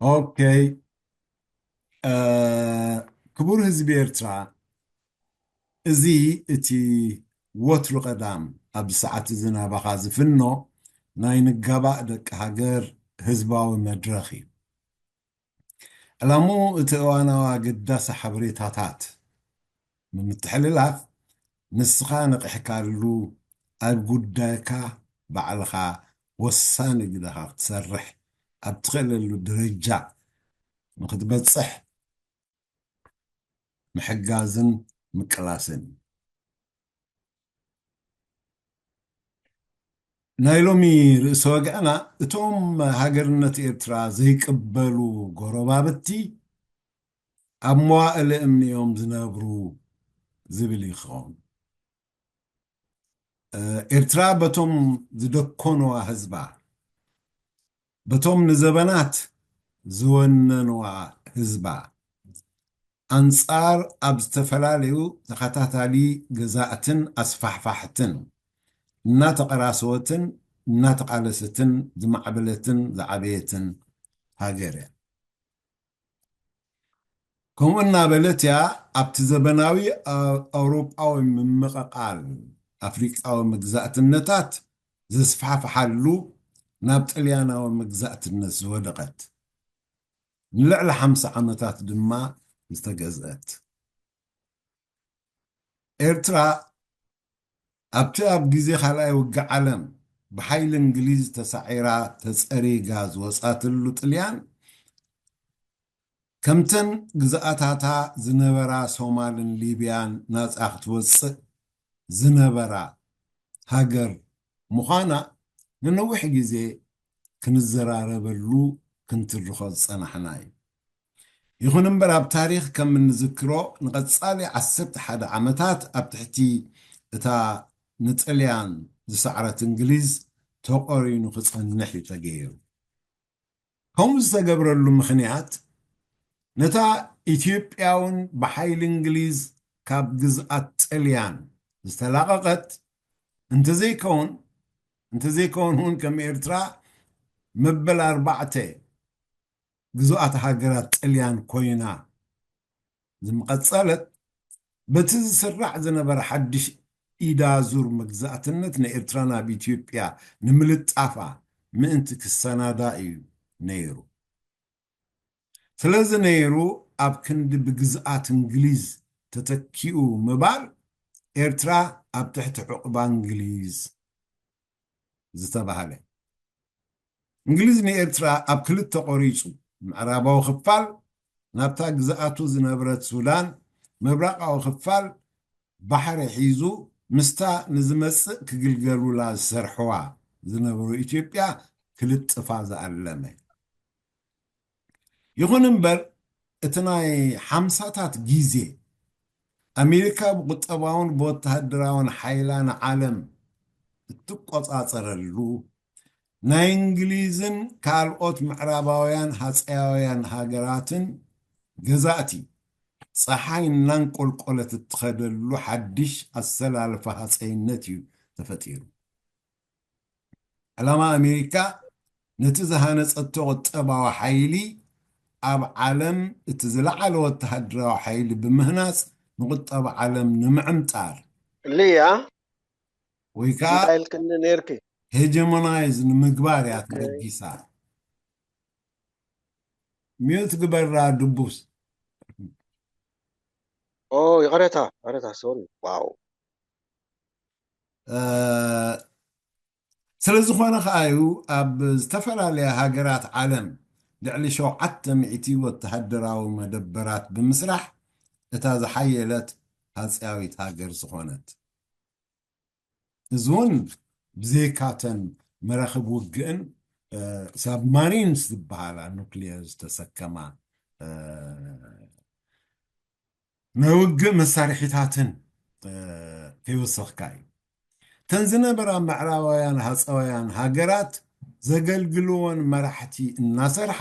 ኦኬ። ክቡር ህዝቢ ኤርትራ፣ እዚ እቲ ወትሩ ቀዳም ኣብዚ ሰዓት እዚ ናባኻ ዝፍኖ ናይ ንጋባእ ደቂ ሃገር ህዝባዊ መድረኽ እዩ። ዕላምኡ እቲ እዋናዊ ኣገዳሲ ሓበሬታታት ንምትሕልላፍ፣ ንስኻ ነቒሕካሉ፣ ኣብ ጉዳይካ ባዕልኻ ወሳኒ ግደኻ ክትሰርሕ ኣብ ትኽእለሉ ደረጃ ንክትበጽሕ ምሕጋዝን ምቅላስን። ናይ ሎሚ ርእሰ ወግዕና፣ እቶም ሃገርነት ኤርትራ ዘይቅበሉ ጎረባብቲ ኣብ መዋእለ እምኒ እዮም ዝነብሩ ዝብል ይኸውን። ኤርትራ በቶም ዝደኮንዋ ህዝባ፣ በቶም ንዘበናት ዝወነንዋ ህዝባ፣ ኣንጻር ኣብ ዝተፈላለዩ ተኸታታሊ ገዛእትን ኣስፋሕፋሕትን እናተቐራሰወትን እናተቓለሰትን ዝማዕበለትን ዝዓበየትን ሃገር እያ። ከምኡ እናበለት እያ ኣብቲ ዘበናዊ ኣውሮጳዊ ምምቕቓል ኣፍሪቃዊ መግዛእትነታት ዘስፋሕፍሓሉ ናብ ጥልያናዊ መግዛእትነት ዝወደቐት። ንልዕሊ ሓምሳ ዓመታት ድማ ዝተገዝአት። ኤርትራ ኣብቲ ኣብ ግዜ ካልኣይ ውግእ ዓለም ብሓይሊ እንግሊዝ ተሳዒራ ተጸሪጋ ዝወጻትሉ ጥልያን፣ ከምተን ግዝኣታታ ዝነበራ ሶማልን ሊብያን ናጻ ክትወጽእ ዝነበራ ሃገር ምዃና ንነዊሕ ግዜ ክንዘራረበሉ ክንትርኾ ዝጸናሕና እዩ። ይኹን እምበር ኣብ ታሪኽ ከም እንዝክሮ ንቐጻሊ ዓሰርተ ሓደ ዓመታት ኣብ ትሕቲ እታ ንጥልያን ዝሰዕረት እንግሊዝ ተቖሪኑ ክጸንሕ እዩ ተገይሩ። ከምኡ ዝተገብረሉ ምኽንያት ነታ ኢትዮጵያ እውን ብሓይሊ እንግሊዝ ካብ ግዝኣት ጥልያን ዝተላቐቐት እንተዘይከውን እንተዘይከውን እውን ከም ኤርትራ መበል ኣርባዕተ ግዙኣት ሃገራት ጥልያን ኮይና ዝምቐጸለት በቲ ዝስራዕ ዝነበረ ሓድሽ ኢዳ ዙር መግዛእትነት ንኤርትራ ናብ ኢትዮጵያ ንምልጣፋ ምእንቲ ክሰናዳ እዩ ነይሩ። ስለዚ ነይሩ ኣብ ክንዲ ብግዝኣት እንግሊዝ ተተኪኡ ምባል ኤርትራ ኣብ ትሕቲ ዕቑባ እንግሊዝ ዝተባህለ። እንግሊዝ ንኤርትራ ኣብ ክልተ ቆሪጹ፣ ምዕራባዊ ክፋል ናብታ ግዝኣቱ ዝነበረት ሱዳን፣ ምብራቓዊ ክፋል ባሕሪ ሒዙ ምስታ ንዝመጽእ ክግልገሉላ ዝሰርሕዋ ዝነበሩ ኢትዮጵያ ክልጥፋ ዝኣለመ። ይኹን እምበር እቲ ናይ ሓምሳታት ግዜ ኣሜሪካ ብቁጠባውን ብወተሃደራውን ሓይላ ንዓለም እትቆጻጸረሉ ናይ እንግሊዝን ካልኦት ምዕራባውያን ሃጸያውያን ሃገራትን ገዛእቲ ጸሓይ እናንቆልቆለት እትኸደሉ ሓድሽ ኣሰላልፋ ሃጸይነት እዩ ተፈጢሩ። ዕላማ ኣሜሪካ ነቲ ዝሃነጸቶ ቁጠባዊ ሓይሊ ኣብ ዓለም እቲ ዝለዓለ ወተሃደራዊ ሓይሊ ብምህናጽ ንቁጠባ ዓለም ንምዕምጣር ልያ ወይ ከዓ እንታይ ኢልክኒ ነርኪ? ሄጀሞናይዝ ንምግባር እያ ተበጊሳ። ሚዩት ግበራ ድቡስ። ኦ ይቕሬታ፣ ይቕሬታ፣ ሶሪ። ዋው። ስለ ዝኾነ ከኣ እዩ ኣብ ዝተፈላለያ ሃገራት ዓለም ልዕሊ ሸውዓተ ሚእቲ ወተሃደራዊ መደበራት ብምስራሕ እታ ዝሓየለት ሃጸያዊት ሃገር ዝኾነት። እዚ እውን ብዘይካተን መራኽብ ውግእን ሳብማሪንስ ዝበሃላ ኑክሊየር ዝተሰከማ ናይ ውግእ መሳርሒታትን ከይወሰኽካ እዩ። እተን ዝነበራ ምዕራባውያን ሃፀውያን ሃገራት ዘገልግልወን መራሕቲ እናሰርሓ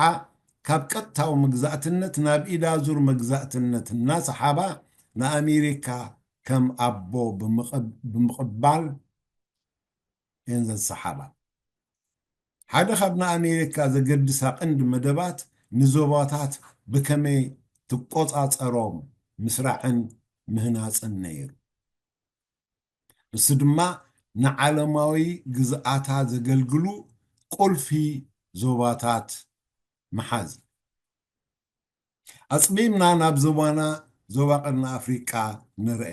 ካብ ቀጥታዊ መግዛእትነት ናብ ኢዳዙር መግዛእትነት እናሰሓባ ንኣሜሪካ ከም ኣቦ ብምቕባል እየን ዘሰሓባ። ሓደ ካብ ንኣሜሪካ ዘገድሳ ቀንዲ መደባት ንዞባታት ብከመይ ትቆጻጸሮም ምስራዕን ምህናጽን ነይሩ። ንሱ ድማ ንዓለማዊ ግዝኣታ ዘገልግሉ ቁልፊ ዞባታት ምሓዝ እዩ። ኣጽቢብና ናብ ዞባና፣ ዞባ ቀርኒ ኣፍሪቃ ንርአ።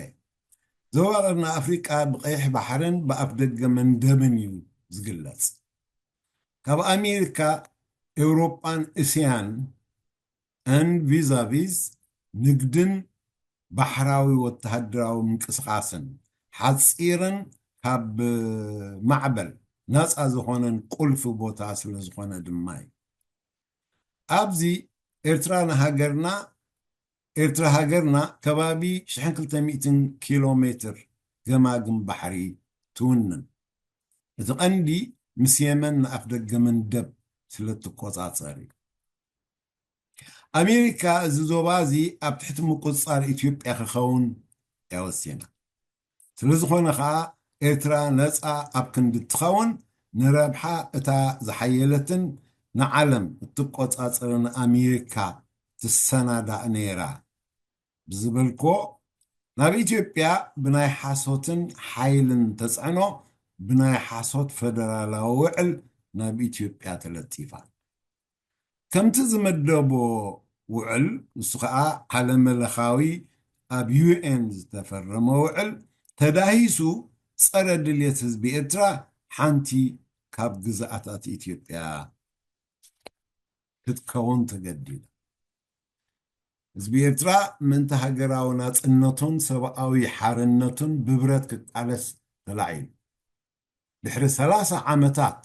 ዞባ ቀርኒ ኣፍሪቃ ብቐይሕ ባሕርን ብኣፍደገ መንደብን እዩ ዝግለጽ። ካብ ኣሜሪካ፣ ኤውሮጳን እስያን ን ቪዛቪዝ ንግድን ባሕራዊ ወተሃደራዊ ምንቅስቓስን ሓጺርን ካብ ማዕበል ናጻ ዝኾነን ቁልፊ ቦታ ስለ ዝኾነ ድማ እዩ። ኣብዚ ኤርትራ ንሃገርና፣ ኤርትራ ሃገርና ከባቢ ሽሕን ክልተ ሚእትን ኪሎ ሜትር ገማግም ባሕሪ ትውንን። እቲ ቀንዲ ምስ የመን ንኣፍደገ መንደብ ስለ ትቆጻጸር እዩ። ኣሜሪካ እዚ ዞባ እዚ ኣብ ትሕቲ ምቁጽጻር ኢትዮጵያ ክኸውን እያ ወሲና። ስለ ዝኾነ ኸኣ ኤርትራ ነጻ ኣብ ክንዲ እትኸውን ንረብሓ እታ ዝሓየለትን ንዓለም እትቆጻጸርን ኣሜሪካ ትሰናዳእ ነይራ ብዝበልኮ ናብ ኢትዮጵያ ብናይ ሓሶትን ሓይልን ተጽዕኖ ብናይ ሓሶት ፈደራላዊ ውዕል ናብ ኢትዮጵያ ተለጢፋ። ከምቲ ዝመደቦ ውዕል፣ ንሱ ኸኣ ዓለመለኻዊ ኣብ ዩ ኤን ዝተፈረመ ውዕል ተዳሂሱ ጸረ ድልየት ህዝቢ ኤርትራ ሓንቲ ካብ ግዝኣታት ኢትዮጵያ ክትከውን ተገዲዳ። ህዝቢ ኤርትራ ምእንቲ ሃገራዊ ናጽነቱን ሰብኣዊ ሓርነቱን ብብረት ክቃለስ ተላዒሉ። ድሕሪ ሰላሳ ዓመታት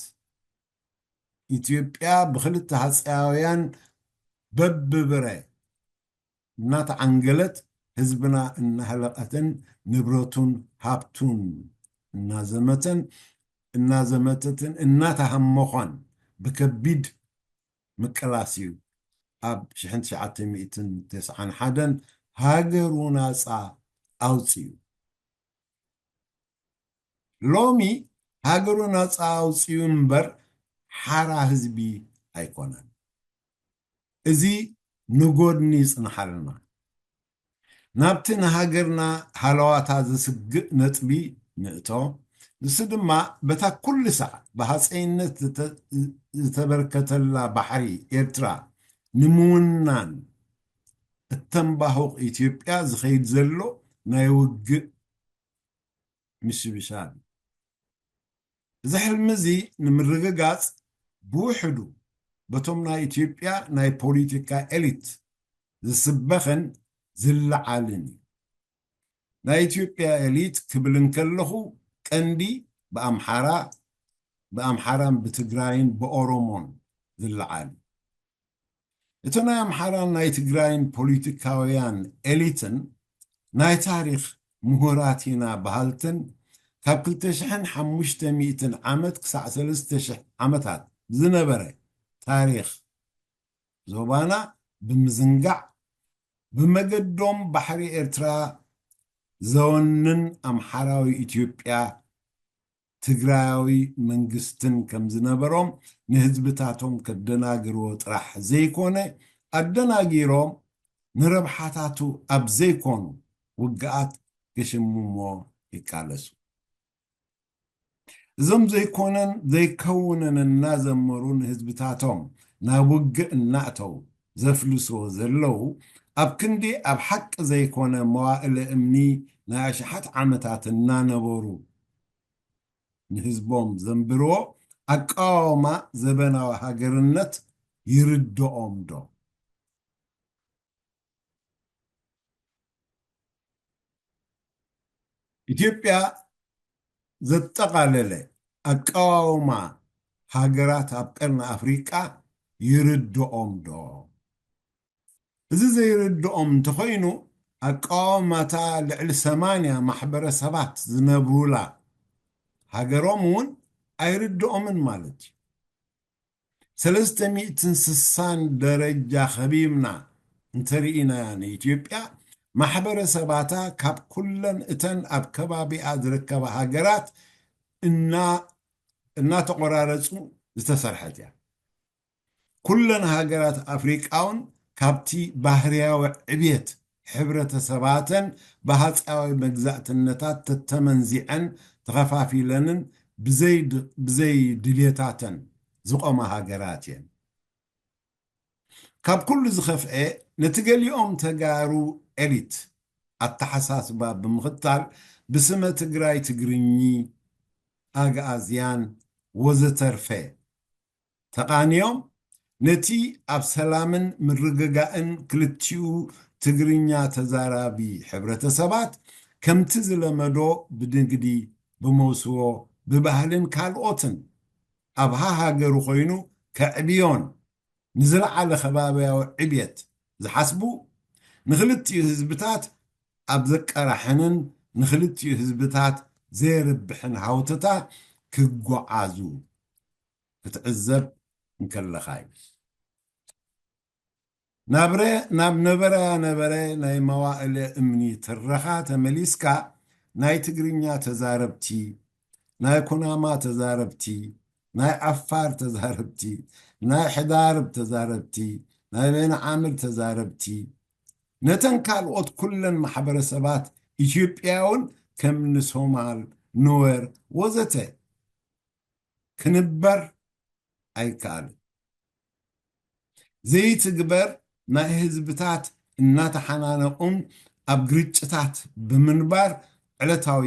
ኢትዮጵያ ብክልተ ሃጸያውያን በብብረ እናተዓንገለት ህዝብና እናሃለቐትን ንብረቱን ሃብቱን እናዘመተን እናዘመተትን እናተሃመኾን ብከቢድ ምቅላስ እዩ ኣብ ሽሕን ትሽዓተ ሚእትን ተስዓን ሓደን ሃገሩ ናጻ ኣውጺኡ። ሎሚ ሃገሩ ናጻ ኣውጺኡ እምበር ሓራ ህዝቢ ኣይኮነን። እዚ ንጎድኒ ይጽንሓልና። ናብቲ ንሃገርና ሃለዋታ ዘስግእ ነጥቢ ንእቶ። ንሱ ድማ በታ ኩሉ ሳዕ ብሃጸይነት ዝተ-፣ ዝተበርከተላ ባሕሪ ኤርትራ ንምውናን እተንባሁቕ ኢትዮጵያ ዝኸይድ ዘሎ ናይ ውግእ ምሽብሻብ እዩ። እዚ ሕልሚ እዚ ንምርግጋጽ ብውሕዱ በቶም ናይ ኢትዮጵያ ናይ ፖሊቲካ ኤሊት ዝስበኽን ዝለዓልን እዩ። ናይ ኢትዮጵያ ኤሊት ክብል እንከለኹ ቀንዲ ብኣምሓራ፣ ብኣምሓራን ብትግራይን ብኦሮሞን ዝለዓል እዩ። እቲ ናይ ኣምሓራን ናይ ትግራይን ፖሊቲካውያን ኤሊትን ናይ ታሪኽ ምሁራት ኢና በሃልትን ካብ ክልተ ሽሕን ሓሙሽተ ሚእትን ዓመት ክሳዕ ሰለስተ ሽሕ ዓመታት ዝነበረ ታሪኽ ዞባና ብምዝንጋዕ ብመገዶም ባሕሪ ኤርትራ ዘወንን ኣምሓራዊ ኢትዮጵያ ትግራያዊ መንግስትን ከም ዝነበሮም ንህዝብታቶም ከደናግርዎ ጥራሕ ዘይኮነ ኣደናጊሮም ንረብሓታቱ ኣብ ዘይኮኑ ውግኣት ክሽምሞ ይቃለሱ። እዞም ዘይኮነን ዘይከውንን እናዘመሩ ንህዝብታቶም ናብ ውግእ እናእተው ዘፍልስዎ ዘለዉ ኣብ ክንዲ ኣብ ሓቂ ዘይኮነ መዋእለ እምኒ ናይ ኣሽሓት ዓመታት እናነበሩ ንህዝቦም ዘንብርዎ ኣቃዋውማ ዘበናዊ ሃገርነት ይርድኦም ዶ? ኢትዮጵያ ዘጠቓለለ ኣቃዋውማ ሃገራት ኣብ ቀርኒ ኣፍሪቃ ይርድኦም ዶ? እዚ ዘይርድኦም እንተኾይኑ ኣቃዋውማታ ልዕሊ ሰማንያ ማሕበረሰባት ዝነብሩላ ሃገሮም እውን ኣይርድኦምን ማለት እዩ። ሰለስተ ሚእትን ስሳን ደረጃ ከቢብና እንተርኢና ንኢትዮጵያ ማሕበረሰባታ ካብ ኩለን እተን ኣብ ከባቢኣ ዝርከባ ሃገራት እና እናተቆራረጹ ዝተሰርሐት እያ። ኩለን ሃገራት ኣፍሪቃ እውን ካብቲ ባህርያዊ ዕብየት ሕብረተሰባተን ብሃጻያዊ መግዛእትነታት ተተመንዚዐን ተኸፋፊለንን ብዘይ ድሌታተን ዝቖማ ሃገራት እየን። ካብ ኩሉ ዝኸፍኤ ነቲ ገሊኦም ተጋሩ ኤሊት ኣተሓሳስባ ብምኽታል ብስመ ትግራይ ትግርኚ ኣግኣዝያን ወዘተርፈ ተቓንዮም ነቲ ኣብ ሰላምን ምርግጋእን ክልቲኡ ትግርኛ ተዛራቢ ሕብረተሰባት ከምቲ ዝለመዶ ብንግዲ ብመውስቦ ብባህልን ካልኦትን ኣብ ሃሃገሩ ኮይኑ ከዕብዮን ንዝለዓለ ከባብያዊ ዕብየት ዝሓስቡ ንክልቲኡ ህዝብታት ኣብ ዘቀራሕንን ንክልቲኡ ህዝብታት ዘየርብሕን ሃውተታ ክጓዓዙ ክትዕዘብ እንከለኻ እዩ። ናብረ ናብ ነበረ ነበረ ናይ መዋእለ እምኒ ትረኻ ተመሊስካ ናይ ትግርኛ ተዛረብቲ፣ ናይ ኩናማ ተዛረብቲ፣ ናይ ዓፋር ተዛረብቲ፣ ናይ ሕዳርብ ተዛረብቲ፣ ናይ በይነ ዓምር ተዛረብቲ፣ ነተን ካልኦት ኩለን ማሕበረሰባት ኢትዮጵያውን ከም ንሶማል፣ ኑዌር ወዘተ ክንበር ኣይከኣልን። ዘይትግበር ናይ ህዝብታት እናተሓናነቑን ኣብ ግርጭታት ብምንባር ዕለታዊ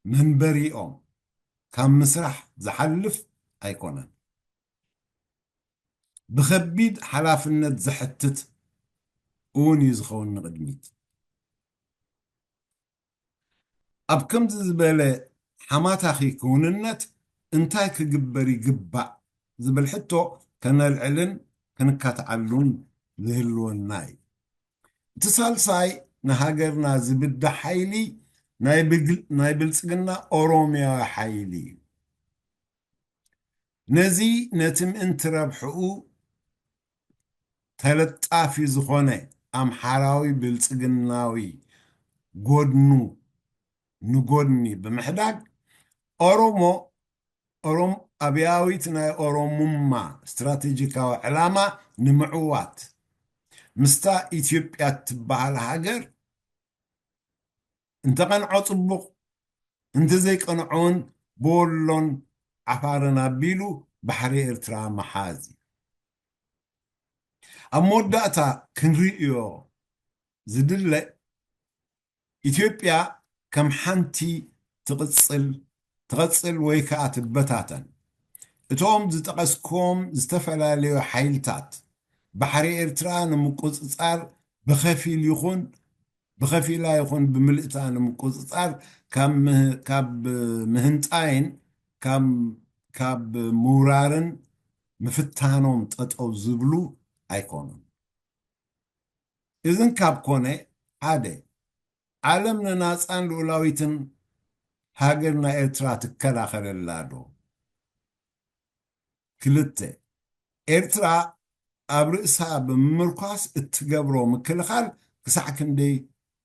መንበሪኦም ካብ ምስራሕ ዝሓልፍ ኣይኮነን። ብኸቢድ ሓላፍነት ዘሕትት እውን እዩ ዝኸውን ንቕድሚት። ኣብ ከምዚ ዝበለ ሓማታኺ ክውንነት እንታይ ክግበር ይግባእ ዝብል ሕቶ ከነልዕልን ክንካትዓሉን ዝህልወና እዩ። እቲ ሳልሳይ ንሃገርና ዝብዳሕ ሓይሊ ናይ ብግል-፣ ናይ ብልጽግና ኦሮሚያዊ ሓይሊ እዩ። ነዚ ነቲ ምእንቲ ረብሕኡ ተለጣፊ ዝኾነ ኣምሓራዊ ብልጽግናዊ ጎድኑ ንጎድኒ ብምሕዳግ ኦሮሞ ኦሮም ኣብያዊት ናይ ኦሮሙማ ስትራቴጂካዊ ዕላማ ንምዕዋት ምስታ ኢትዮጵያ እትበሃል ሃገር እንተቐንዖ ጽቡቕ፣ እንተዘይቀንዖ እውን ብወሎን ዓፋርን ኣቢሉ ባሕሪ ኤርትራ ምሓዝ እዩ። ኣብ መወዳእታ ክንርእዮ ዝድለ ኢትዮጵያ ከም ሓንቲ ትቕጽል ትቐጽል ወይ ከኣ ትበታተን። እቶም ዝጠቐስክዎም ዝተፈላለዩ ሓይልታት ባሕሪ ኤርትራ ንምቁጽጻር ብኸፊል ይኹን ብኸፊላ ይኹን ብምልእታ ንምቁጽጻር ካብ ምህንጣይን ካብ ምህንጣይን ካብ ካብ ምውራርን ምፍታኖም ጠጠው ዝብሉ ኣይኮኑን። እዝን ካብ ኮነ ሓደ ዓለም ንናጻን ልኡላዊትን ሃገርና ኤርትራ ትከላኸለላ ዶ? ክልተ ኤርትራ ኣብ ርእሳ ብምምርኳስ እትገብሮ ምክልኻል ክሳዕ ክንደይ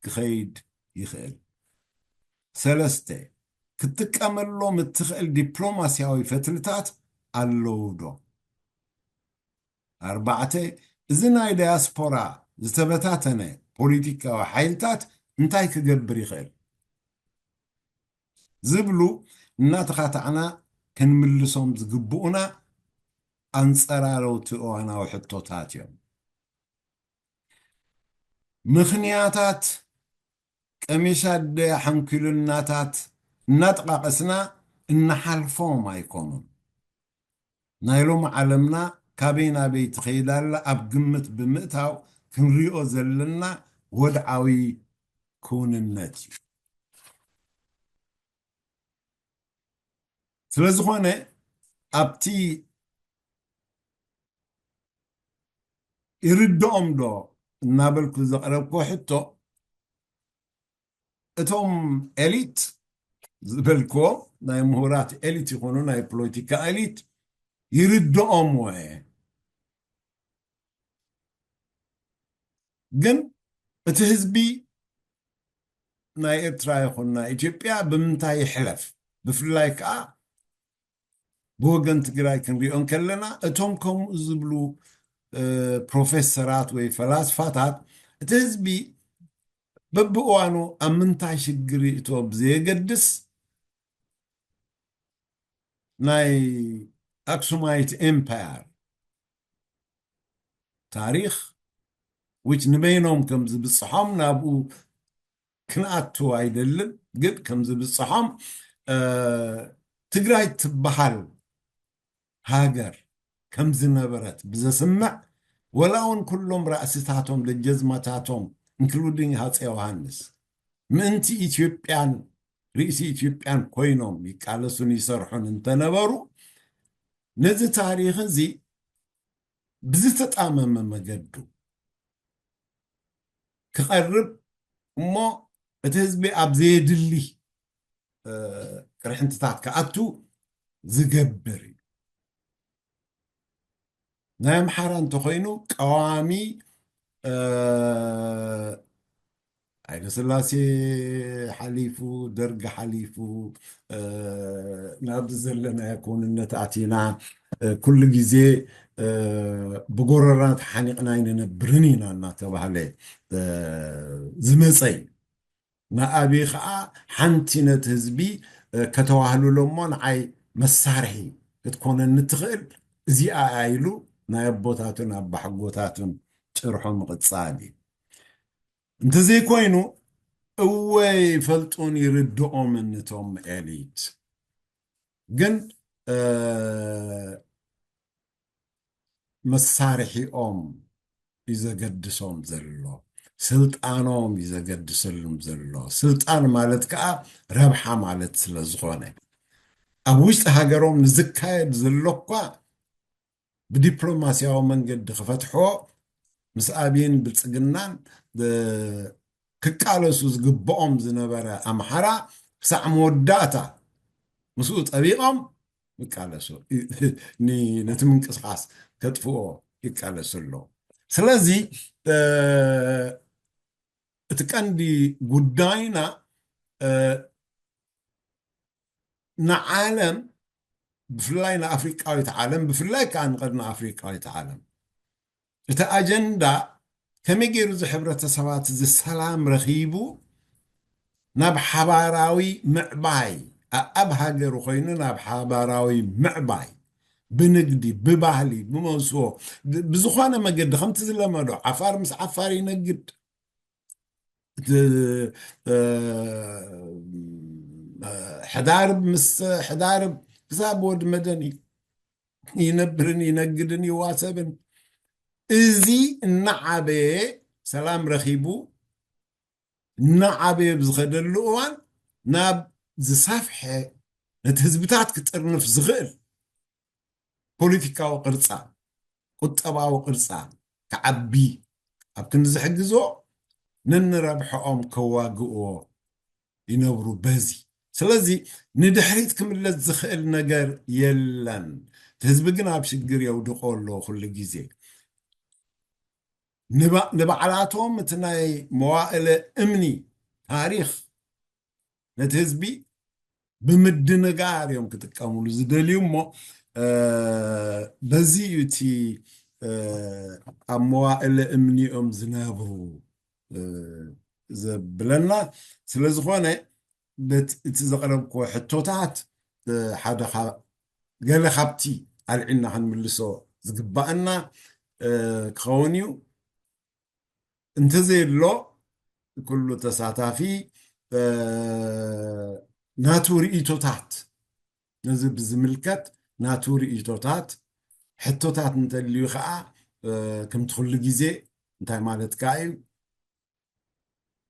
ክኸይድ ይኽእል? ሰለስተ ክትጥቀመሎም እትኽእል ዲፕሎማስያዊ ፈትልታት ኣለዉ ዶ? ኣርባዕተ እዚ ናይ ዳያስፖራ ዝተበታተነ ፖሊቲካዊ ሓይልታት እንታይ ክገብር ይኽእል? ዝብሉ እናተኻታዕና ክንምልሶም ዝግብኡና ኣንጸራረውቲ እዋናዊ ሕቶታት እዮም። ምኽንያታት ቀሚሽ ኣደ ሓንኪሉናታት እናጠቓቐስና እንሓልፎም ኣይኮኑን። ናይ ሎሚ ዓለምና ካበይ ናበይ ትኸይድ ኣላ ኣብ ግምት ብምእታው ክንሪኦ ዘለና ወድዓዊ ክውንነት እዩ። ስለዝኾነ ኣብቲ ይርድኦም ዶ እናበልኩ ዘቕረብክዎ ሕቶ እቶም ኤሊት ዝበልክዎ ናይ ምሁራት ኤሊት ይኾኑ ናይ ፖለቲካ ኤሊት ይርድኦም ወ ግን እቲ ህዝቢ ናይ ኤርትራ ይኹን ናይ ኢትዮጵያ ብምንታይ ይሕለፍ? ብፍላይ ከዓ ብወገን ትግራይ ክንሪኦ እንከለና እቶም ከምኡ ዝብሉ ፕሮፌሰራት ወይ ፈላስፋታት፣ እቲ ህዝቢ በብእዋኑ ኣብ ምንታይ ሽግር ይእቶ ብዘየገድስ፣ ናይ ኣክሱማይት ኤምፓየር ታሪኽ፣ which ንበይኖም ከም ዝብፅሖም ናብኡ ክንኣቱ ኣይደልን፣ ግን ከም ዝብፅሖም ትግራይ ትበሃል ሃገር ከም ዝነበረት ብዘስምዕ፣ ወላ እውን ኩሎም ራእስታቶም ደጀዝማታቶም፣ including ሃፀ ዮሃንስ፣ ምእንቲ ኢትዮጵያን ርእሲ ኢትዮጵያን ኮይኖም ይቃለሱን ይሰርሑን እንተነበሩ፣ ነዚ ታሪኽ እዚ ብዝተጣመመ መገዱ ክቐርብ እሞ፣ እቲ ህዝቢ ኣብ ዘየድሊ ቅርሕንትታት ክኣቱ ዝገብር እዩ። ናይ ኣምሓራ እንተኮይኑ ቀዋሚ ሃይለስላሴ ሓሊፉ፣ ደርግ ሓሊፉ፣ ናብዚ ዘለናዮ ክውንነት ኣቲና፣ ኩሉ ግዜ ብጎረራና ተሓኒቕና ኣይንነብርን ኢና እናተባህለ ዝመፀ እዩ። ንኣብይ ከዓ ሓንቲ ነቲ ህዝቢ ከተዋህልሎ እሞ ንዓይ መሳርሒ ክትኮነኒ ትኽእል እዚኣ ኢሉ ናይ ኣቦታቱን ኣባሓጎታቱን ጭርሖ ምቕፃል እዩ። እንተዘይኮይኑ እወ ይፈልጡን ይርድኦምን እቶም ኤሊት፣ ግን መሳርሒኦም እዩ ዘገድሶም ዘሎ፣ ስልጣኖም እዩ ዘገድሰሎም ዘሎ። ስልጣን ማለት ከዓ ረብሓ ማለት ስለ ዝኾነ፣ ኣብ ውሽጢ ሃገሮም ንዝካየድ ዘሎ እኳ ብዲፕሎማስያዊ መንገዲ ክፈትሕዎ ምስ ኣብይን ብልፅግናን ክቃለሱ ዝግብኦም ዝነበረ ኣምሓራ ክሳዕ መወዳእታ ምስኡ ጠቢቖም ይቃለሱ፣ ነቲ ምንቅስቃስ ከጥፍኦ ይቃለሱ ኣለዉ። ስለዚ እቲ ቀንዲ ጉዳይና ንዓለም፣ ብፍላይ ንኣፍሪቃዊት ዓለም፣ ብፍላይ ከዓ ንቐርኒ ኣፍሪቃዊት ዓለም፣ እቲ ኣጀንዳ ከመይ ገይሩ እዚ ሕብረተሰባት እዚ ሰላም ረኺቡ ናብ ሓባራዊ ምዕባይ፣ ኣብ ሃገሩ ኮይኑ ናብ ሓባራዊ ምዕባይ፣ ብንግዲ፣ ብባህሊ፣ ብመውስቦ፣ ብዝኾነ መገዲ ከምቲ ዝለመዶ ዓፋር ምስ ዓፋር ይነግድ፣ ሕዳርብ ምስ ሕዳርብ ክሳብ ወድ መደን ይነብርን ይነግድን ይዋሰብን። እዚ እናዓበየ፣ ሰላም ረኺቡ እናዓበየ ብዝኸደሉ እዋን ናብ ዝሰፍሐ፣ ነቲ ህዝብታት ክጥርንፍ ዝኽእል ፖለቲካዊ ቅርጻ፣ ቁጠባዊ ቅርጻ ክዓቢ ኣብ ክንዲ ዝሕግዞ፣ ነንረብሐኦም ከዋግእዎ ይነብሩ በዚ። ስለዚ ንድሕሪት ክምለስ ዝኽእል ነገር የለን። እቲ ህዝቢ ግን ኣብ ሽግር የውድቆ ኣሎ ኩሉ ግዜ። ንባዕላቶም እቲ ናይ መዋእለ እምኒ ታሪኽ ነቲ ህዝቢ ብምድንጋር እዮም ክጥቀምሉ ዝደልዩ እሞ፣ በዚ እዩ እቲ ኣብ መዋእለ እምኒኦም ዝነብሩ ዘብለና። ስለ ዝኾነ እቲ ዘቕረብክዎ ሕቶታት ሓደ ገለ ካብቲ ኣልዒልና ክንምልሶ ዝግባኣና ክኸውን እዩ። እንተዘየሎ ኩሉ ተሳታፊ ናቱ ርእይቶታት፣ ነዚ ብዝምልከት ናቱ ርእይቶታት፣ ሕቶታት እንተልዩ ከዓ ከምቲ ኩሉ ግዜ እንታይ ማለትካ እዩ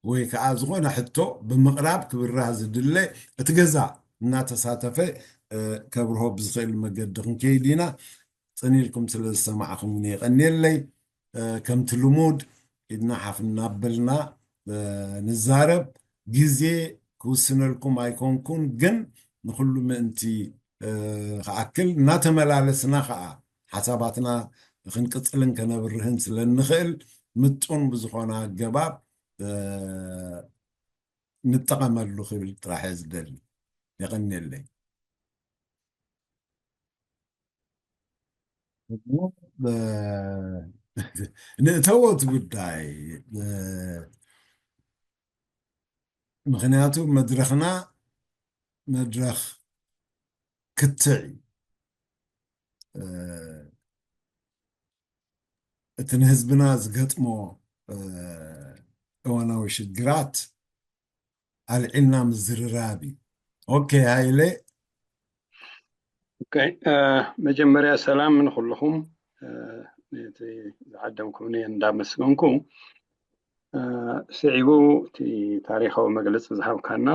ወይ ከዓ ዝኾነ ሕቶ ብምቕራብ ክብራህ ዝድለ እቲ ገዛ እናተሳተፈ ከብርሆ ብዝኽእል መገዲ ክንከይድ ኢና። ፅን ኢልኩም ስለ ዝሰማዕኹምኒ የቐንየለይ። ከምቲ ልሙድ ኢድና ሓፍ እናበልና ንዛረብ። ግዜ ክውስነልኩም ኣይኮንኩን፣ ግን ንኹሉ ምእንቲ ክኣክል እናተመላለስና ከዓ ሓሳባትና ክንቅፅልን ከነብርህን ስለ እንኽእል ምጡን ብዝኾነ ኣገባብ ንጠቐመሉ ክብል ጥራሕ እየ ዝደሊ። የቐንየለይ። ንእተዎ እቲ ጉዳይ። ምክንያቱ መድረኽና መድረኽ ክትዕ እዩ። እቲ ንህዝብና ዝገጥሞ እዋናዊ ሽግራት ኣልዒልና ምዝርራብ እዩ። ኦኬ ሃይለ። መጀመርያ ሰላም ንኩልኹም፣ ነቲ ዝዓደምኩምኒ እንዳመስገንኩ፣ ስዒቡ እቲ ታሪኻዊ መግለፂ ዝሃብካና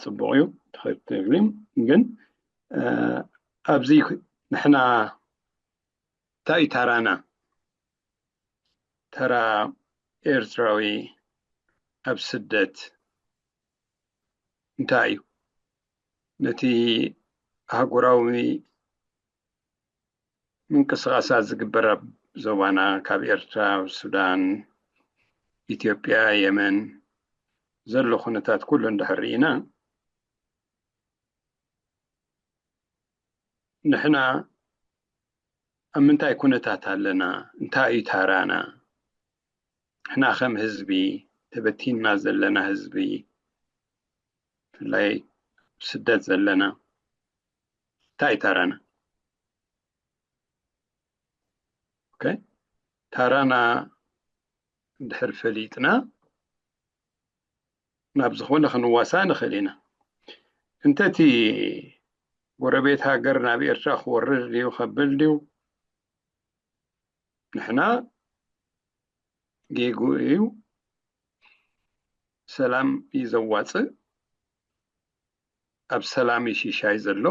ፅቡቕ እዩ። ትኽክል ግን ኣብዚ ንሕና እንታይ እዩ ታራና? ተራ ኤርትራዊ ኣብ ስደት እንታይ እዩ? ነቲ ኣህጉራዊ ምንቅስቃሳት ዝግበር ኣብ ዞባና ካብ ኤርትራ፣ ሱዳን፣ ኢትዮጵያ፣ የመን ዘሎ ኩነታት ኩሉ እንድሕር ርኢና ንሕና ኣብ ምንታይ ኩነታት ኣለና? እንታይ እዩ ታራና? ንሕና ከም ህዝቢ ተበቲንና ዘለና ህዝቢ ብፍላይ ስደት ዘለና እንታይ እዩ ታራና? ኦኬ፣ ታራና እንድሕር ፈሊጥና ናብ ዝኾነ ክንዋሳእ ንኽእል ኢና። እንተቲ ጎረቤት ሃገር ናብ ኤርትራ ክወርድ ድዩ ከብል ድዩ? ንሕና ጌግኡ እዩ። ሰላም እዩ ዘዋፅእ። ኣብ ሰላም እዩ ሽሻይ ዘሎ።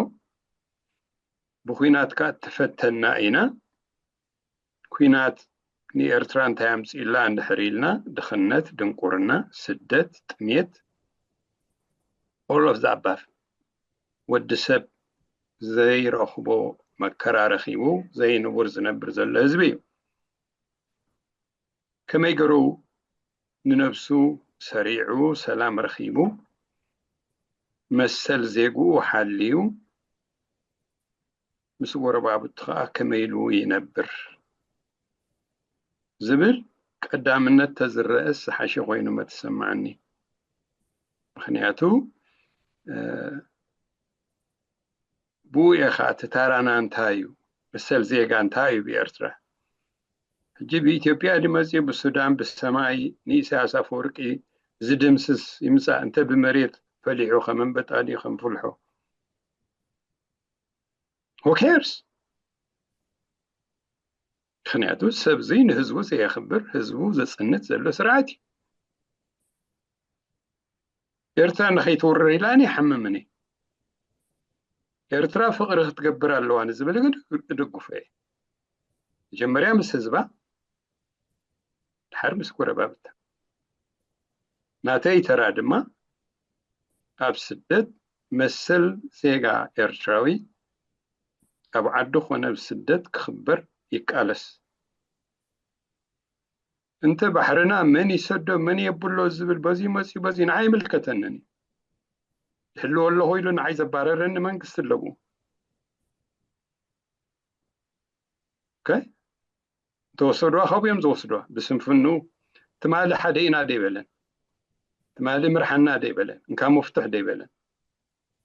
ብኩናት ከኣ ተፈተና ኢና። ኩናት ንኤርትራ እንታይ ኣምፂእላ እንድሕር ኢልና፣ ድኽነት፣ ድንቁርና፣ ስደት፣ ጥሜት፣ all of the above። ወዲ ሰብ ዘይረኽቦ መከራ ረኺቡ ዘይንቡር ዝነብር ዘሎ ህዝቢ እዩ። ከመይ ገሩ ንነብሱ ሰሪዑ ሰላም ረኺቡ መሰል ዜግኡ ሓልዩ ምስ ጎረባብቱ ኸዓ ከመይ ኢሉ ይነብር ዝብል ቀዳምነት ተዝረአስ ዝሓሸ ኮይኑ መተሰማዓኒ። ምኽንያቱ ብኡ ኢኻ እቲ ታራና እንታይ እዩ፣ መሰል ዜጋ እንታይ እዩ ብኤርትራ? ሕጂ ብኢትዮጵያ ድዩ መፅኡ ብሱዳን ብሰማይ ንኢሳያስ ኣፈወርቂ ዝድምስስ ይምፃእ እንተ ብመሬት ፈሊሑ ከም ኣንበጣ ድዩ ከም ፍልሖ? Who cares? ምክንያቱ ሰብ እዚ ንህዝቡ ዘየኽብር ህዝቡ ዘፅንት ዘሎ ስርዓት እዩ። ኤርትራ ንኸይትውረር ኢላ እኔ ሓምምኒ ኤርትራ ፍቕሪ ክትገብር ኣለዋ ንዝብል ግን እድግፎ እየ። መጀመርያ ምስ ህዝባ ድሓር ምስ ጎረባብታ። ናተይ ተራ ድማ ኣብ ስደት መሰል ዜጋ ኤርትራዊ ኣብ ዓዱ ኮነ ኣብ ስደት ክኽበር ይቃለስ። እንተ ባሕርና መን ይሰዶ መን የብሎ ዝብል በዚ መፅዩ በዚ ንዓይ ይምልከተንን እዩ። ይህልዎ ኣለኹ ኢሉ ንዓይ ዘባረረኒ መንግስቲ ኣለዎ። ኦኬ፣ እንተወሰድዋ ካብኡ እዮም ዝወስድዋ ብስንፍንኡ። ትማሊ ሓደ ኢና ደይበለን፣ ትማሊ ምርሓና ደይበለን፣ እንካ መፍትሕ ደይበለን።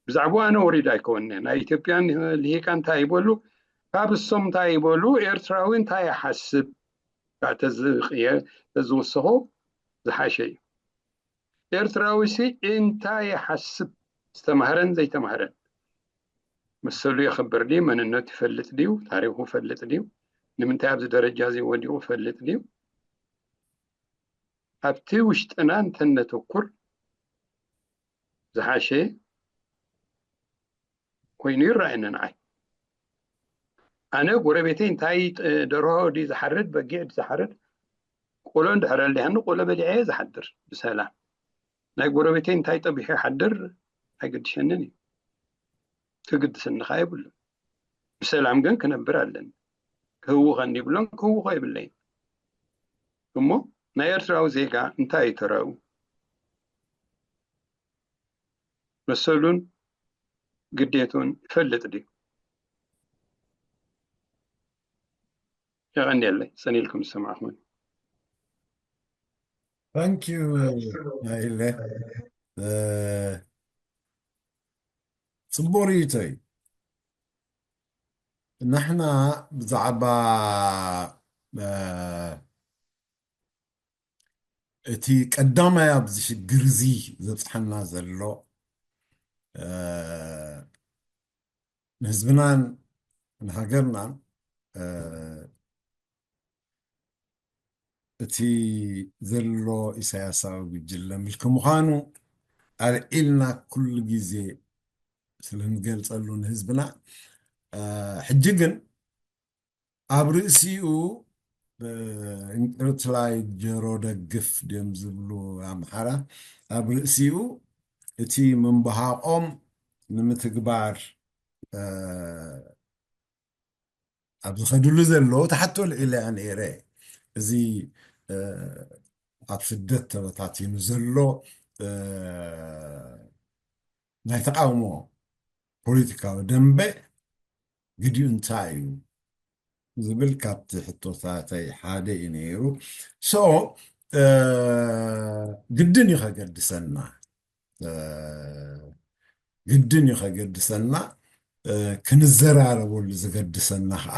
ብዛዕባኡ ኣነ ወሪድ ኣይከውንነ። ናይ ኢትዮጵያን ልሂቃን እንታይ ይበሉ? ካብ እሶም እንታይ ይበሉ? ኤርትራዊ እንታይ ይሓስብ? ተዝቕየ ተዝውስኾ ዝሓሸ እዩ። ኤርትራዊሲ እንታይ ይሓስብ? ዝተማህረን ዘይተማህረን መሰሉ የኽብር ድዩ? መንነቱ ይፈልጥ ድዩ? ታሪኹ ይፈልጥ ድዩ? ንምንታይ ኣብዚ ደረጃ እዚ ወዲቑ ይፈልጥ ድዩ? ኣብቲ ውሽጥና እንተነተኩር ዝሓሸ ኮይኑ ይረኣየኒ ንዓይ። ኣነ ጎረቤተይ እንታይ ደርሆ ድዩ ዝሓርድ፣ በጊዕ ድዩ ዝሓርድ፣ ቆሎ እንድሕር ኣሊሃኒ ቆሎ በሊዐ እየ ዝሓድር ብሰላም። ናይ ጎረቤተይ እንታይ ጠቢሑ ይሓድር ኣይገድሸንን እዩ። ክግድሰኒ ከኣ የብሉን። ብሰላም ግን ክነብር ኣለኒ። ክህውኸኒ ይብሎን ክህውኾ የብለይን። እሞ ናይ ኤርትራዊ ዜጋ እንታይ እዩ ተራኡ? መሰሉን ግዴቱን ይፈልጥ ድዩ? የቐንየለይ፣ ጸኒልኩም ዝሰማዕኹም። Thank you, ሃይለ። ጽቡቕ ርእይቶ እዩ። ንሕና ብዛዕባ እቲ ቀዳማይ ኣብዚ ሽግር እዚ ዘብፅሐና ዘሎ ንህዝብናን ንሃገርናን እቲ ዘሎ ኢሳያሳዊ ጉጅለ ምልኪ ምዃኑ ኣልዒልና ኩሉ ግዜ ስለ ንገልጸሉ ንህዝብና፣ ሕጂ ግን ኣብ ርእሲኡ እንቅርት ላይ ጆሮ ደግፍ ድዮም ዝብሉ ኣምሓራ፣ ኣብ ርእሲኡ እቲ ምንባሃቖም ንምትግባር ኣብ ዝኸድሉ ዘለዉ ትሓቶ ልዒለ እያ ነይረ። እዚ ኣብ ስደት ተበታቲኑ ዘሎ ናይ ተቃውሞ ፖለቲካዊ ደንበ ግዲኡ እንታይ እዩ ዝብል ካብቲ ሕቶታተይ ሓደ እዩ ነይሩ። So ግድን እዩ ከገድሰና፣ ግድን እዩ ከገድሰና። ክንዘራረበሉ ዘገድሰና ከዓ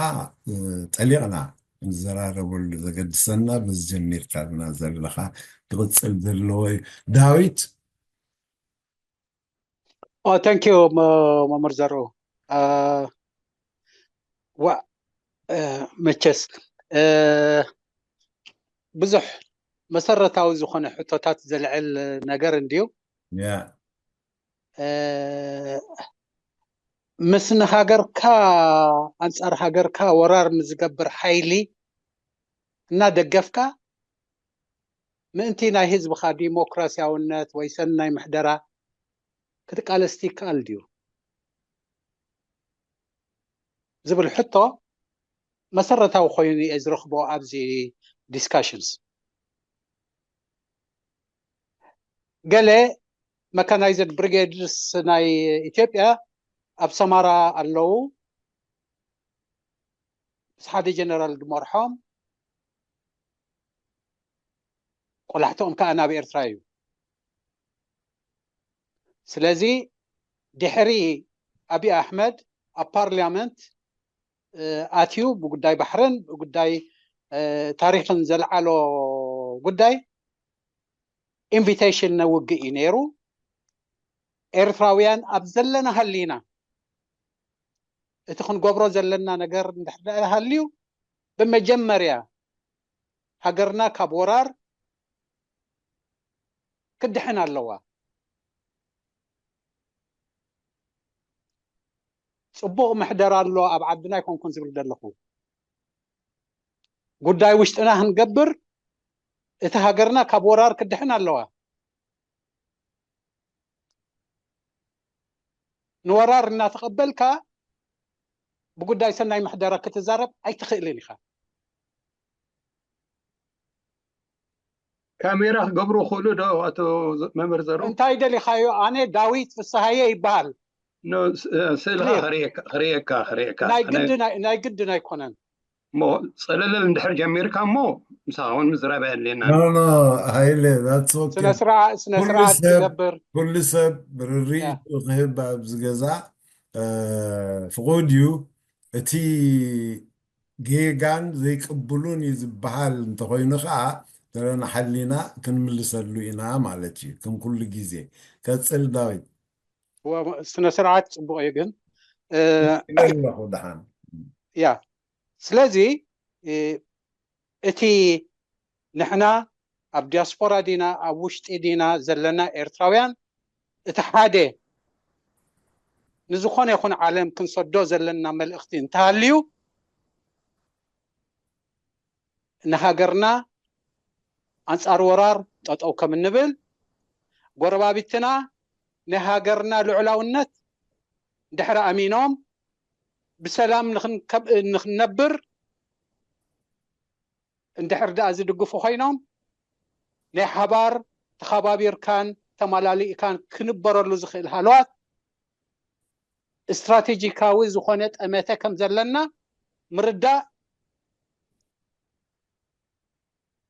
ጠሊቕና ክንዘራረበሉ ዘገድሰና በዚ ጀሚርካልና ዘለኻ ክቕፅል ዘለዎ እዩ። ዳዊት። Thank you መምህር ዘሩ። ዋ መቸስ ብዙሕ መሰረታዊ ዝኾነ ሕቶታት ዘልዕል ነገር እንድዩ። ምስ ንሃገርካ ኣንጻር ሃገርካ ወራር ንዝገብር ሓይሊ እናደገፍካ ምእንቲ ናይ ህዝብኻ ዲሞክራሲያውነት ወይ ሰናይ ምሕደራ ክትቃለስ ይከኣል ድዩ ዝብል ሕቶ መሰረታዊ ኮይኑ እየ ዝረኽቦ ኣብዚ discussions። ገለ mechanized brigades ናይ ኢትዮጵያ ኣብ ሰማራ ኣለዉ፣ ምስ ሓደ ጀነራል ዝመርሖም፣ ቆላሕትኦም ከዓ ናብ ኤርትራ እዩ። ስለዚ ድሕሪ ኣብይ ኣሕመድ ኣብ ፓርላመንት ኣትዩ ብጉዳይ ባሕርን ብጉዳይ ታሪኽን ዘልዓሎ ጉዳይ invitation ነውግእ እዩ ነይሩ። ኤርትራውያን ኣብ ዘለና ሃሊና እቲ ክንገብሮ ዘለና ነገር እንድሕር ሃልዩ ብመጀመርያ ሃገርና ካብ ወራር ክትድሕን ኣለዋ። ፅቡቕ ምሕደራ ኣሎ ኣብ ዓድና ኣይኮንኩን ዝብል ዘለኹ። ጉዳይ ውሽጥና ክንገብር እቲ ሃገርና ካብ ወራር ክትድሕን ኣለዋ። ንወራር እናተቐበልካ ብጉዳይ ሰናይ ምሕደራ ክትዛረብ ኣይትኽእልን ኢኻ። ካሜራ ክገብሩ ክእሉ ዶ ኣቶ መምህር ዘሩ? እንታይ ደሊኻዮ? ኣነ ዳዊት ፍስሃየ ይበሃል። ስእልካ ክርእየካ ክርእየካ ናይ ግድን ኣይኮነን። እሞ ፀለለል እንድሕር ጀሚርካ እሞ ምሳኻ እውን ምዝራብ ኣየድልየና። ሃይለ ስነ ስርዓት ትገብር። ኩሉ ሰብ ርኢቱ ክህብ ኣብዚ ገዛ ፍቑድ እዩ። እቲ ጌጋን ዘይቅብሉን እዩ ዝበሃል እንተኾይኑ ከዓ ተረና ሓሊና ክንምልሰሉ ኢና ማለት እዩ። ከም ኩሉ ግዜ ቀፅል ዳዊት። ስነ ስርዓት ፅቡቕ እዩ ግን ኣለኹ ደሓን ያ ስለዚ እቲ ንሕና ኣብ ዲያስፖራ ዲና ኣብ ውሽጢ ዲና ዘለና ኤርትራውያን እቲ ሓደ ንዝኾነ ይኹን ዓለም ክንሰዶ ዘለና መልእኽቲ እንተሃልዩ ንሃገርና ኣንጻር ወራር ጠጠው ከም እንብል ጎረባቢትና ናይ ሃገርና ልዑላውነት እንድሕር ኣሚኖም ብሰላም ንኽንነብር እንድሕር ደኣ ዝድግፉ ኮይኖም ናይ ሓባር ተኸባቢርካን ተመላሊእካን ክንበረሉ ዝኽእል ሃለዋት ስትራቴጂካዊ ዝኾነ ጠመተ ከም ዘለና ምርዳእ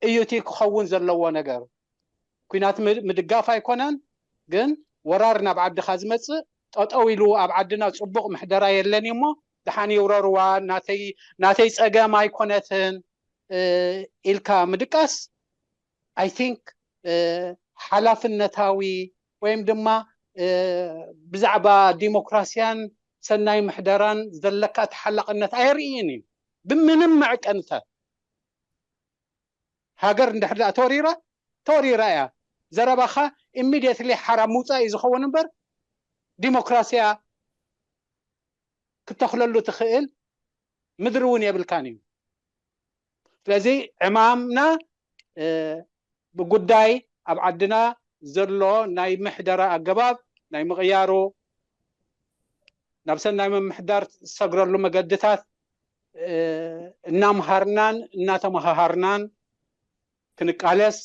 እዩ እቲ ክኸውን ዘለዎ ነገር። ኲናት ምድጋፍ ኣይኮነን፣ ግን ወራር ናብ ዓድኻ ዝመፅእ፣ ጠጠው ኢሉ ኣብ ዓድና ፅቡቕ ምሕደራ የለን እሞ ደሓን ይውረርዋ፣ ናተይ ጸገም ኣይኮነትን ኢልካ ምድቃስ፣ I think፣ ሓላፍነታዊ ወይም ድማ ብዛዕባ ዲሞክራሲያን ሰናይ ምሕደራን ዘለካ ተሓላቕነት ኣየርእይን እዩ ብምንም መዕቀንታት። ሃገር እንድሕር ደኣ ተወሪራ፣ ተወሪራ እያ። ዘረባኻ ኢሚድየትሊ ሓራ ምውፃእ እዩ ዝኸውን እምበር፣ ዲሞክራሲያ ክተኽለሉ ትኽእል ምድሪ እውን የብልካን እዩ። ስለዚ ዕማምና ብጉዳይ ኣብ ዓድና ዘሎ ናይ ምሕደራ ኣገባብ ናይ ምቕያሩ፣ ናብ ሰናይ ምምሕዳር ዝሰግረሉ መገድታት እናምሃርናን እናተመሃሃርናን ክንቃለስ፣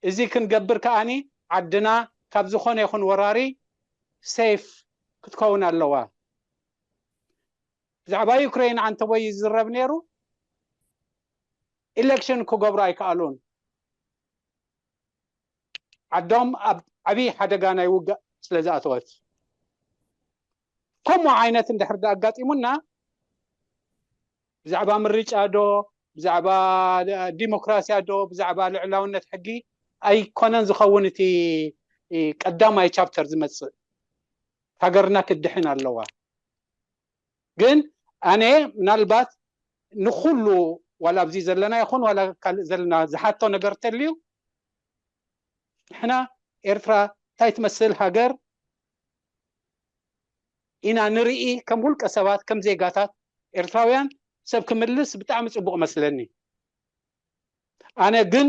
እዚ ክንገብር ከኣኒ ዓድና ካብ ዝኾነ ይኹን ወራሪ ሴፍ ክትከውን ኣለዋ። ብዛዕባ ዩክሬን ዓንተቦይ ይዝረብ ነይሩ። ኢሌክሽን ክገብሩ ኣይከኣሉን። ዓዶም ኣብ ዓብዪ ሓደጋ ናይ ውግእ ስለ ዝኣተወት። ከምኡ ዓይነት እንድሕር ኣጋጢሙና ብዛዕባ ምርጫ ዶ፣ ብዛዕባ ዲሞክራሲያ ዶ፣ ብዛዕባ ልዕላውነት ሕጊ ኣይኮነን ዝኸውን እቲ ቀዳማይ ቻፕተር ዝመፅእ። ሃገርና ክትድሕን ኣለዋ። ግን ኣነ ምናልባት ንኩሉ ዋላ ኣብዚ ዘለና ይኹን ዋላ ካልእ ዘለና ዝሓቶ ነገር ተልዩ ንሕና ኤርትራ እንታይ ትመስል ሃገር ኢና ንርኢ ከም ውልቀ ሰባት ከም ዜጋታት ኤርትራውያን ሰብ ክምልስ ብጣዕሚ ጽቡቕ መስለኒ። ኣነ ግን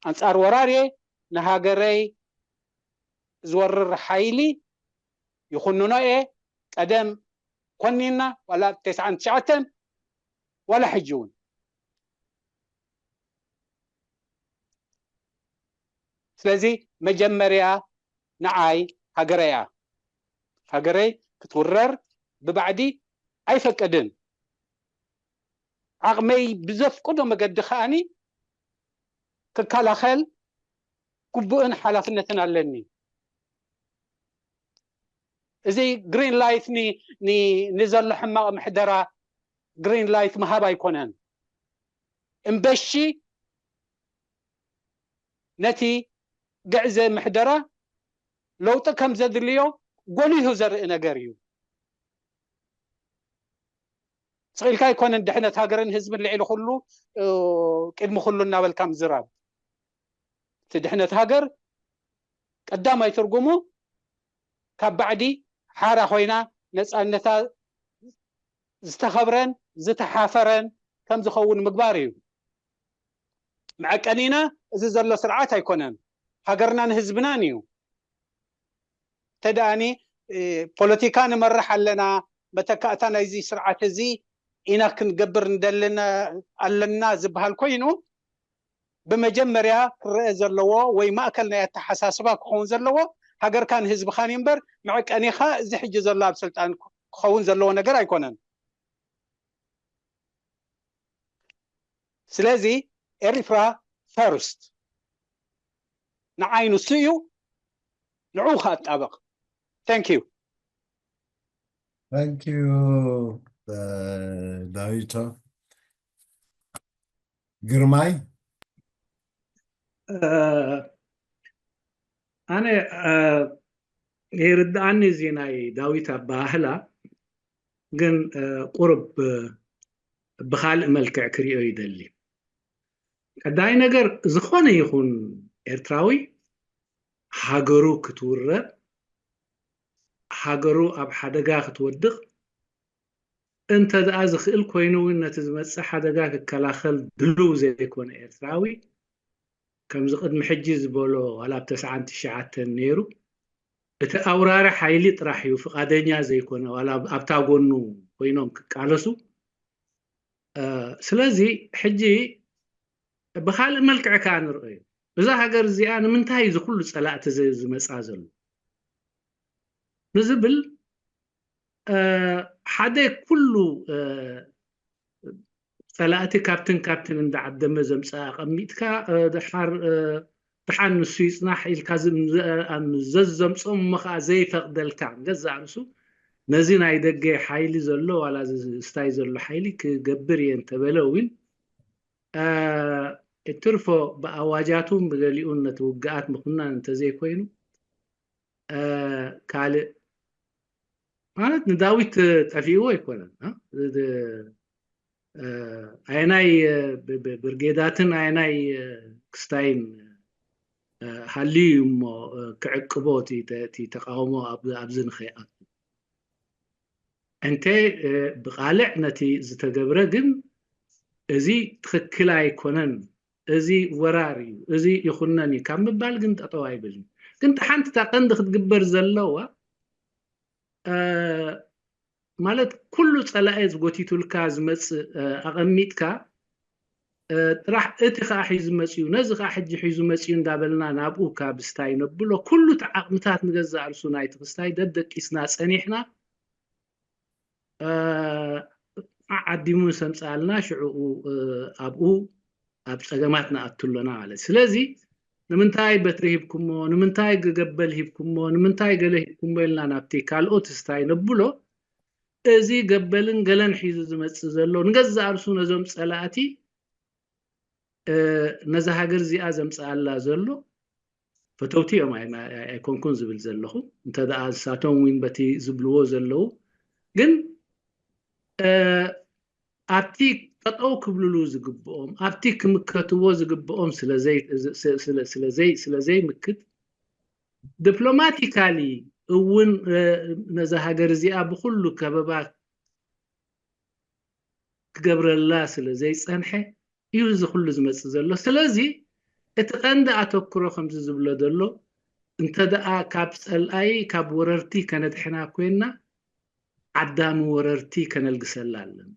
ኣንጻር ወራር እየ፣ ንሃገረይ ዝወርር ሓይሊ ይኹንኖ እየ። ቀደም ኮኒና ዋላ ኣብ ተስዓን ትሽዓተን ዋላ ሕጂ እውን። ስለዚ መጀመርያ ንዓይ ሃገረይ እያ። ሃገረይ ክትውረር ብባዕዲ ኣይፈቅድን። ዓቕመይ ብዘፍቅዶ መገዲ ከኣኒ ክከላኸል ግቡእን ሓላፍነትን ኣለኒ። እዚ ግሪን ላይት ንዘሎ ሕማቕ ምሕደራ ግሪን ላይት ምሃብ ኣይኮነን። እምበሺ ነቲ ግዕዘ ምሕደራ ለውጢ ከም ዘድልዮ ጎሊሁ ዘርኢ ነገር እዩ። ስቕ ኢልካ ኣይኮነን ድሕነት ሃገርን ህዝብን ልዕሊ ኩሉ፣ ቅድሚ ኩሉ እናበልካ ምዝራብ። እቲ ድሕነት ሃገር ቀዳማይ ትርጉሙ ካብ ባዕዲ ሓራ ኮይና ነፃነታ ዝተኸብረን ዝተሓፈረን ከም ዝኸውን ምግባር እዩ። መዐቀኒና እዚ ዘሎ ስርዓት ኣይኮነን፣ ሃገርናን ህዝብናን እዩ። እንተ ደኣኒ ፖለቲካ ንመርሕ ኣለና፣ መተካእታ ናይዚ ስርዓት እዚ ኢና ክንገብር እንደለና ኣለና ዝበሃል ኮይኑ፣ ብመጀመርያ ክረአ ዘለዎ ወይ ማእከል ናይ ኣተሓሳስባ ክኸውን ዘለዎ ሃገርካን ህዝብኻን እዩ እምበር፣ መዐቀኒኻ እዚ ሕጂ ዘሎ ኣብ ስልጣን ክኸውን ዘለዎ ነገር ኣይኮነን። ስለዚ ኤርትራ ፈርስት ንዓይ ንሱ እዩ፣ ንዕኡ ከኣጣበቕ። Thank you። Thank you ዳዊቶ። ግርማይ። ኣነ ይርድኣኒ እዚ ናይ ዳዊት ኣባህላ፣ ግን ቁርብ ብካልእ መልክዕ ክሪኦ ይደሊ። ቀዳይ ነገር፣ ዝኾነ ይኹን ኤርትራዊ ሃገሩ ክትውረር፣ ሃገሩ ኣብ ሓደጋ ክትወድቕ፣ እንተ ደኣ ዝኽእል ኮይኑ እውን ነቲ ዝመጽእ ሓደጋ ክከላኸል ድሉው ዘይኮነ ኤርትራዊ፣ ከምዚ ቅድሚ ሕጂ ዝበሎ ዋላ ኣብ ተስዓን ትሽዓተን ነይሩ፣ እቲ ኣውራሪ ሓይሊ ጥራሕ እዩ ፍቓደኛ ዘይኮነ ዋላ ኣብታ ጎኑ ኮይኖም ክቃለሱ። ስለዚ ሕጂ ብኻልእ መልክዕ ከኣ ንርእዮ። እዛ ሃገር እዚኣ ንምንታይ እዚ ኩሉ ጸላእቲ ዝመጻ ዘሎ ንዝብል ሓደ ኩሉ ጸላእቲ ካብትን ካብትን እንዳዓደመ ዘምጽኣ ኣቐሚጥካ፣ እ፣ ድሓር፣ እ፣ ድሓን ንሱ ይጽናሕ ኢልካ ዝም-፣ ዝ-፣ ኣም-፣ ዘዘምጾም እሞ ኸዓ ዘይፈቕደልካ ገዛእ ርእሱ ነዚ ናይ ደገ ሓይሊ ዘሎ ዋላ እዚ ስታይ ዘሎ ሓይሊ ክገብር እየ እንተበለ እውን፣ እ፣ እትርፎ ብኣዋጃቱን ብገሊኡን ነቲ ውግኣት ምኹናን እንተዘይኮይኑ፣ እ፣ ካልእ ማለት ንዳዊት ጠፊእዎ ኣይኮነን፣ እ፣ እ፣ እ፣ ኣየናይ፣ እ፣ ብ-፣ ብ-፣ ብርጌዳትን ኣየናይ፣ እ፣ ክስታይን፣ እ፣ ሃልዩ እዩ እሞ፣ እ፣ ክዕቅቦ እቲ ተ-፣ እቲ ተቃውሞ ኣብ-፣ ኣብዚ ንኸይኣቱ። እንተ፣ እ፣ ብቃልዕ ነቲ ዝተገብረ ግን እዚ ትኽክል ኣይኮነን፣ እዚ ወራር እዩ፣ እዚ ይኹነን እዩ ካብ ምባል ግን ጠጠው ኣይብልን። ግን እቲ ሓንቲ እታ ቀንዲ ክትግበር ዘለዋ፣ እ፣ ማለት ኩሉ ጸላኤ ዝጎቲቱልካ ዝመጽእ፣ እ፣ ኣቐሚጥካ፣ እ፣ ጥራሕ እቲ ኸኣ ሒዙ መጽዩ፣ ነዚ ኸኣ ሕጂ ሒዙ መጽዩ እንዳበልና ናብኡ ካብ ስታይ ነብሎ፣ ኩሉ እቲ ዓቕምታት ንገዛእ ርእሱ ናይቲ ክስታይ ደደቂስና ጸኒሕና፣ እ፣ ዓዲሙ ምስ ኣምጽኣልና ሽዕኡ፣ እ፣ ኣብኡ ኣብ ጸገማት ንኣቱ ኣሎና ማለት። ስለዚ ንምንታይ በትሪ ሂብኩሞ፣ ንምንታይ ገበል ሂብኩሞ፣ ንምንታይ ገለ ሂብኩሞ ኢልና ናብቲ ካልኦት ስታይ ነብሎ፣ እዚ ገበልን ገለን ሒዙ ዝመጽእ ዘሎ ንገዛእ ርእሱ ነዞም ጸላእቲ፣ እ፣ ነዛ ሃገር እዚኣ ዘምጽኣላ ዘሎ ፈተውቲ እዮም ኣይ-፣ ኣይ-፣ ኣይኮንኩን ዝብል ዘለኹ። እንተ ደኣ ንሳቶም እውን በቲ ዝብልዎ ዘለዉ፣ ግን፣ እ፣ ኣብቲ ጠጠው ክብልሉ ዝግብኦም፣ ኣብቲ ክምከትዎ ዝግብኦም ስለ ዘይ-፣ ስ-፣ ስለ፣ ስለ ዘይ-፣ ስለ ዘይምክት፣ ዲፕሎማቲካሊ እውን፣ እ፣ ነዛ ሃገር እዚኣ ብኹሉ ከበባ ክገብረላ ስለ ዘይጸንሐ እዩ እዚ ኩሉ ዝመጽእ ዘሎ። ስለዚ እቲ ቀንዲ ኣተኩሮ ከምዚ ዝብሎ ዘሎ፣ እንተ ደኣ ካብ ጸልኣይ፣ ካብ ወረርቲ ከነድሕና ኮይንና፣ ዓዳሚ ወረርቲ ከነልግሰላ ኣለና።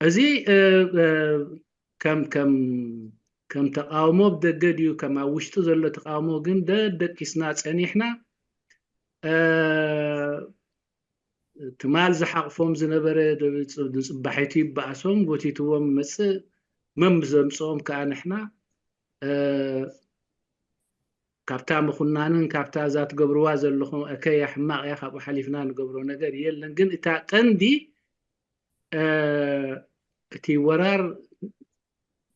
እዚ፣ እ፣ እ፣ ከም፣ ከም፣ ከም ተቃውሞ ብደገ ድዩ፣ ከም ኣብ ውሽጢ ዘሎ ተቃውሞ ግን ደደቂስና ጸኒሕና፣ እ፣ ትማል ዝሓቕፎም ዝነበረ ድ-፣ ንጽባሒቱ ይበኣሶም፣ ጎቲትዎም ይመጽእ፣ መም ዘምጽኦም ከኣ ንሕና፣ እ፣ ካብታ ምኹናንን ካብታ እዛ ትገብርዋ ዘለኹም እከያ ሕማቕ እያ፣ ካብኡ ሓሊፍና ንገብሮ ነገር የለን። ግን እታ ቀንዲ፣ እ፣ እቲ ወራር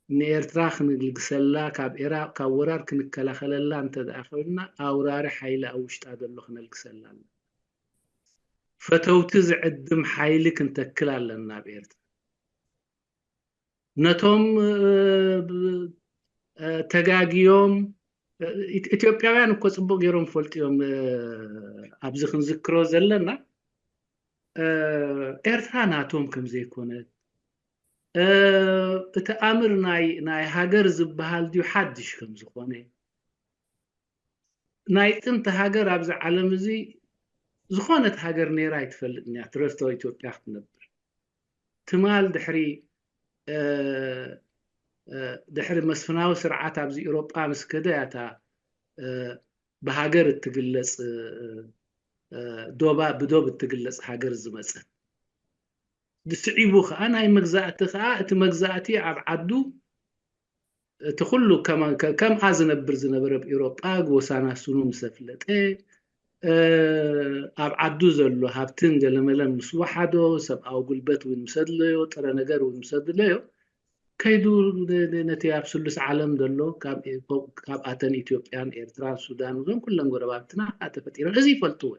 ንኤርትራ ክንልግሰላ፣ ካብ ኤራ-፣ ካብ ወራር ክንከላኸለላ እንተ ደኣ ኮይንና፣ ኣውራሪ ሓይሊ ኣብ ውሽጣ ዘሎ ክነልግሰላ ኣለና። ፈተውቲ ዝዕድም ሓይሊ ክንተክል ኣለና ኣብ ኤርትራ። ነቶም፣ እ፣ ብ-፣ እ፣ ተጋግዮም፣ እ፣ ኢት-፣ ኢትዮጵያውያን እኮ ጽቡቕ ገይሮም ፈልጡ እዮም፣ እ፣ ኣብዚ ክንዝክሮ ዘለና፣ እ፣ ኤርትራ ናቶም ከም ዘይኮነት፣ እ፣ እቲ ኣምር ናይ፣ ናይ ሃገር ዝበሃል ድዩ ሓድሽ ከም ዝኾነ፣ ናይ ጥንቲ ሃገር ኣብዚ ዓለም እዚ ዝኾነት ሃገር ነይራ ኣይትፈልጥን እያ፣ ትረስቶ ኢትዮጵያ ክትነብር። ትማል ድሕሪ፣ እ፣ እ፣ ድሕሪ መስፍናዊ ስርዓት ኣብዚ ኤውሮጳ ምስ ከደ እያ እታ፣ እ፣ ብሃገር እትግለጽ፣ እ፣ እ፣ ዶባ፣ ብዶብ እትግለጽ ሃገር ዝመጸት። ስዒቡ ከኣ ናይ መግዛእቲ ከኣ እቲ መግዛእቲ ኣብ ዓዱ እቲ ኩሉ ከማ-፣ ከ-፣ ከምኣ ዝነብር ዝነበረ ኣብ ኤውሮጳ ጎሳና ስኑ ምስ ኣፍለጠ፣ እ፣ ኣብ ዓዱ ዘሎ ሃብትን ገለመለን ምስ ወሓዶ፣ ሰብኣዊ ጉልበት እውን ምስ ኣድለዮ፣ ጥረ ነገር እውን ምስ ኣድለዮ፣ ከይዱ ነ-፣ ነ-፣ ነቲ ኣብ ስሉስ ዓለም ዘሎ ካብ ኤ-፣ ካብ ኣተን ኢትዮጵያን ኤርትራን ሱዳን እዞም ኩለን ጎረባብትና ተፈጢረን። እዚ ይፈልጥዎ።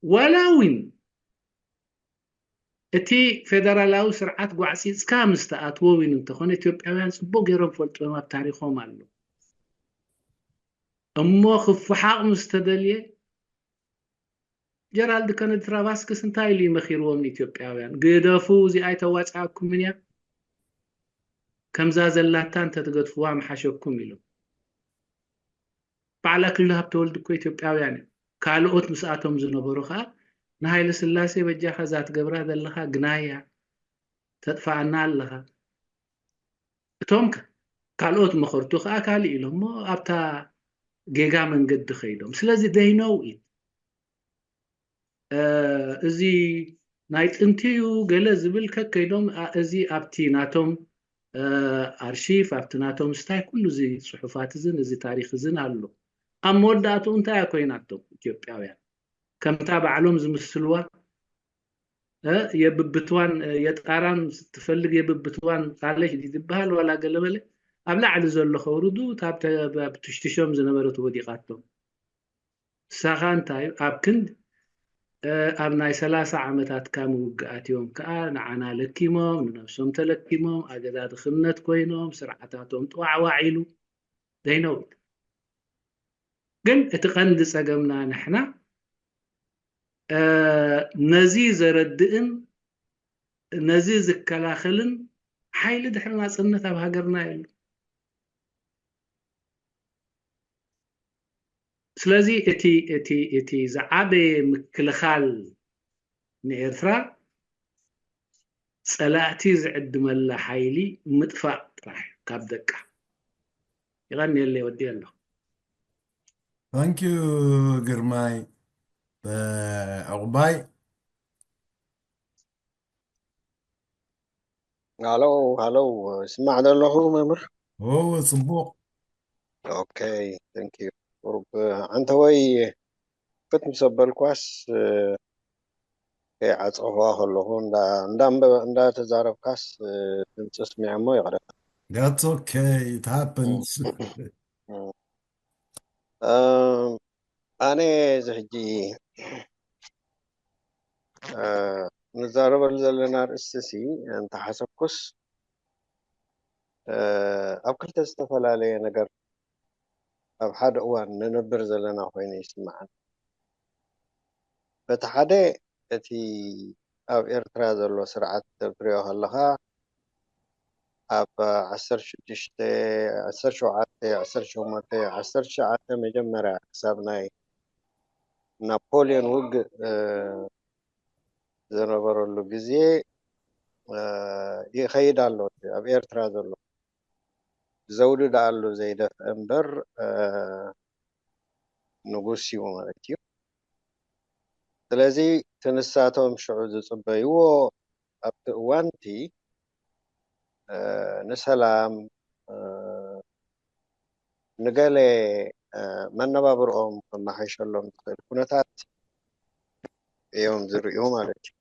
ዋላ እውን እቲ ፌደራላዊ ስርዓት ጓዕጺጽካ ምስ ተኣትዎ እውን እንተኾነ፣ ኢትዮጵያውያን ጽቡቕ ገይሮም ፈልጥዎም ኣብ ታሪኾም ኣሎ። እሞ ክፈሓቕ ምስ ተደልየ፣ ጀራልድ ከነዲ ትራቫስክስ እንታይ ኢሉ እዩ መኺርዎም ንኢትዮጵያውያን? ግደፉ፣ እዚኣ ኣይተዋጽኣኩምን እያ። ከምዛ ዘላታ እንተትገድፍዋ ምሓሸኩም ኢሎም። በዓል ኣክሊሉ ሃብተወልድ እኮ ኢትዮጵያውያን እዮም። ካልኦት ምስኣቶም ዝነበሩ ኸኣ ንሃይለ ስላሴ በጃኻ እዛ ትገብራ ዘለኻ ግናይ እያ፣ ተጥፍኣና ኣለኻ። እቶም ከ-፣ ካልኦት መኸርቱ ኸኣ ካልእ ኢሎም እሞ ኣብታ ጌጋ መንገዲ ኸይዶም። ስለዚ they know it። እዚ ናይ ጥንቲ እዩ ገለ ዝብል ከከይዶም እዚ ኣብቲ ናቶም ኣርሺፍ ኣብቲ ናቶም ስታይ ኩሉ እዚ ፅሑፋት እዝን እዚ ታሪክ እዝን ኣሎ። ኣብ መወዳእትኡ እንታይ ኮይናቶም ኢትዮጵያውያን ከምታ ባዕሎም ዝምስልዋ የብብትዋን የጣራን ስትፈልግ የብብትዋን ቃለሽ ዝበሃል ዋላ ገለመለ ኣብ ላዕሊ ዘሎ ከውርዱ ኣብ ትሽትሾም ዝነበረት ወዲቃቶም። ንሳኻ እንታይ ኣብ ክንድ ኣብ ናይ ሰላሳ ዓመታትካ ምውግኣት እዮም ከዓ ንዓና ለኪሞም ንነብሶም ተለኪሞም ኣገዳ ድኽነት ኮይኖም ስርዓታቶም ጥዋዕዋዕ ኢሉ ዘይነውት ግን እቲ ቀንዲ ጸገምና ንሕና ነዚ ዘረድእን ነዚ ዝከላኸልን ሓይሊ ድሕሪ ናፅነት ኣብ ሃገርና የሉ። ስለዚ እቲ እቲ እቲ ዝዓበየ ምክልኻል ንኤርትራ ፀላእቲ ዝዕድመላ ሓይሊ ምጥፋእ ጥራሕ ካብ ደቃ። ይቐንየለይ ወዲ ኣሎ። Thank you ግርማይ ዕቑባይ። ሃሎ ሃሎ፣ ስማዕ ዘለኹ መምህር። ኦ ጽቡቕ። ኦኬ፣ thank you። ቁሩብ ዓንተወይ ፍት ምስ ኣበልኳስ ከይዓጸኹዋ ከለኹ እንዳተዛረብካስ ድምፂ ስሚዐሞ ይቕረታ። That's okay, it happens። ኣነ እዚ ሕጂ ንዛረበሉ ዘለና ርእስቲ ሲ እንተሓሰብኩስ ኣብ ክልተ ዝተፈላለየ ነገር ኣብ ሓደ እዋን ንነብር ዘለና ኮይኑ ይስምዓኒ። በቲ ሓደ እቲ ኣብ ኤርትራ ዘሎ ስርዓት ክትሪኦ ከለኻ ኣብ ዓሰርተ ሽዱሽተ፣ ዓሰርተ ሸውዓተ፣ ዓሰርተ ሸሞንተ፣ ዓሰርተ ትሽዓተ መጀመርያ ክሳብ ናይ ናፖልዮን ውግእ ዝነበረሉ ግዜ ይኸይድ ኣሎ። ኣብ ኤርትራ ዘሎ ዘውዲ ደኣሉ ዘይደፍአ እምበር ንጉስ እዩ ማለት እዩ። ስለዚ እቲ ንሳቶም ሽዑ ዝፅበይዎ ኣብቲ እዋን እቲ ንሰላም ንገለ መነባብርኦም ከመሓይሸሎም ዝኽእል ኩነታት እዮም ዝርእዩ ማለት እዩ።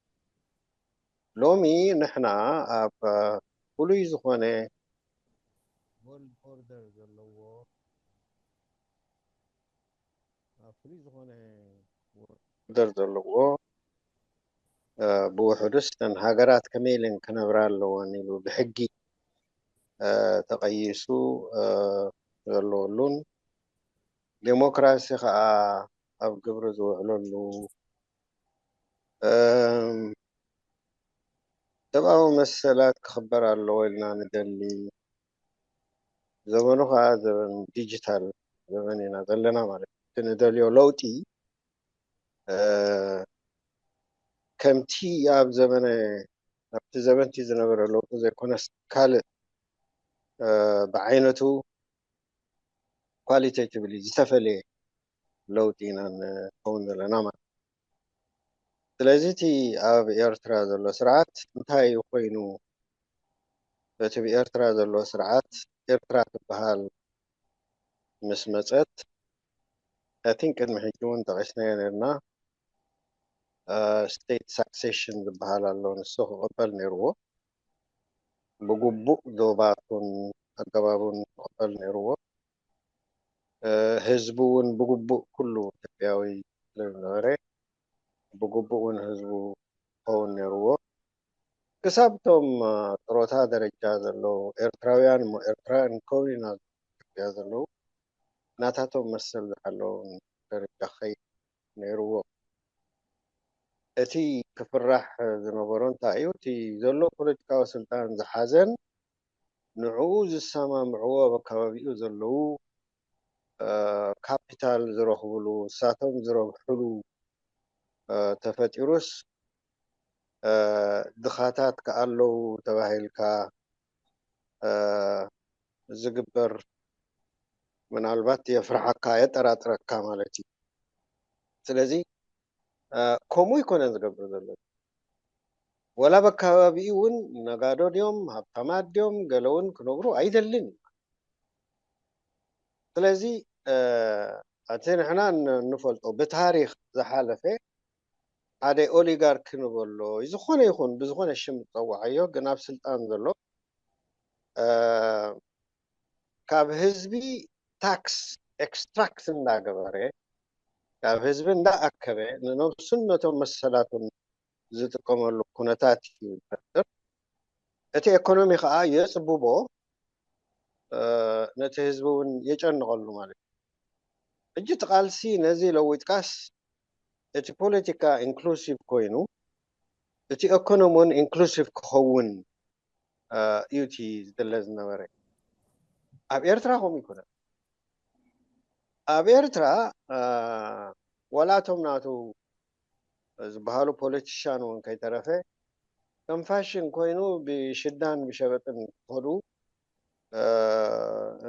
ሎሚ ንሕና ኣብ ፍሉይ ዝኾነ world order ዘለዎ ፍሉይ ዝኾነ order ዘለዎ ብውሕዱስ እተን ሃገራት ከመይ ኢለን ክነብራ ኣለወን ኢሉ ብሕጊ ተቐይሱ ዘለወሉን ዴሞክራሲ ከዓ ኣብ ግብሪ ዝውዕለሉ ሰብኣዊ መሰላት ክኽበር ኣለዎ ኢልና ንደሊ። ዘመኑ ከዓ ዘበን ዲጂታል ዘበን ኢና ዘለና ማለት እዩ። እቲ ንደልዮ ለውጢ ከምቲ ኣብ ዘመነ ኣብቲ ዘበንቲ ዝነበረ ለውጢ ዘይኮነስ ካልእ ብዓይነቱ ኳሊቴቲቭሊ ዝተፈለየ ለውጢ ኢና ንኸውን ዘለና ማለት እዩ። ስለዚ እቲ ኣብ ኤርትራ ዘሎ ስርዓት እንታይ እዩ ኮይኑ እቲ ብኤርትራ ዘሎ ስርዓት ኤርትራ ትበሃል ምስ መፀት ኣቲን ቅድሚ ሕጂ እውን ጠቂስናዮ ነርና ስቴት ሳክሴሽን ዝበሃል ኣሎ ንሱ ክቕበል ነይርዎ ብግቡእ ዶባቱን ኣገባቡን ክቕበል ነይርዎ ህዝቢ እውን ብግቡእ ኩሉ ኢትዮጵያዊ ስለዝነበረ ብግቡእ እውን ህዝቡ ክኸውን ነይርዎ ክሳብ እቶም ጥሮታ ደረጃ ዘለዉ ኤርትራውያን እሞ ኤርትራውያን ክኸውን ኢና ኢትዮጵያ ዘለዉ ናታቶም መሰል ዝሓለውን ደረጃ ክኸይድ ነይርዎ እቲ ክፍራሕ ዝነበሮ እንታይ እዩ እቲ ዘሎ ፖለቲካዊ ስልጣን ዝሓዘን ንዕኡ ዝሰማምዕዎ ኣብ ኣከባቢኡ ዘለዉ ካፒታል ዝረኽብሉ ንሳቶም ዝረብሕሉ ተፈጢሩስ ድኻታት ከኣለዉ ተባሂልካ ዝግበር ምናልባት የፍርሓካ የጠራጥረካ ማለት እዩ ስለዚ ከምኡ ኣይኮነን ዝገብር ዘሎ። ወላ በካባቢኡ እውን ነጋዶ ድዮም ሃብታማት ድዮም ገለ እውን ክነብሩ ኣይደልን። ስለዚ እቲ ንሕና ንፈልጦ ብታሪክ ዝሓለፈ ሓደ ኦሊጋርክ ንበሎ፣ ዝኾነ ይኹን ብዝኾነ ሽም ዝፀዋዓዮ፣ ግን ኣብ ስልጣን ዘሎ ካብ ህዝቢ ታክስ ኤክስትራክት እንዳገበረ፣ ካብ ህዝቢ እንዳኣከበ፣ ንነብሱን ነቶም መሰላቱን ዝጥቀመሉ ኩነታት እዩ ዝፈጥር። እቲ ኤኮኖሚ ከዓ የፅብቦ፣ ነቲ ህዝቢ እውን የጨንቐሉ ማለት እዩ። ሕጂ እቲ ቃልሲ ነዚ ለዊጥካስ፣ እቲ ፖለቲካ ኢንክሉሲቭ ኮይኑ፣ እቲ ኤኮኖሚ እውን ኢንክሉሲቭ ክኸውን እዩ እቲ ዝድለ ዝነበረ። ኣብ ኤርትራ ከምኡ ይኮነ። ኣብ ኤርትራ ዋላቶም ናቱ ዝበሃሉ ፖለቲሻን እውን ከይተረፈ ከም ፋሽን ኮይኑ ብሽዳን ብሸበጥን ክኸዱ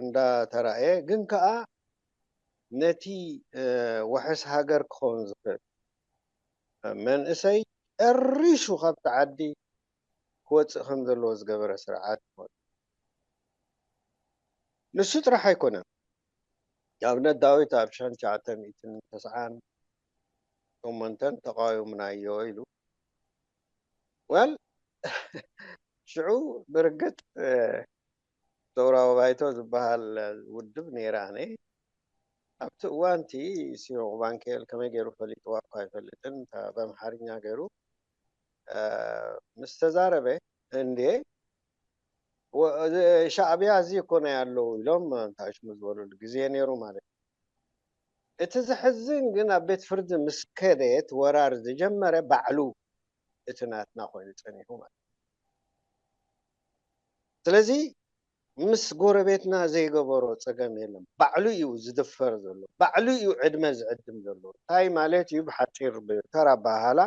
እንዳተራእየ፣ ግን ከኣ ነቲ ዋሕስ ሃገር ክኸውን ዝኽእል መንእሰይ ጨሪሱ ካብቲ ዓዲ ክወፅእ ከም ዘለዎ ዝገበረ ስርዓት እዩ። ንሱ ጥራሕ ኣይኮነን። ንኣብነት ዳዊት ኣብ ሽሕን ትሽዓተ ሚእትን ተስዓን ሸሞንተን ተቃዊምናዮ ኢሉ። ወል ሽዑ ብርግጥ ሰውራዊ ባይቶ ዝበሃል ውድብ ነይረ። ኣነ ኣብቲ እዋንቲ ሲዮን ባንኬል ከመይ ገይሩ ፈሊጥዋ እኳ ኣይፈልጥን። እታ ብኣምሓርኛ ገይሩ ምስ ተዛረበ፣ እንዴ ሻዕብያ እዚ እኮ ናይ ኣለዉ ኢሎም እንታሽሙ ዝበሉሉ ግዜ ነይሩ ማለት እዩ። እቲ ዘሕዝን ግን ኣብ ቤት ፍርዲ ምስ ከደት ወራር ዝጀመረ ባዕሉ እቲ ናትና ኮይኑ ጸኒሑ ማለት እዩ። ስለዚ ምስ ጎረቤትና ዘይገበሮ ጸገም የለን። ባዕሉ እዩ ዝድፈር ዘሎ፣ ባዕሉ እዩ ዕድመ ዝዕድም ዘሎ። እንታይ ማለት እዩ? ብሓፂር ብተራ ኣበሃህላ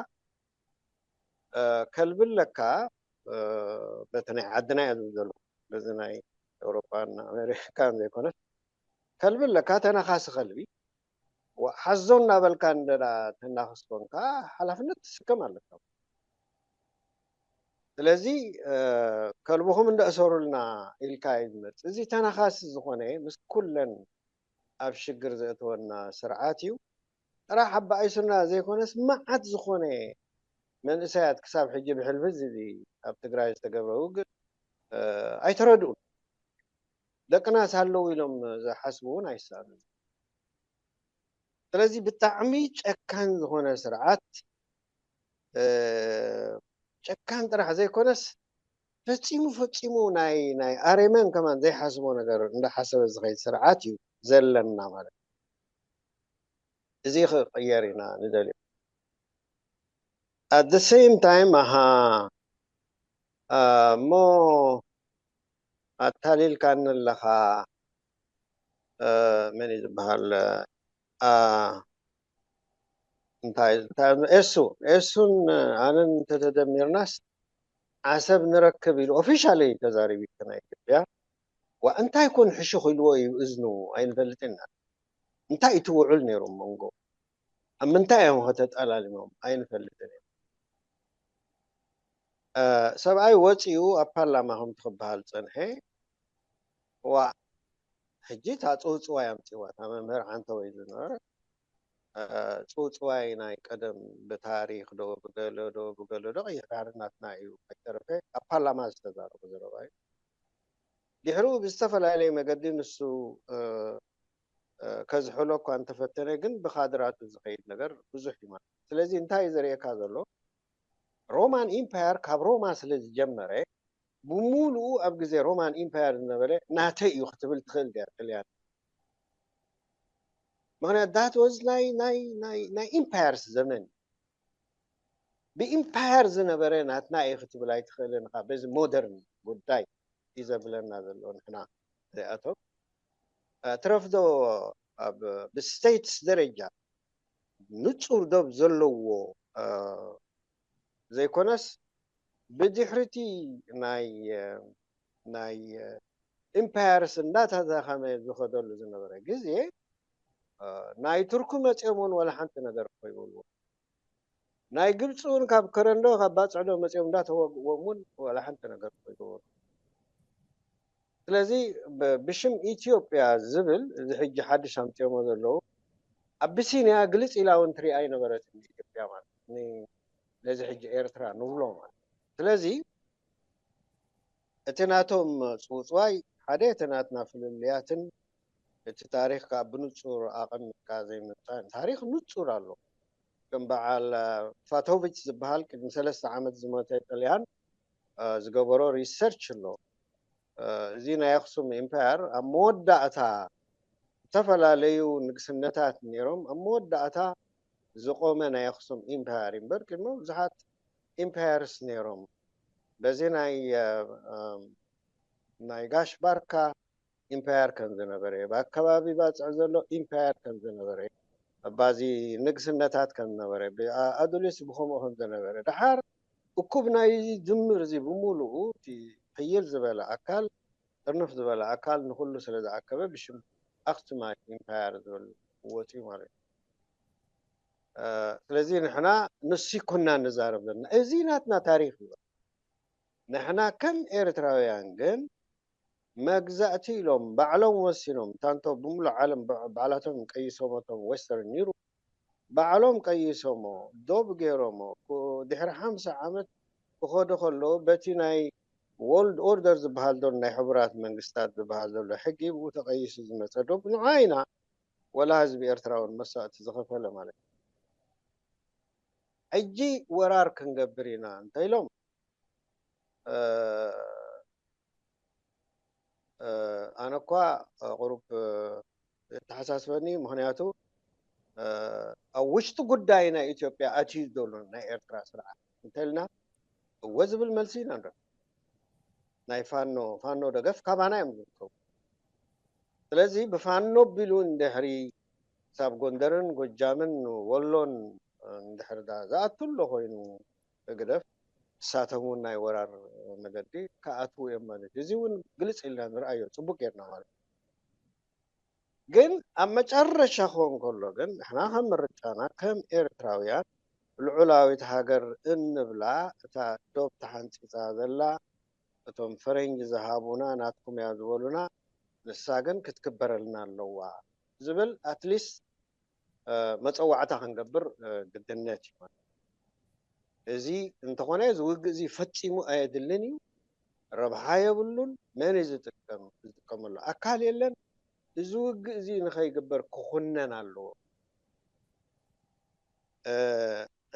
ከልቢ ኣለካ በቲ ናይ ዓድና እየ ዝብል ዘለኹ፣ በዚ ናይ ኤውሮጳን ኣሜሪካን ዘይኮነስ፣ ከልቢ ኣለካ፣ ተናኻሲ ከልቢ። ሓዞ እናበልካ እንደ ተናኽስ ኮንካ ሓላፍነት ትስከም ኣለካ። ስለዚ ከልብኹም እንደእሰሩልና ኢልካ እዩ ዝመፅእ። እዚ ተናኻሲ ዝኾነ ምስ ኩለን ኣብ ሽግር ዘእተወና ስርዓት እዩ። ጥራሕ ኣባኢሱና ዘይኮነስ መዓት ዝኾነ መንእሰያት ክሳብ ሕጂ ብሕልፊ እዚ ኣብ ትግራይ ዝተገብረ ውግእ ኣይተረድኡን። ደቅናስ ኣለዉ ኢሎም ዝሓስቡ እውን ኣይሰኣኑን። ስለዚ ብጣዕሚ ጨካን ዝኾነ ስርዓት፣ ጨካን ጥራሕ ዘይኮነስ ፈጺሙ ፈጺሙ ናይ ናይ ኣሬመን ከማን ዘይሓስቦ ነገር እንዳሓሰበ ዝኸይድ ስርዓት እዩ ዘለና ማለት እዩ። እዚ ክቕየር ኢና ንደልዮ። At the same time ኣሃ እሞ ኣታሊልካኒ ኣለኻ። መን እዩ ዝበሃል? እንታይ ኤሱ ኤሱን ኣነን እንተተደሚርናስ ዓሰብ ንረክብ ኢሉ ኦፊሻሊ ተዛሪቡ ናይ ኢትዮጵያ። ዋ እንታይ ኮን ሕሹኽ ኢልዎ እዩ እዝኑ? ኣይንፈልጥን ኢና። እንታይ እቲ ውዑል ነይሩ መንጎ ኣብ ምንታይ እዮም ከተጠላሊሞም? ኣይንፈልጥን ኢና። ሰብኣይ ወፂኡ ኣብ ፓርላማ ከምቲ ክበሃል ፀንሐ። ዋ ሕጂ እታ ፅውፅዋይ ኣምፅዋ እታ መምህር ዓንተወይ ዝነበረ ፅውፅዋይ ናይ ቀደም ብታሪክ ዶ ብገለ ዶ ብገለ ዶ ቀይሕ ባሕሪ ናትና እዩ ከይተረፈ ኣብ ፓርላማ ዝተዛረቡ ዘረባ እዩ። ድሕሪኡ ብዝተፈላለየ መገዲ ንሱ ከዝሕሎ እኳ እንተፈተነ ግን ብካድራቱ ዝኸይድ ነገር ብዙሕ እዩ ማለት። ስለዚ እንታይ እዩ ዘርእየካ ዘሎ? ሮማን ኢምፓየር ካብ ሮማ ስለ ዝጀመረ ብሙሉኡ ኣብ ግዜ ሮማን ኢምፓየር ዝነበረ ናተይ እዩ ክትብል ትኽእል ድያ ጥልያን? ምክንያት that was ናይ ናይ ናይ ናይ ኢምፓየርስ ዘመን። ብኢምፓየር ዝነበረ ናትና እዩ ክትብል ኣይትኽእልን ኢኻ። በዚ ሞደርን ጉዳይ እዩ ዘብለና ዘሎ ንሕና እዚኣቶም ትረፍዶ ኣብ ብስቴትስ ደረጃ ንፁር ዶብ ዘለዎ ዘይኮነስ ብድሕሪቲ ናይ ናይ ኢምፓየርስ እንዳተዳኸመ ዝኸደሉ ዝነበረ ግዜ ናይ ቱርኪ መፂኦም እውን ወላ ሓንቲ ነገር ኮይብልዎ። ናይ ግብፂ እውን ካብ ከረንዶ ካብ ባፅዕዶ መፂኦም እንዳተወግእዎም እውን ዋላ ሓንቲ ነገር ኮይንዎም። ስለዚ ብሽም ኢትዮጵያ ዝብል እዚ ሕጂ ሓድሽ ኣምፅኦሞ ዘለዉ ኣቢሲንያ ግልፅ ኢላ እውን ትሪኣ ኣይነበረትን ኢትዮጵያ ማለት ነዚ ሕጂ ኤርትራ ንብሎ ማለት። ስለዚ እቲ ናቶም ፅውፅዋይ ሓደ እቲ ናትና ፍልልያትን እቲ ታሪኽ ከዓ ብንፁር ኣቐሚጥካ ዘይምንፃን ታሪኽ ንፁር ኣሎ። ከም በዓል ፋቶቪች ዝበሃል ቅድሚ ሰለስተ ዓመት ዝሞተ ጥልያን ዝገበሮ ሪሰርች ኣሎ። እዚ ናይ ኣክሱም ኢምፓየር ኣብ መወዳእታ ዝተፈላለዩ ንግስነታት ነይሮም ኣብ መወዳእታ ዝቆመ ናይ ኣክሱም ኢምፓየር እምበር ቅድሚ ብዙሓት ኢምፓየርስ ነይሮም። በዚ ናይ ናይ ጋሽ ባርካ ኢምፓየር ከም ዝነበረ፣ ብኣከባቢ ባፅዕ ዘሎ ኢምፓየር ከም ዝነበረ፣ ባዚ ንግስነታት ከም ዝነበረ፣ ኣዱሊስ ብከምኡ ከም ዝነበረ፣ ደሓር እኩብ ናይ ድምር እዚ ብምሉኡ እቲ ሕይል ዝበለ ኣካል ጥርንፍ ዝበለ ኣካል ንኩሉ ስለ ዝኣከበ ብሽም ኣክሱማይ ኢምፓየር ዝብል ወፅዩ ማለት እዩ። ስለዚ ንሕና ንሱ ይኮና ንዛረብ ዘለና እዚ ናትና ታሪክ እዩ። ንሕና ከም ኤርትራውያን ግን መግዛእቲ ኢሎም ባዕሎም ወሲኖም ታንቶ ብምሉእ ዓለም ባዕላቶም ቀይሶሞቶም ወስተርን ዩሮፕ ባዕሎም ቀይሶሞ ዶብ ገይሮሞ ድሕሪ ሓምሳ ዓመት ክኸዱ ከለዉ በቲ ናይ ወርልድ ኦርደር ዝበሃል ዘሎ ናይ ሕቡራት መንግስታት ዝበሃል ዘሎ ሕጊ ብኡ ተቐይሱ ዝመፀ ዶብ ንዓ ኢና ወላ ህዝቢ ኤርትራ እውን መስዋእቲ ዝኸፈለ ማለት እዩ። ሕጂ ወራር ክንገብር ኢና እንተኢሎም ኣነ እኳ ቁሩብ ተሓሳስበኒ። ምክንያቱ ኣብ ውሽጢ ጉዳይ ናይ ኢትዮጵያ ኣትዩ ዘሎ ናይ ኤርትራ ስርዓት እንተልና እወ ዝብል መልሲ ኢና ንረክብ። ናይ ፋኖ ፋኖ ደገፍ ካባና እዮም ዝርከቡ። ስለዚ ብፋኖ ቢሉ እንድሕሪ ክሳብ ጎንደርን ጎጃምን ወሎን እንድሕር ዝኣቱ ኣሎ ኮይኑ ህግደፍ ንሳቶም እውን ናይ ወራር መገዲ ክኣትዉ እዮም ማለት እዩ። እዚ እውን ግልፅ ኢልና ንርኣዮ ፅቡቅ ጌርና ማለት እዩ። ግን ኣብ መጨረሻ ክኸውን ከሎ ግን ንሕና ከም ምርጫና ከም ኤርትራውያን ልዑላዊት ሃገር እንብላ እታ ዶብ ተሓንፂፃ ዘላ እቶም ፈረንጂ ዝሃቡና ናትኩም እያ ዝበሉና ንሳ ግን ክትክበረልና ኣለዋ ዝብል ኣትሊስት መፀዋዕታ ክንገብር ግድነት እዩ። እዚ እንተኾነ እዚ ውግእ እዚ ፈፂሙ ኣየድልን እዩ፣ ረብሓ የብሉን። መን እዩ ዝጥቀም ዝጥቀመሉ ኣካል የለን። እዚ ውግእ እዚ ንኸይግበር ክኹነን ኣለዎ።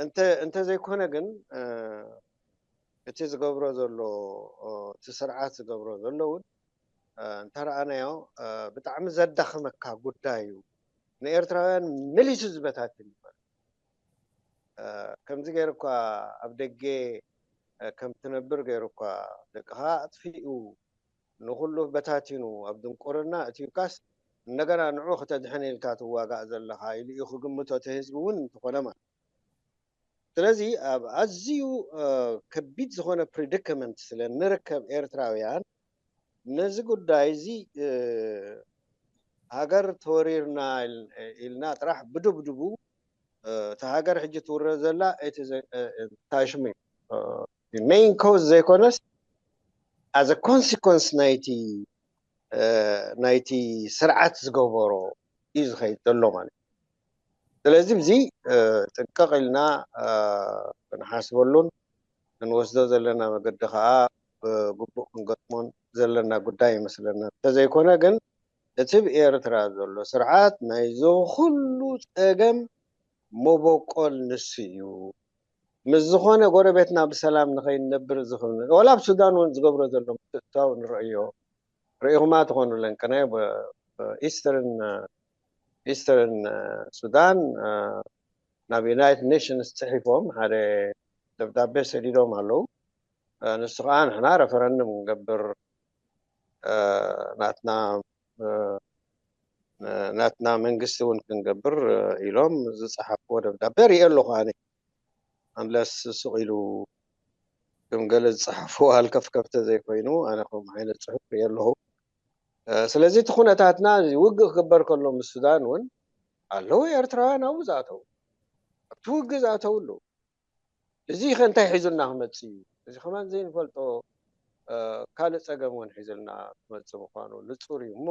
እንተ እንተዘይኮነ ግን እቲ ዝገብሮ ዘሎ እቲ ስርዓት ዝገብሮ ዘሎ እውን እንተረኣናዮ ብጣዕሚ ዘዳኽመካ ጉዳይ እዩ። ንኤርትራውያን መሊሱ ዝበታትን እዩ። ከምዚ ገይሩ እኳ ኣብ ደገ ከም ትነብር ገይሩ እኳ ደቅኻ ኣጥፊኡ ንኹሉ በታቲኑ ኣብ ድንቁርና እትዩካስ እንደገና ንዑ ክተድሕን ኢልካ ትዋጋእ ዘለኻ ኢሉ እዩ ክግምቶ እቲ ህዝቢ እውን እንተኾነ ማለት። ስለዚ ኣብ ኣዝዩ ከቢድ ዝኾነ ፕሪዲክመንት ስለ ንርከብ ኤርትራውያን ነዚ ጉዳይ እዚ ሃገር ተወሪርና ኢልና ጥራሕ ብድብድቡ እታ ሃገር ሕጂ ትውረ ዘላ እቲ ታሽሙ ሜይን ኮዝ ዘይኮነስ ኣዘ ኮንሲኮንስ ናይቲ ናይቲ ስርዓት ዝገበሮ እዩ ዝኸይድ ዘሎ ማለት እዩ። ስለዚ እዚ ጥንቅቕ ኢልና ክንሓስበሉን ክንወስዶ ዘለና መገዲ ከዓ ብግቡእ ክንገጥሞን ዘለና ጉዳይ ይመስለና። እንተዘይኮነ ግን እቲ ብኤርትራ ዘሎ ስርዓት ናይዚ ኩሉ ፀገም መበቆል ንሱ እዩ። ምስ ዝኾነ ጎረቤትና ብሰላም ንኸይንነብር ዝኽእል ወላ ኣብ ሱዳን እውን ዝገብሮ ዘሎ ምትእትታው ንርእዮ ርኢኹማ ትኾኑ ለንቅነ ኢስተርን ኢስተርን ሱዳን ናብ ዩናይትድ ኔሽንስ ፅሒፎም ሓደ ደብዳቤ ሰዲዶም ኣለዉ። ንሱ ከዓ ንሕና ረፈረንድም ንገብር ናትና ናትና መንግስቲ እውን ክንገብር ኢሎም ዝፀሓፍዎ ደብዳቤ ርኢ ኣለኹ ኣነ። ኣንለስ ስቕ ኢሉ ከም ገለ ዝፀሓፍዎ ሃልከፍከፍ ተዘይኮይኑ ኣነ ከምኡ ዓይነት ፅሑፍ ርኢ ኣለኹ። ስለዚ እቲ ኩነታትና ውግእ ክግበር ከሎ ምስ ሱዳን እውን ኣለዉ ኤርትራውያን ኣብኡ ዝኣተዉ ኣብቲ ውግእ ዝኣተዉ ኣለዉ። እዚ ከ እንታይ ሒዙልና ክመጽእ እዩ? እዚ ከማን ዘይንፈልጦ ካልእ ጸገም እውን ሒዙልና ክመጽእ ምዃኑ ንጹር እዩ። እሞ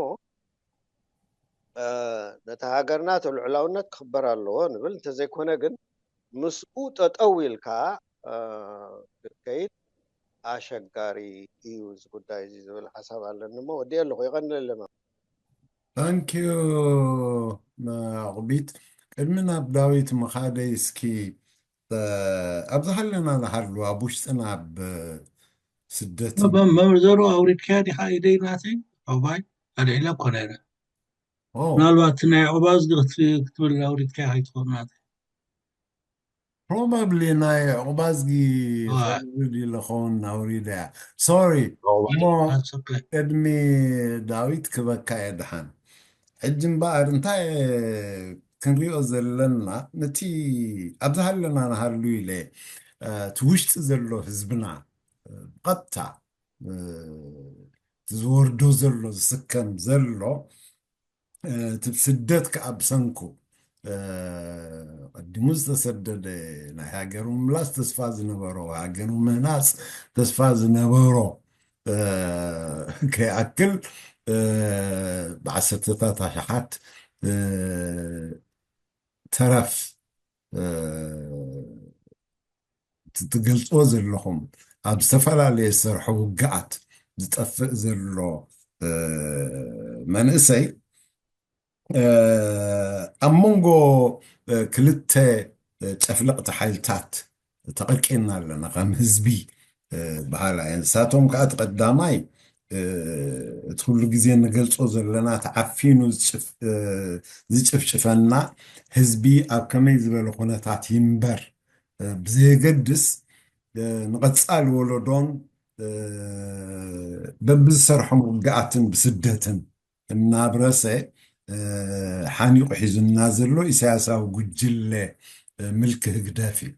ነቲ ሃገርና እቲ ልዑላውነት ክኽበር ኣለዎ ንብል። እንተዘይኮነ ግን ምስኡ ጠጠው ኢልካ ክትከይድ ኣሸጋሪ እዩ እዚ ጉዳይ እዚ ዝብል ሓሳብ ኣለኒ። እሞ ወዲኤ ኣለኹ። የቐንለለማ። ታንኪዩ ኣቑቢት። ቅድሚ ናብ ዳዊት ምኻደይ እስኪ ኣብዚ ሃለና ንሃሉ ኣብ ውሽጥና ኣብ ስደት መምዘሩ ኣውሪድካያ ዲኻ ኢደይ ናተይ ዑባይ ኣልዒለ እኮ ነይረ። ምናልባት ናይ ዑባዝጊ ክትብል ኣውሪድካያ ከይትኸውን ናተይ። ፕሮባብሊ ናይ ዑባዝጊ ፋይል ኢለ ኸውን ኣውሪደ እያ። ሶሪ እሞ ቅድሚ ዳዊት ክበካ እየ ድሓን። ሕጂ እምበኣር እንታይ ክንሪኦ ዘለና ነቲ ኣብዚ ሃለና ንሃሉ ኢለ እቲ ውሽጢ ዘሎ ህዝብና ብቐጥታ ዝወርዶ ዘሎ ዝስከም ዘሎ እቲ ስደት ከዓ ብሰንኩ ቀዲሙ ዝተሰደደ ናይ ሃገሩ ምምላስ ተስፋ ዝነበሮ ሃገሩ ምህናፅ ተስፋ ዝነበሮ ከይኣክል ብዓሰርተታት ኣሽሓት ተረፍ ትገልፅዎ ዘለኹም ኣብ ዝተፈላለየ ዝሰርሖ ውግኣት ዝጠፍእ ዘሎ መንእሰይ ኣብ መንጎ ክልተ ጨፍለቕቲ ሓይልታት ተቐቂልና ኣለና ከም ህዝቢ በሃላ እየን። ንሳቶም ከዓ እቲ ቀዳማይ እቲ ኩሉ ግዜ ንገልፆ ዘለና ተዓፊኑ ዝጭፍጭፈና ህዝቢ ኣብ ከመይ ዝበለ ኩነታት ይንበር ብዘየገድስ ንቐፃል ወለዶን በብዝሰርሖም ውግኣትን ብስደትን እናብረሰ ሓኒቑ ሒዙና ዘሎ ኢሳያሳዊ ጉጅለ ምልኪ ህግደፍ እዩ።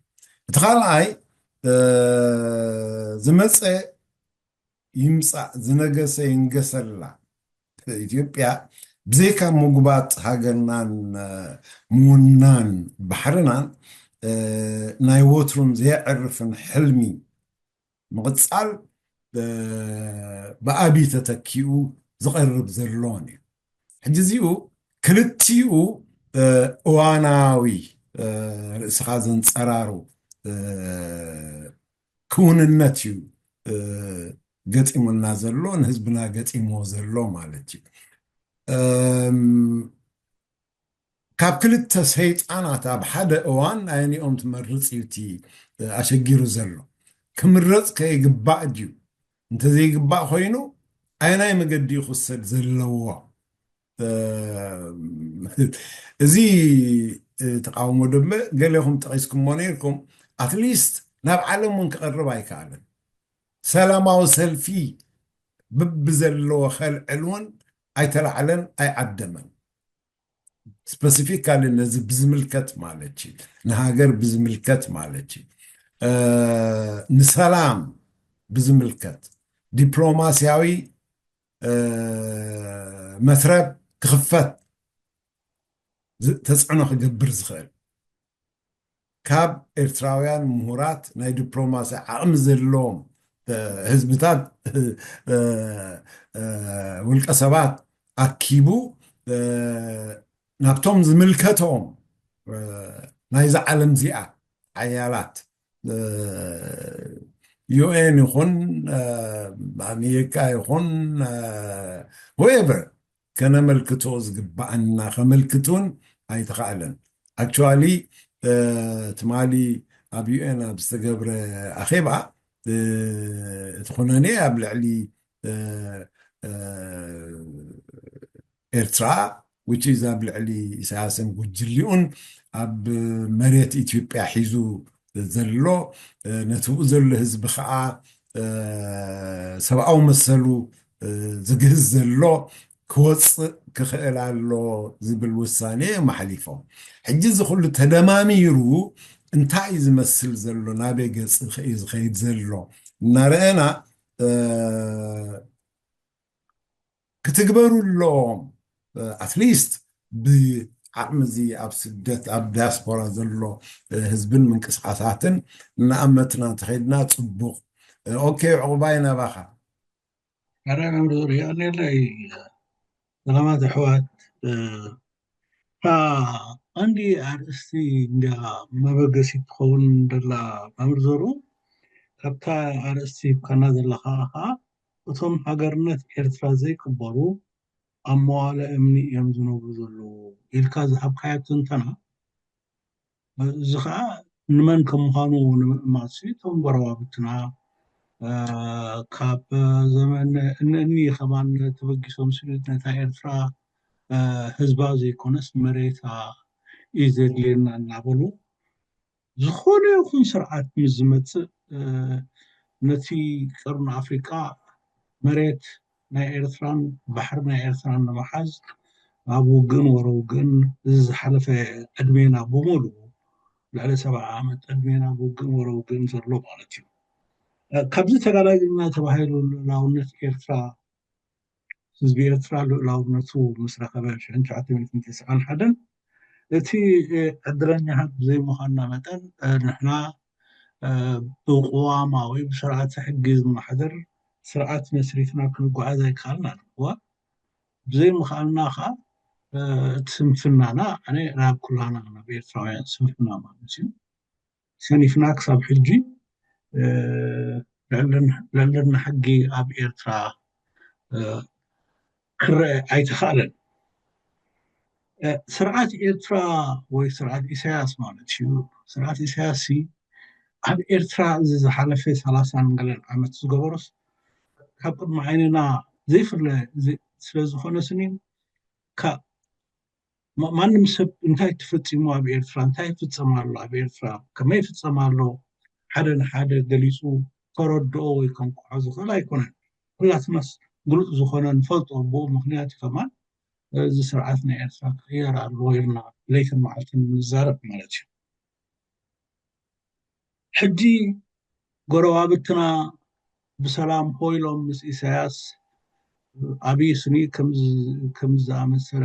እቲ ካልኣይ ዝመፀ ይምፃእ ዝነገሰ ይንገሰላ ኢትዮጵያ ብዘይካ ምጉባጥ ሃገርናን ምውናን ባሕርናን ናይ ወትሩን ዘየዕርፍን ሕልሚ ምቕፃል ብኣብይ ተተኪኡ ዝቐርብ ዘሎን እዩ። ሕጂ እዚኡ ክልቲኡ እዋናዊ ርእስኻ ዘንፀራሩ ክውንነት እዩ ገጢሙና ዘሎ ንህዝብና ገጢምዎ ዘሎ ማለት እዩ። ካብ ክልተ ሰይጣናት ኣብ ሓደ እዋን ኣየኒኦም ትመርፅ እዩ እቲ ኣሸጊሩ ዘሎ። ክምረፅ ከይግባእ ድዩ? እንተዘይግባእ ኮይኑ ኣየናይ መገዲ እዩ ክወሰድ ዘለዎ? እዚ ተቃውሞ ደመ ገሌኹም ጠቂስኩሞ ነይርኩም። ኣትሊስት ናብ ዓለም እውን ክቐርብ ኣይከኣለን። ሰላማዊ ሰልፊ ብብዘለዎ ከልዕል እውን ኣይተላዕለን ኣይዓደመን። ስፐሲፊካሊ ነዚ ብዝምልከት ማለት እዩ፣ ንሃገር ብዝምልከት ማለት እዩ፣ ንሰላም ብዝምልከት ዲፕሎማሲያዊ መትረብ ክኽፈት ተፅዕኖ ክገብር ዝኽእል ካብ ኤርትራውያን ምሁራት ናይ ዲፕሎማሲ ዓቕሚ ዘለዎም ህዝብታት ውልቀ ሰባት ኣኪቡ ናብቶም ዝምልከቶም ናይዛ ዓለም እዚኣ ሓያላት ዩኤን ይኹን ኣሜሪካ ይኹን ሆኤቨር ከነመልክቶ ዝግባኣና ከመልክት እውን ኣይተኻእለን። ኣክቹዋሊ ትማሊ ኣብ ዩኤን ኣብ ዝተገብረ ኣኼባ እቲ ኩነኔ ኣብ ልዕሊ ኤርትራ which is ኣብ ልዕሊ ኢሳያስን ጉጅሊኡን ኣብ መሬት ኢትዮጵያ ሒዙ ዘሎ ነቲ ብኡ ዘሎ ህዝቢ ከዓ ሰብኣዊ መሰሉ ዝግህዝ ዘሎ ክወፅእ ክኽእል ኣሎ ዝብል ውሳኔ እዮም ኣሕሊፎም። ሕጂ እዚ ኩሉ ተደማሚሩ እንታይ እዩ ዝመስል ዘሎ ናበይ ገፅ እዩ ዝኸይድ ዘሎ እናረአና ክትግበሩ ኣለዎም ኣትሊስት ዓቕሚ እዚ ኣብ ስደት ኣብ ዳያስፖራ ዘሎ ህዝብን ምንቅስቃሳትን እናኣመትና እንተኸይድና ጽቡቕ። ኦኬ፣ ዕቑባይ ናባኻ። ኣረ መምህር ሪኣ ነለይ። ሰላማት ኣሕዋት። እታ ቀንዲ ኣርእስቲ እንዲያ መበገሲት ትኸውን ደላ መምህር ዘሩ፣ ካብታ ኣርእስቲ ሂብካና ዘለኻ ከዓ እቶም ሃገርነት ኤርትራ ዘይቅበሉ ኣብ መዋለ እምኒ እዮም ዝነብሩ ዘለዉ ኢልካ ዝሃብካዮ ትንተና፣ እዚ ከዓ ንመን ከም ምዃኑ ንምእማት እቶም ጎረባብትና ካብ ዘመን እነኒ ከማን ተበጊሶም ስሉት ነታ ኤርትራ ህዝባ ዘይኮነስ መሬታ እዩ ዘድልየና እናበሉ ዝኾነ ይኹን ስርዓት ምስ ዝመፅእ ነቲ ቀርኒ ኣፍሪቃ መሬት ናይ ኤርትራን ባሕሪ ናይ ኤርትራን ንምሓዝ ኣብ ውግእን ወረ ውግእን እዚ ዝሓለፈ ዕድሜና ብምሉኡ ልዕሊ ሰብዓ ዓመት ዕድሜና ኣብ ውግእን ወረ ውግእን ዘሎ ማለት እዩ። ካብዚ ተጋላጊልና ተባሂሉ ልኡላውነት ኤርትራ ህዝቢ ኤርትራ ልኡላውነቱ ምስ ረኸበ ሽሕን ትሽዓተ ሚእትን ተስዓን ሓደን እቲ ዕድለኛ ህዝቢ ዘይምዃንና መጠን ንሕና ብቅዋማ ወይ ብስርዓተ ሕጊ ዝመሓደር ስርዓት መስሪትና ክንጓዓዝ ኣይከኣልናን። እዋ ብዘይምኽኣልና ከዓ እቲ ስንፍናና ኣነ ናብ ኩላና ናብ ኤርትራውያን ስንፍና ማለት እዩ። ሰኒፍና ክሳብ ሕጂ ልዕልና ሕጊ ኣብ ኤርትራ ክረአ ኣይተኻእለን። ስርዓት ኤርትራ ወይ ስርዓት ኢሳያስ ማለት እዩ። ስርዓት ኢሳያስ ኣብ ኤርትራ እዚ ዝሓለፈ ሰላሳን ገለን ዓመት ዝገበሮስ ካብ ቅድሚ ዓይንና ዘይፍለ ስለዝኾነ ስኒ ማንም ሰብ እንታይ ተፈፂሙ ኣብ ኤርትራ እንታይ ይፍፀም ኣሎ ኣብ ኤርትራ ከመይ ይፍፀም ኣሎ ሓደ ንሓደ ገሊፁ ከረድኦ ወይ ከንቅሖ ዝኽእል ኣይኮነን። ኩላትናስ ግሉፅ ዝኾነ ንፈልጦ ብኡ ምክንያት እዩ ከማን እዚ ስርዓት ናይ ኤርትራ ክቕየር ኣለዎ ኢልና ለይትን መዓልትን ንዛረብ ማለት እዩ። ሕጂ ጎረባብትና ብሰላም ኮይሎም ምስ ኢሳያስ ኣብይ ስኒ ከም ዝኣመሰለ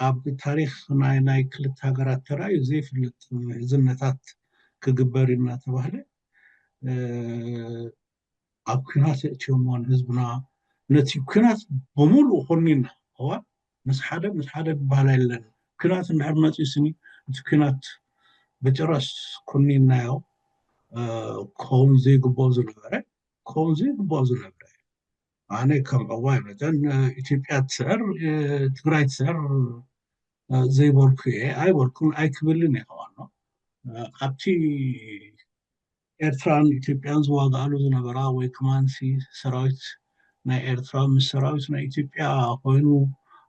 ኣብ ታሪክ ናይ ናይ ክልተ ሃገራት ተራእዩ ዘይፍለጥ ሕዝነታት ክግበር እዩ እናተባህለ ኣብ ኩናት የእትዮሞ ንህዝብና ነቲ ኩናት ብምሉእ ኮኒና እዋ ምስ ሓደ ምስ ሓደ ዝበሃል የለን። ኩናት እንድሕር መፅዩ ስኒ እቲ ኩናት ብጭራሽ ኮኒናዮ ክኸውን ዘይግብኦ ዝነበረ ክኸውን ዘይግብኦ ዝነበረ ኣነ ከም ዕዋይ መጠን ኢትዮጵያ ትስዕር ትግራይ ትስዕር ዘይበልኩ እየ ኣይበልኩን ኣይክብልን እየ ከማኖ ኣብቲ ኤርትራን ኢትዮጵያን ዝዋግኣሉ ዝነበራ ወይ ከማንሲ ሰራዊት ናይ ኤርትራ ምስ ሰራዊት ናይ ኢትዮጵያ ኮይኑ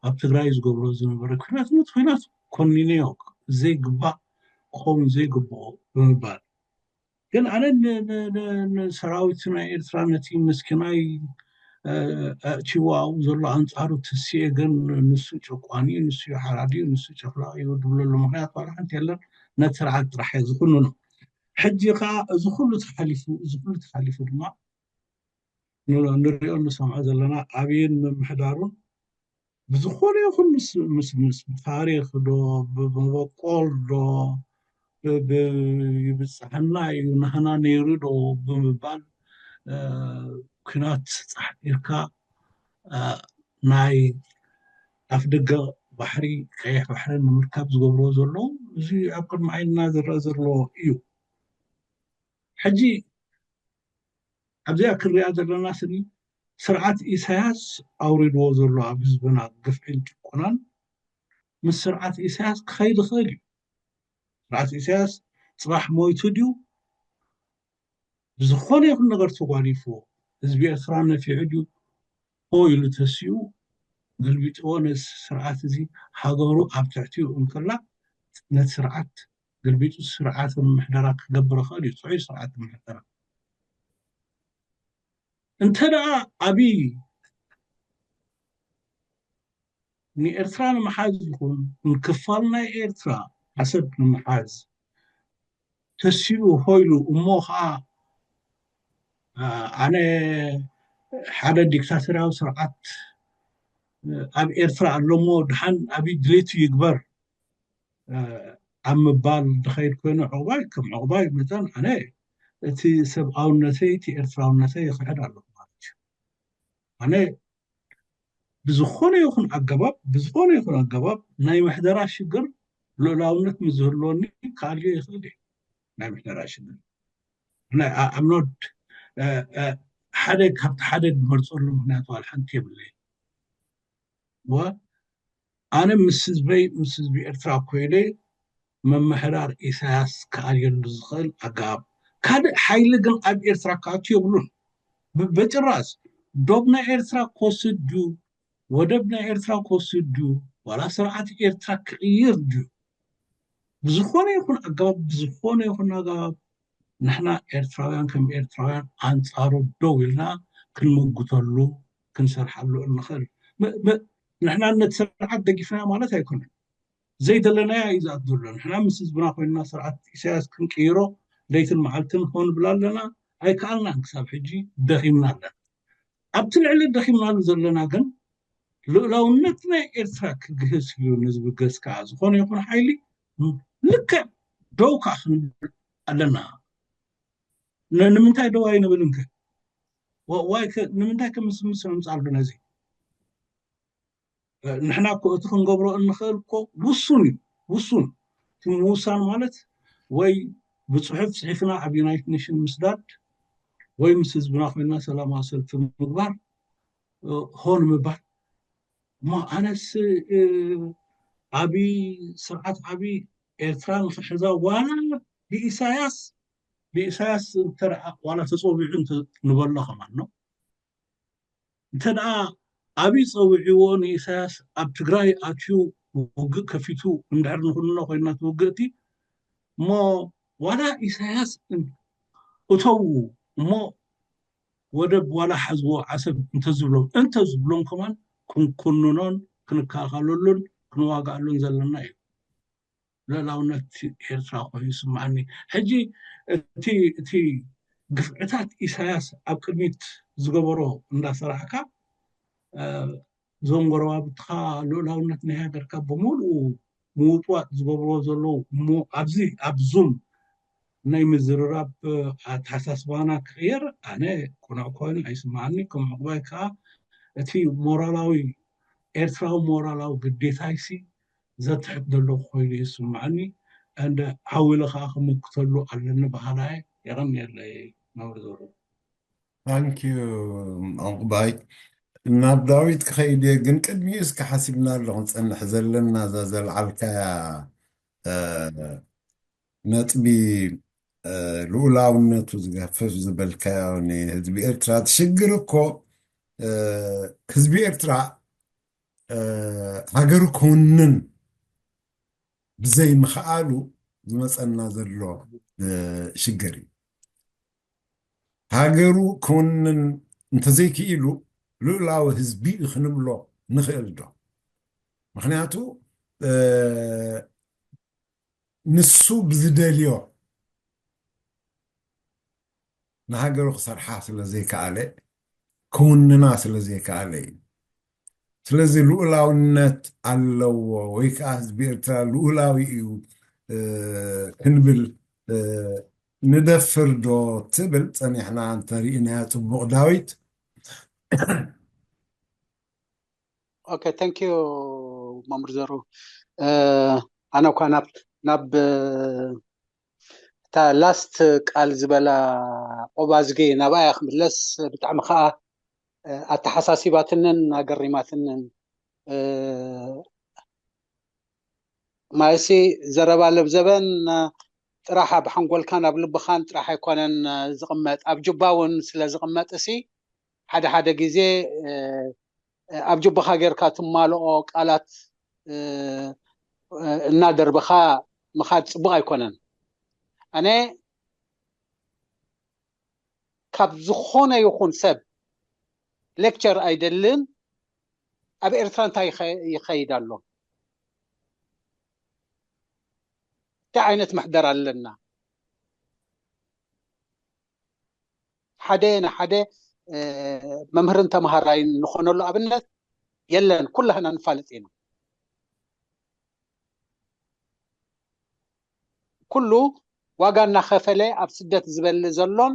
ኣብ ትግራይ ዝገብሮ ዝነበረ ኩናት ነት ኮይናት ኮኒነዮ ዘይግባእ ክኸውን ዘይግብኦ ብምባል ግን ኣነ ንሰራዊት ናይ ኤርትራ ነቲ ምስኪናይ ኣእትይዎ ኣብኡ ዘሎ ኣንጻሩ ተስኤ ግን ንሱ ጨቋኒ እዩ፣ ንሱ እዩ ሓራዲ እዩ፣ ንሱ ጨፍላቂ እዩ ድብለሉ ምክንያት ዋላ ሓንቲ የለን። ነቲ ስርዓት ጥራሕ እየ ዝኩንኖ። ሕጂ ከዓ እዚ ኩሉ ተሓሊፉ እዚ ኩሉ ተሓሊፉ ድማ ንሪኦ ንሰምዖ ዘለና ኣብይን ምምሕዳሩን ብዝኾነ ይኹን ምስ ምስ ምስ ብታሪኽ ዶ ብመበቆል ዶ ይብፅሐና እዩ ናህና ነይሩ ዶ ብምባል ኩናት ፃሕጢርካ ናይ ኣፍ ደገ ባሕሪ ቀይሕ ባሕሪ ንምርካብ ዝገብርዎ ዘለዉ እዚ ኣብ ቅድሚ ዓይንና ዝረአ ዘሎ እዩ። ሕጂ ኣብዚኣ ክንሪኣ ዘለና ስኒ ስርዓት ኢሳያስ ኣውሪድዎ ዘሎ ኣብ ህዝብና ግፍዒን ጭቆናን ምስ ስርዓት ኢሳያስ ክኸይድ ይኽእል እዩ። ስርዓት ኢሳያስ ፅባሕ ሞይቱ ድዩ ብዝኾነ ይኹን ነገር ተጓኒፍዎ ህዝቢ ኤርትራ ነፊዑ ድዩ ሆ ኢሉ ተሲኡ ገልቢጥዎ ነዚ ስርዓት እዚ ሃገሩ ኣብ ትሕቲኡ እንከላ ነቲ ስርዓት ገልቢጡ ስርዓት ምሕደራ ክገብር ይኽእል እዩ። ጥዑይ ስርዓት ምሕደራ እንተ ደኣ ኣብይ ንኤርትራ ንምሓዝ ይኹን ንክፋል ናይ ኤርትራ ዓሰብ ንምሓዝ ተሲኡ ኮይሉ እሞ ከዓ ኣነ ሓደ ዲክታቶርያዊ ስርዓት ኣብ ኤርትራ ኣሎ እሞ ድሓን ኣብይ ድሌቱ ይግበር ኣብ ምባል ድኸይድ ኮይኑ፣ ዕቑባይ ከም ዕቑባይ መጠን ኣነ እቲ ሰብኣውነተይ፣ እቲ ኤርትራውነተይ ይኽሕድ ኣለኹ ማለት እዩ። ኣነ ብዝኾነ ይኹን ኣገባብ፣ ብዝኾነ ይኹን ኣገባብ ናይ ምሕደራ ሽግር፣ ልኡላውነት ምስ ዝህልወኒ ክኣልዮ ይኽእል እየ። ናይ ምሕደራ ሽግር ኣምኖድ ሓደ ካብቲ ሓደ ዝመርፀሉ ምክንያት ዋላ ሓንቲ የብለይ። ኣነ ምስ ህዝበይ፣ ምስ ህዝቢ ኤርትራ ኮይነ ምምሕዳር ኢሳያስ ክኣልየሉ ዝኽእል ኣገባብ፣ ካልእ ሓይሊ ግን ኣብ ኤርትራ ክኣቱ የብሉን። በጭራስ። ዶብ ናይ ኤርትራ ክወስድ ድዩ፣ ወደብ ናይ ኤርትራ ክወስድ ድዩ፣ ዋላ ስርዓት ኤርትራ ክቕይር ድዩ፣ ብዝኾነ ይኹን ኣገባብ፣ ብዝኾነ ይኹን ኣገባብ ንሕና ኤርትራውያን ከም ኤርትራውያን ኣንጻሩ ደው ኢልና ክንምጉተሉ፣ ክንሰርሓሉ እንኽእል። ንሕና ነቲ ስርዓት ደጊፍና ማለት ኣይኮነን። ዘይደለናያ እዩ ዝኣት ዘሎ። ንሕና ምስ ህዝብና ኮይንና ስርዓት ኢሳያስ ክንቅይሮ ለይትን መዓልትን ሆን ብላ ኣለና፣ ኣይከኣልናን። ክሳብ ሕጂ ደኺምና ኣለና። ኣብቲ ልዕሊ ደኺምናሉ ዘለና ግን ልኡላውነት ናይ ኤርትራ ክግህስ እዩ ንዝብገስ ከዓ ዝኾነ ይኹን ሓይሊ ልክዕ ደው ከዓ ክንብል ኣለና። ንምንታይ ደው ኣይንብልን ከ? ዋይ፣ ንምንታይ ከምስምስ ምምፃሉ ነዚ? ንሕና እኮ እቲ ክንገብሮ እንኽእል እኮ ውሱን እዩ። ውሱን እቲ ምውሳን ማለት ወይ ብፅሑፍ ፅሒፍና ኣብ ዩናይትድ ኔሽን ምስዳድ፣ ወይ ምስ ህዝብና ኮይና ሰላማዊ ሰልፊ ምግባር፣ ሆን ምባል። እሞ ኣነስ ዓብይ ስርዓት ዓብይ ኤርትራ ንክሕዛ ዋላ ብኢሳያስ ብኢሳያስ እንተደኣ ዋላ ተፀዊዑ ንበሎ ከማን ነው። እንተ ደኣ ኣብይ ጸዊዕዎ ንኢሳያስ ኣብ ትግራይ ኣትዩ ውግእ ከፊቱ እንድሕር ንኹንኖ ኮይና ትውግእቲ እሞ ዋላ ኢሳያስ እተዉ እሞ ወደብ ዋላ ሓዝዎ ዓሰብ እንተዝብሎም እንተዝብሎም ከማን ክንኩንኖን ክንከላኸለሉን ክንዋጋኣሉን ዘለና እዩ። ልእላውነት ኤርትራ ኮይኑ ይስማዓኒ። ሕጂ እቲ እቲ ግፍዕታት ኢሳያስ ኣብ ቅድሚት ዝገበሮ እንዳሰራሕካ እዞም ጎረባብትኻ ልእላውነት ናይ ሃገርካ ብምሉኡ ምውጥዋጥ ዝገብርዎ ዘለዉ እሞ ኣብዚ ኣብ ዙም ናይ ምዝርራብ ኣተሓሳስባና ክቕየር ኣነ ቅኑዕ ኮይኑ ኣይስማዓኒ። ከም ዕቑባይ ከዓ እቲ ሞራላዊ ኤርትራዊ ሞራላዊ ግዴታይሲ ዘትሕት ዘለኹ ኮይኑ ይስማዓኒ። እንደ ዓው ኢለ ከዓ ክምክተሉ ኣለኒ በሃላይ። የቐንየለይ መምህር ዘሩ። ታንኪዩ ዕቑባይ። ናብ ዳዊት ክኸይድ እየ፣ ግን ቅድሚኡ እስከ ሓሲብናሉ ክንጸንሕ ዘለና እዛ ዘልዓልካያ ነጥቢ ልኡላውነቱ ዝገፍፍ ዝበልካዮ ንህዝቢ ኤርትራ ትሽግር እኮ ህዝቢ ኤርትራ ሃገሩ ክውንን ብዘይምኽኣሉ ዝመፀና ዘሎ ሽግር እዩ። ሃገሩ ክውንን እንተዘይክኢሉ ልኡላዊ ህዝቢ እዩ ክንብሎ ንኽእል ዶ? ምክንያቱ ንሱ ብዝደልዮ ንሃገሩ ክሰርሓ ስለ ዘይከኣለ ክውንና ስለ ዘይከኣለ እዩ። ስለዚ ልኡላውነት ኣለዎ ወይ ከዓ ህዝቢ ኤርትራ ልኡላዊ እዩ ክንብል ንደፍር ዶ ትብል ጸኒሕና እንተሪእናያ ጽቡቕ ዳዊት። ኦኬ፣ thank you መምህር ዘሩ። ኣነ እኳ ናብ ናብ እታ ላስት ቃል ዝበላ ኦባዝጊ ናብኣ እያ ክምለስ። ብጣዕሚ ከዓ ኣተሓሳሲባትንን ኣገሪማትንን። ማለትሲ ዘረባ ለብዘበን ጥራሕ ኣብ ሓንጎልካን ኣብ ልብኻን ጥራሕ ኣይኮነን ዝቕመጥ፣ ኣብ ጁባ እውን ስለ ዝቕመጥ እሲ ሓደ ሓደ ግዜ ኣብ ጁባኻ ጌርካ ትማልኦ ቃላት እናደርበኻ ምኻድ ፅቡቕ ኣይኮነን። ኣነ ካብ ዝኾነ ይኹን ሰብ ሌክቸር ኣይደልን። ኣብ ኤርትራ እንታይ ይኸይድ ኣሎ? እንታይ ዓይነት ምሕደር ኣለና? ሓደ ንሓደ መምህርን ተምሃራይን ንኾነሉ ኣብነት የለን፣ ኩላህና ንፋለጥ ኢና። ኩሉ ዋጋ እናኸፈለ ኣብ ስደት ዝበሊ ዘሎን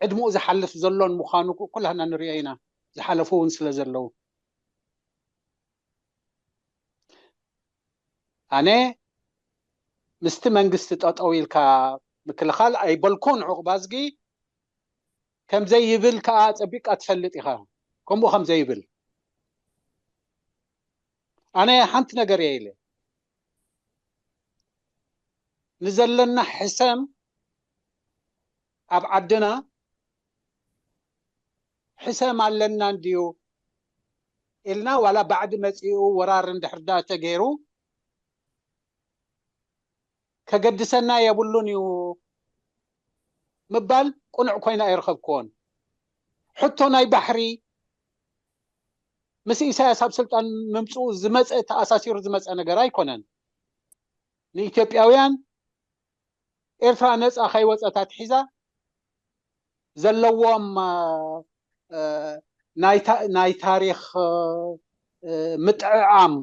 ዕድምኡ ዝሓልፍ ዘሎን ምዃኑ ኩላህና ንሪኦ ኢና፣ ዝሓለፉ እውን ስለ ዘለዉ። ኣነ ምስቲ መንግስቲ ጠጠው ኢልካ ምክልኻል ኣይበልኩን፣ ዑቕባዝጊ ከምዘይብል ከዓ ኣጸቢቕካ ትፈልጥ ኢኻ። ከምኡ ከምዘይብል ኣነ ሓንቲ ነገር እየ ኢለ። ንዘለና ሕሰም ኣብ ዓድና ሕሰም ኣለና እንድዩ ኢልና፣ ዋላ ባዕዲ መጺኡ ወራር እንድሕር ዳ ተገይሩ፣ ከገድሰና የብሉን እዩ ምባል ቅኑዕ ኮይና ኣይረኸብክዎን። ሕቶ ናይ ባሕሪ ምስ ኢሳያስ ኣብ ስልጣን ምምፅኡ ዝመፀ፣ ተኣሳሲሩ ዝመፀ ነገር ኣይኮነን። ንኢትዮጵያውያን ኤርትራ ነፃ ከይወፀት ኣትሒዛ ዘለዎም፣ እ፣ እ፣ ናይ ታ-፣ ናይ ታሪኽ፣ እ፣ እ፣ ምጥዕዓም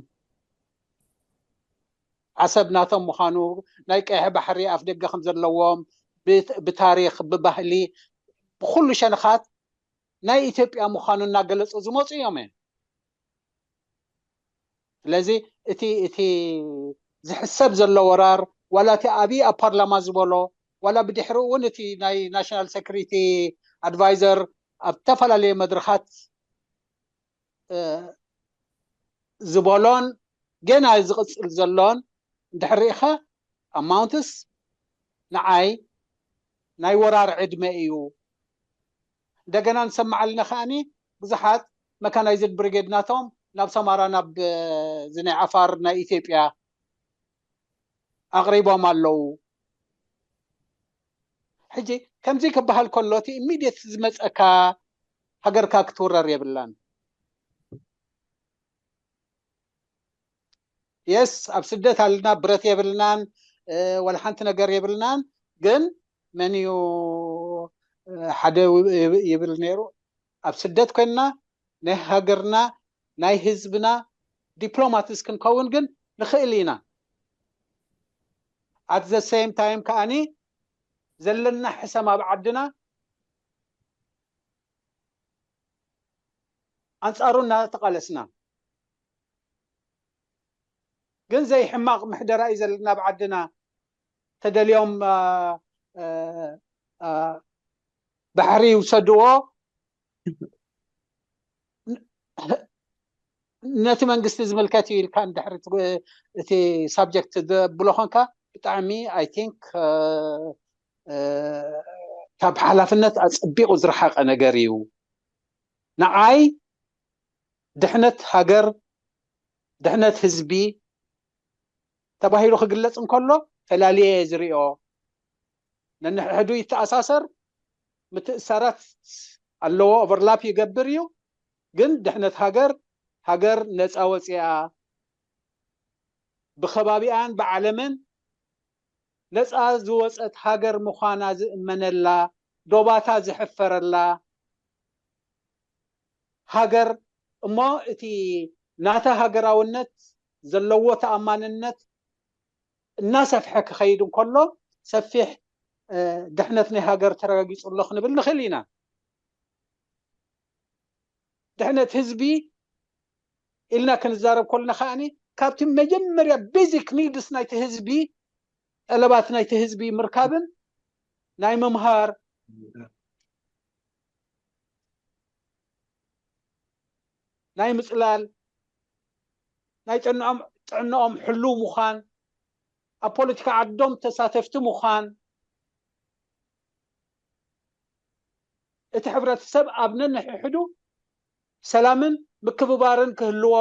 ዓሰብ ናቶም ምዃኑ፣ ናይ ቀይሕ ባሕሪ ኣፍ ደገ ከም ዘለዎም፣ ብ-፣ ብታሪኽ፣ ብባህሊ፣ ብኹሉ ሸነኻት ናይ ኢትዮጵያ ምዃኑ እናገለጹ ዝመፁ እዮም። ስለዚ እቲ፣ እቲ ዝሕሰብ ዘሎ ወራር፣ ዋላ እቲ ኣብይ ኣብ ፓርላማ ዝበሎ፣ ዋላ ብድሕሪኡ እውን እቲ ናይ ናሽናል ሴኩሪቲ ኣድቫይዘር ኣብ ዝተፈላለዩ መድረኻት፣ እ፣ ዝበሎን ገና ዝቕጽል ዘሎን እንድሕር ርኢኻ፣ ኣማውንትስ ንዓይ ናይ ወራር ዕድመ እዩ። እንደገና ንሰምዕ ኣለና ከኣኒ፣ ብዙሓት መካናይዝድ ብሪጌድ ናቶም ናብ ሰማራ፣ ናብ፣ እ፣ እዚ ናይ ዓፋር ናይ ኢትዮጵያ ኣቕሪቦም ኣለዉ። ሕጂ ከምዚ ክበሃል ከሎ፣ እቲ ኢሚድየት ዝመጸካ ሃገርካ ክትውረር የብላን። የስ፣ ኣብ ስደት ኣለና፣ ብረት የብልናን፣ እ፣ ወላ ሓንቲ ነገር የብልናን። ግን መን እዩ፣ እ፣ ሓደ ው-፣ ይብ-፣ ይብል ነይሩ? ኣብ ስደት ኮይንና ናይ ሃገርና፣ ናይ ህዝብና ዲፕሎማትስ ክንከውን ግን ንኽእል ኢና። ኣት ዘ ሴም ታይም ከኣኒ ዘለና ሕሰም ኣብ ዓድና ኣንጻሩ እናተቓለስና፣ ግን ዘይሕማቕ ምሕደራ እዩ ዘለና ኣብ ዓድና። ተደልዮም፣ አ፣ አ፣ አ፣ ባሕሪ ይውሰድዎ፣ ነቲ መንግስቲ ዝምልከት እዩ ኢልካ እንድሕር እቲ፣ እቲ ሳብጀክት ዘብሎ ኾንካ፣ ብጣዕሚ፣ ኣይ ቲንክ፣ እ፣ እ፣ ካብ ሓላፍነት ኣጸቢቑ ዝረሓቐ ነገር እዩ። ንዓይ ድሕነት ሃገር፣ ድሕነት ህዝቢ ተባሂሉ ክግለጽ እንከሎ፣ ፈላልየ እየ ዝሪኦ። ነንሕድሕዱ ይተኣሳሰር፣ ምትእሳራት ኣለዎ፣ ኦቨርላፕ ይገብር እዩ። ግን ድሕነት ሃገር፣ ሃገር ነጻ ወፂኣ፣ ብኸባቢኣን ብዓለምን ነጻ ዝወጸት ሃገር ምዃና ዝእመነላ፣ ዶባታ ዝሕፈረላ ሃገር እሞ፣ እቲ ናታ ሃገራውነት ዘለዎ ተኣማንነት እናሰፍሐ ክኸይድ እንከሎ፣ ሰፊሕ፣ እ፣ ድሕነት ናይ ሃገር ተረጋጊጹ ኣሎ ክንብል ንኽእል ኢና። ድሕነት ህዝቢ ኢልና ክንዛረብ ከለና ከኣኒ፣ ካብቲ መጀመርያ ቤዚክ ኒድስ ናይቲ ህዝቢ፣ ጠለባት ናይቲ ህዝቢ ምርካብን ናይ ምምሃር፣ ናይ ምጽላል፣ ናይ ጥዕንኦም፣ ጥዕንኦም ሕሉው ምዃን፣ ኣብ ፖለቲካ ዓዶም ተሳተፍቲ ምዃን፣ እቲ ሕብረተሰብ ኣብ ነንሕድሕዱ ሰላምን ምክብባርን ክህልዎ፣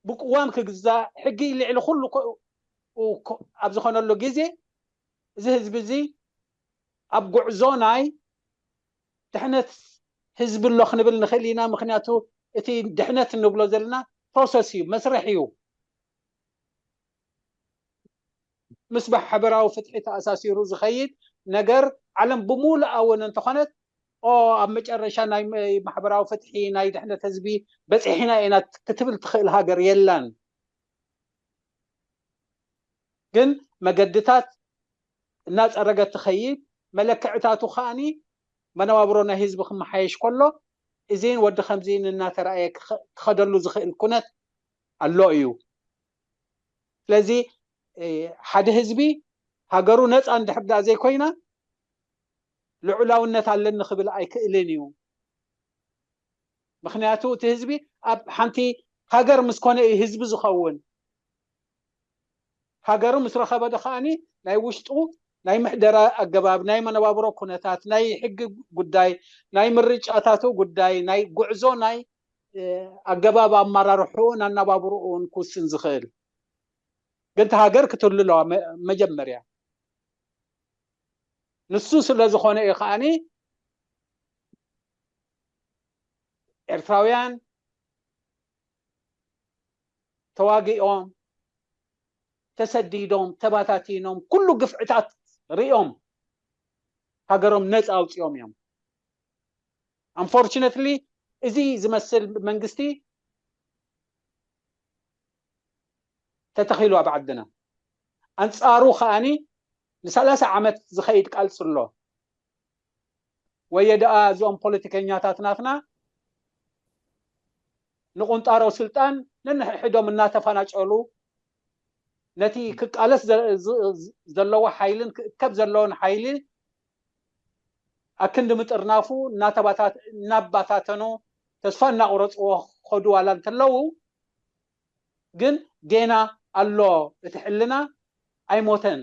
ብቅዋም ክግዛእ፣ ሕጊ ልዕሊ ኩሉ ኮ-፣ ኮ-፣ ኣብ ዝኾነሉ ግዜ፣ እዚ ህዝቢ እዚ ኣብ ጉዕዞ ናይ ድሕነት ህዝቢ ኣሎ ክንብል ንኽእል ኢና። ምኽንያቱ እቲ ድሕነት እንብሎ ዘለና ፕሮሰስ እዩ፣ መስርሕ እዩ። ምስ ማሕበራዊ ፍትሒ ተኣሳሲሩ ዝኸይድ፣ ነገር ዓለም ብምሉኣ እውን እንተኾነት ኦ ኣብ መጨረሻ ናይ ማሕበራዊ ፍትሒ ናይ ድሕነት ህዝቢ በፂሕና ኢና ክትብል ትኽእል ሃገር የላን። ግን መገድታት እናፀረገት ትኸይድ፣ መለክዕታቱ ከዓኒ መነባብሮ ናይ ህዝቢ ክመሓየሽ ከሎ እዚን ወዲ ከምዚን እናተረኣየ ክኸደሉ ዝኽእል ኩነት ኣሎ እዩ። ስለዚ ሓደ ህዝቢ ሃገሩ ነፃ እንድሕር ዳ ዘይኮይና ልዑላውነት ኣለኒ ክብል ኣይክእልን እዩ። ምክንያቱ እቲ ህዝቢ ኣብ ሓንቲ ሃገር ምስ ኮነ እዩ ህዝቢ ዝኸውን። ሃገሩ ምስ ረኸበ ዶ ከዓኒ ናይ ውሽጡ ናይ ምሕደራ ኣገባብ፣ ናይ መነባብሮ ኩነታት፣ ናይ ሕጊ ጉዳይ፣ ናይ ምርጫታቱ ጉዳይ፣ ናይ ጉዕዞ ናይ ኣገባብ ኣመራርሕኡን ኣነባብርኡን ክውስን ዝኽእል ግን እቲ ሃገር ክትህሉ ኣለዋ። መጀመርያ ንሱ ስለ ዝኾነ እዩ ከዓኒ ኤርትራውያን ተዋጊኦም፣ ተሰዲዶም፣ ተባታቲኖም፣ ኩሉ ግፍዕታት ሪኦም ሃገሮም ነፃ ኣውፂኦም እዮም። Unfortunately እዚ ዝመስል መንግስቲ ተተኺሉ ኣብ ዓድና። ኣንፃሩ ከዓኒ ንሰላሳ ዓመት ዝኸይድ ቃልሲ ኣሎ። ወየ ደኣ እዚኦም ፖለቲከኛታት ናትና ንቁንጣሮ ስልጣን ነንሕድሕዶም እናተፈናጨሉ ነቲ ክቃለስ ዘለዎ ሓይልን ክእከብ ዘለዎን ሓይሊ ኣክንዲ ምጥርናፉ እናተባታተኑ ተስፋ እናቑረፅዎ ክኸዱ ዋላ እንተለዉ ግን ጌና ኣሎ፣ እቲ ሕልና ኣይሞተን።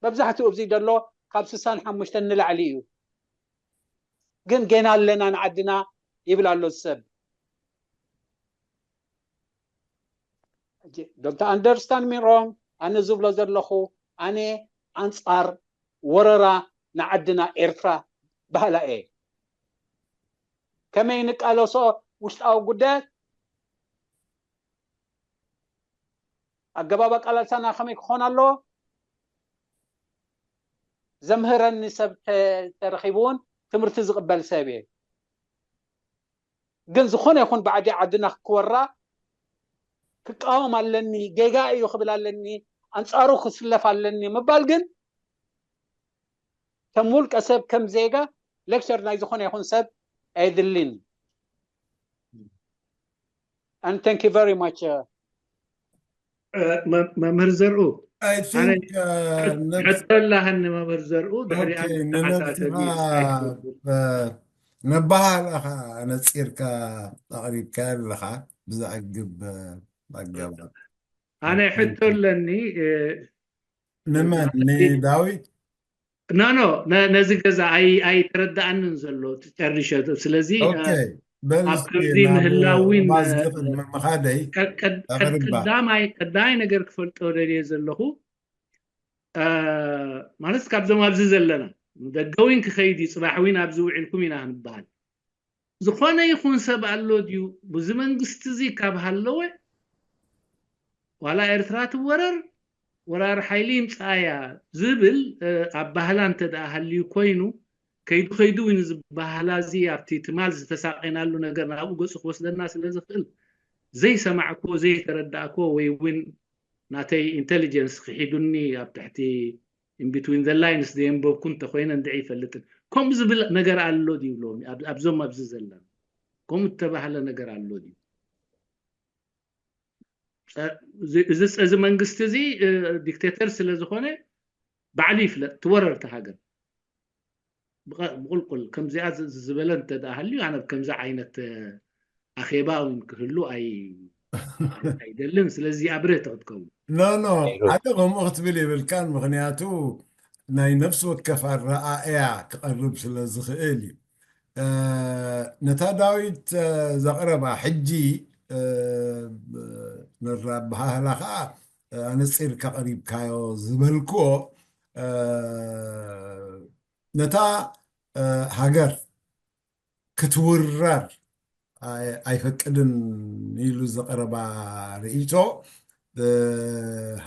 መብዛሕትኡ ኣብዚ ዘሎ ካብ ስሳን ሓሙሽተን ንላዕሊ እዩ። ግን ጌና ኣለና ንዓድና ይብል ኣሎ ሰብ። Don't understand me wrong። ኣነ ዝብሎ ዘለኹ ኣነ ኣንፃር ወረራ ንዓድና ኤርትራ ባህላ እየ። ከመይ ንቃለሶ ውሽጣዊ ጉዳያት ኣገባብ ኣቃላልሳና ከመይ ክኾን ኣለዎ? ዘምህረኒ ሰብ ተረኺቡ እውን ትምህርቲ ዝቕበል ሰብ እየ። ግን ዝኾነ ይኹን ብዓዲ ዓድና ክወራ ክቃወም ኣለኒ፣ ጌጋ እዩ ክብል ኣለኒ፣ ኣንፃሩ ክስለፍ ኣለኒ ምባል ግን ከም ውልቀ ሰብ ከም ዜጋ ሌክቸር ናይ ዝኾነ ይኹን ሰብ ኣየድልን። And thank you very much. መምህር ዘርኡ ሕቶ ኣለሃኒ። መምህር ዘርኡ ድሕሪኣ ነባህላ ነፂርካ ኣቕሪብካ ኣለኻ ብዘዕግብ ኣገባብ። ኣነ ሕቶ ኣለኒ። ንመን? ንዳዊት? ኖ ኖ ነዚ ገዛ ኣይተረዳኣንን ዘሎ ጨሪሸ። ስለዚ ኣብ ከምዚ ምህላዊን ምኻደይ ቀዳማይ ቀዳማይ ነገር ክፈልጦ ደልየ ዘለኹ ማለት ካብዞም ኣብዚ ዘለና ደገዊን ክኸይድ እዩ፣ ፅባሕ ዊን ኣብዚ ውዒልኩም ኢና ክንበሃል። ዝኾነ ይኹን ሰብ ኣሎ ድዩ ብዚ መንግስቲ እዚ ካብ ሃለወ ዋላ ኤርትራ ትወረር ወራር ሓይሊ ይምፅኣያ ዝብል ኣብ ባህላ እንተ ደኣ ሃልዩ ኮይኑ ከይዱ ከይዱ እውን ዝበሃላ እዚ ኣብቲ ትማል ዝተሳቐናሉ ነገር ናብኡ ገፁ ክወስደና ስለ ዝኽእል ዘይሰማዕክዎ ዘይተረዳእክዎ ወይ እውን ናተይ ኢንቴሊጀንስ ክሒዱኒ ኣብ ትሕቲ in between the lines ዘየንበብኩ እንተኮይነ እንድዒ ይፈልጥን ከምኡ ዝብል ነገር ኣሎ ድዩ ሎሚ ኣብዞም ኣብዚ ዘለና ከምኡ እተባህለ ነገር ኣሎ ድዩ? እዚ መንግስቲ እዚ ዲክቴተር ስለ ዝኾነ ባዕሉ ይፍለጥ ትወረርቲ ሃገር ብቁልቁል ከምዚኣ ዝበለ እንተ ሃልዩ ኣነ ከምዚ ዓይነት ኣኼባ እውን ክህሉ ኣይደልን። ስለዚ ኣብርህ ተክትከውን ኖ ኖ ሓደ ከምኡ ክትብል የብልካን። ምክንያቱ ናይ ነፍሲ ወከፍ ኣረኣእያ ክቐርብ ስለ ዝኽእል እዩ። ነታ ዳዊት ዘቕረባ ሕጂ ነራ ኣበሃህላ ከዓ ኣነፂርካ ቀሪብካዮ ዝበልክዎ ነታ ሃገር ክትውረር ኣይፈቅድን ኢሉ ዘቕረባ ርእይቶ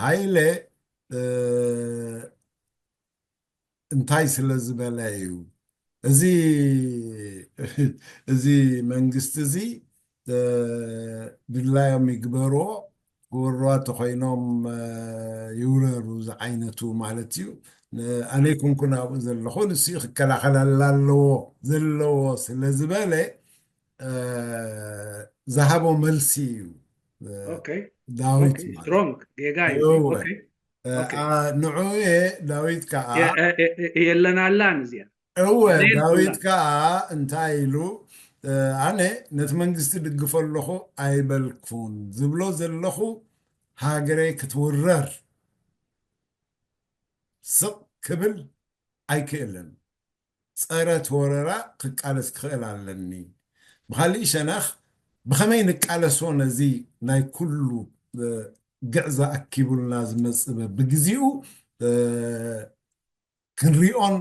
ሃይለ እንታይ ስለ ዝበለ እዩ? እዚ እዚ መንግስቲ እዚ ድላዮም ይግበርዎ፣ ክወርዋ ተኮይኖም ይውረሩ ዝዓይነቱ ማለት እዩ። ኣነ ይኩንኩን ኣብኡ ዘለኹ፣ ንሱ ክከላኸለላ ኣለዎ ዘለዎ ስለ ዝበለ ዝሃቦ መልሲ እዩ። ዳዊት ጌጋ እዩ። ንዑ ዳዊት ከዓ የለናላን እዚኣ እወ ዳዊት ከዓ እንታይ ኢሉ፣ ኣነ ነቲ መንግስቲ ድግፎ ኣለኹ ኣይበልኩን፣ ዝብሎ ዘለኹ ሃገረይ ክትውረር ስቕ ክብል ኣይክእልን። ጸረ ተወረራ ክቃለስ ክኽእል ኣለኒ። ብኻሊእ ሸነኽ ብኸመይ ንቃለሶ ነዚ ናይ ኩሉ ግዕዛ ኣኪቡልና ዝመጽእ በብግዚኡ ክንሪኦን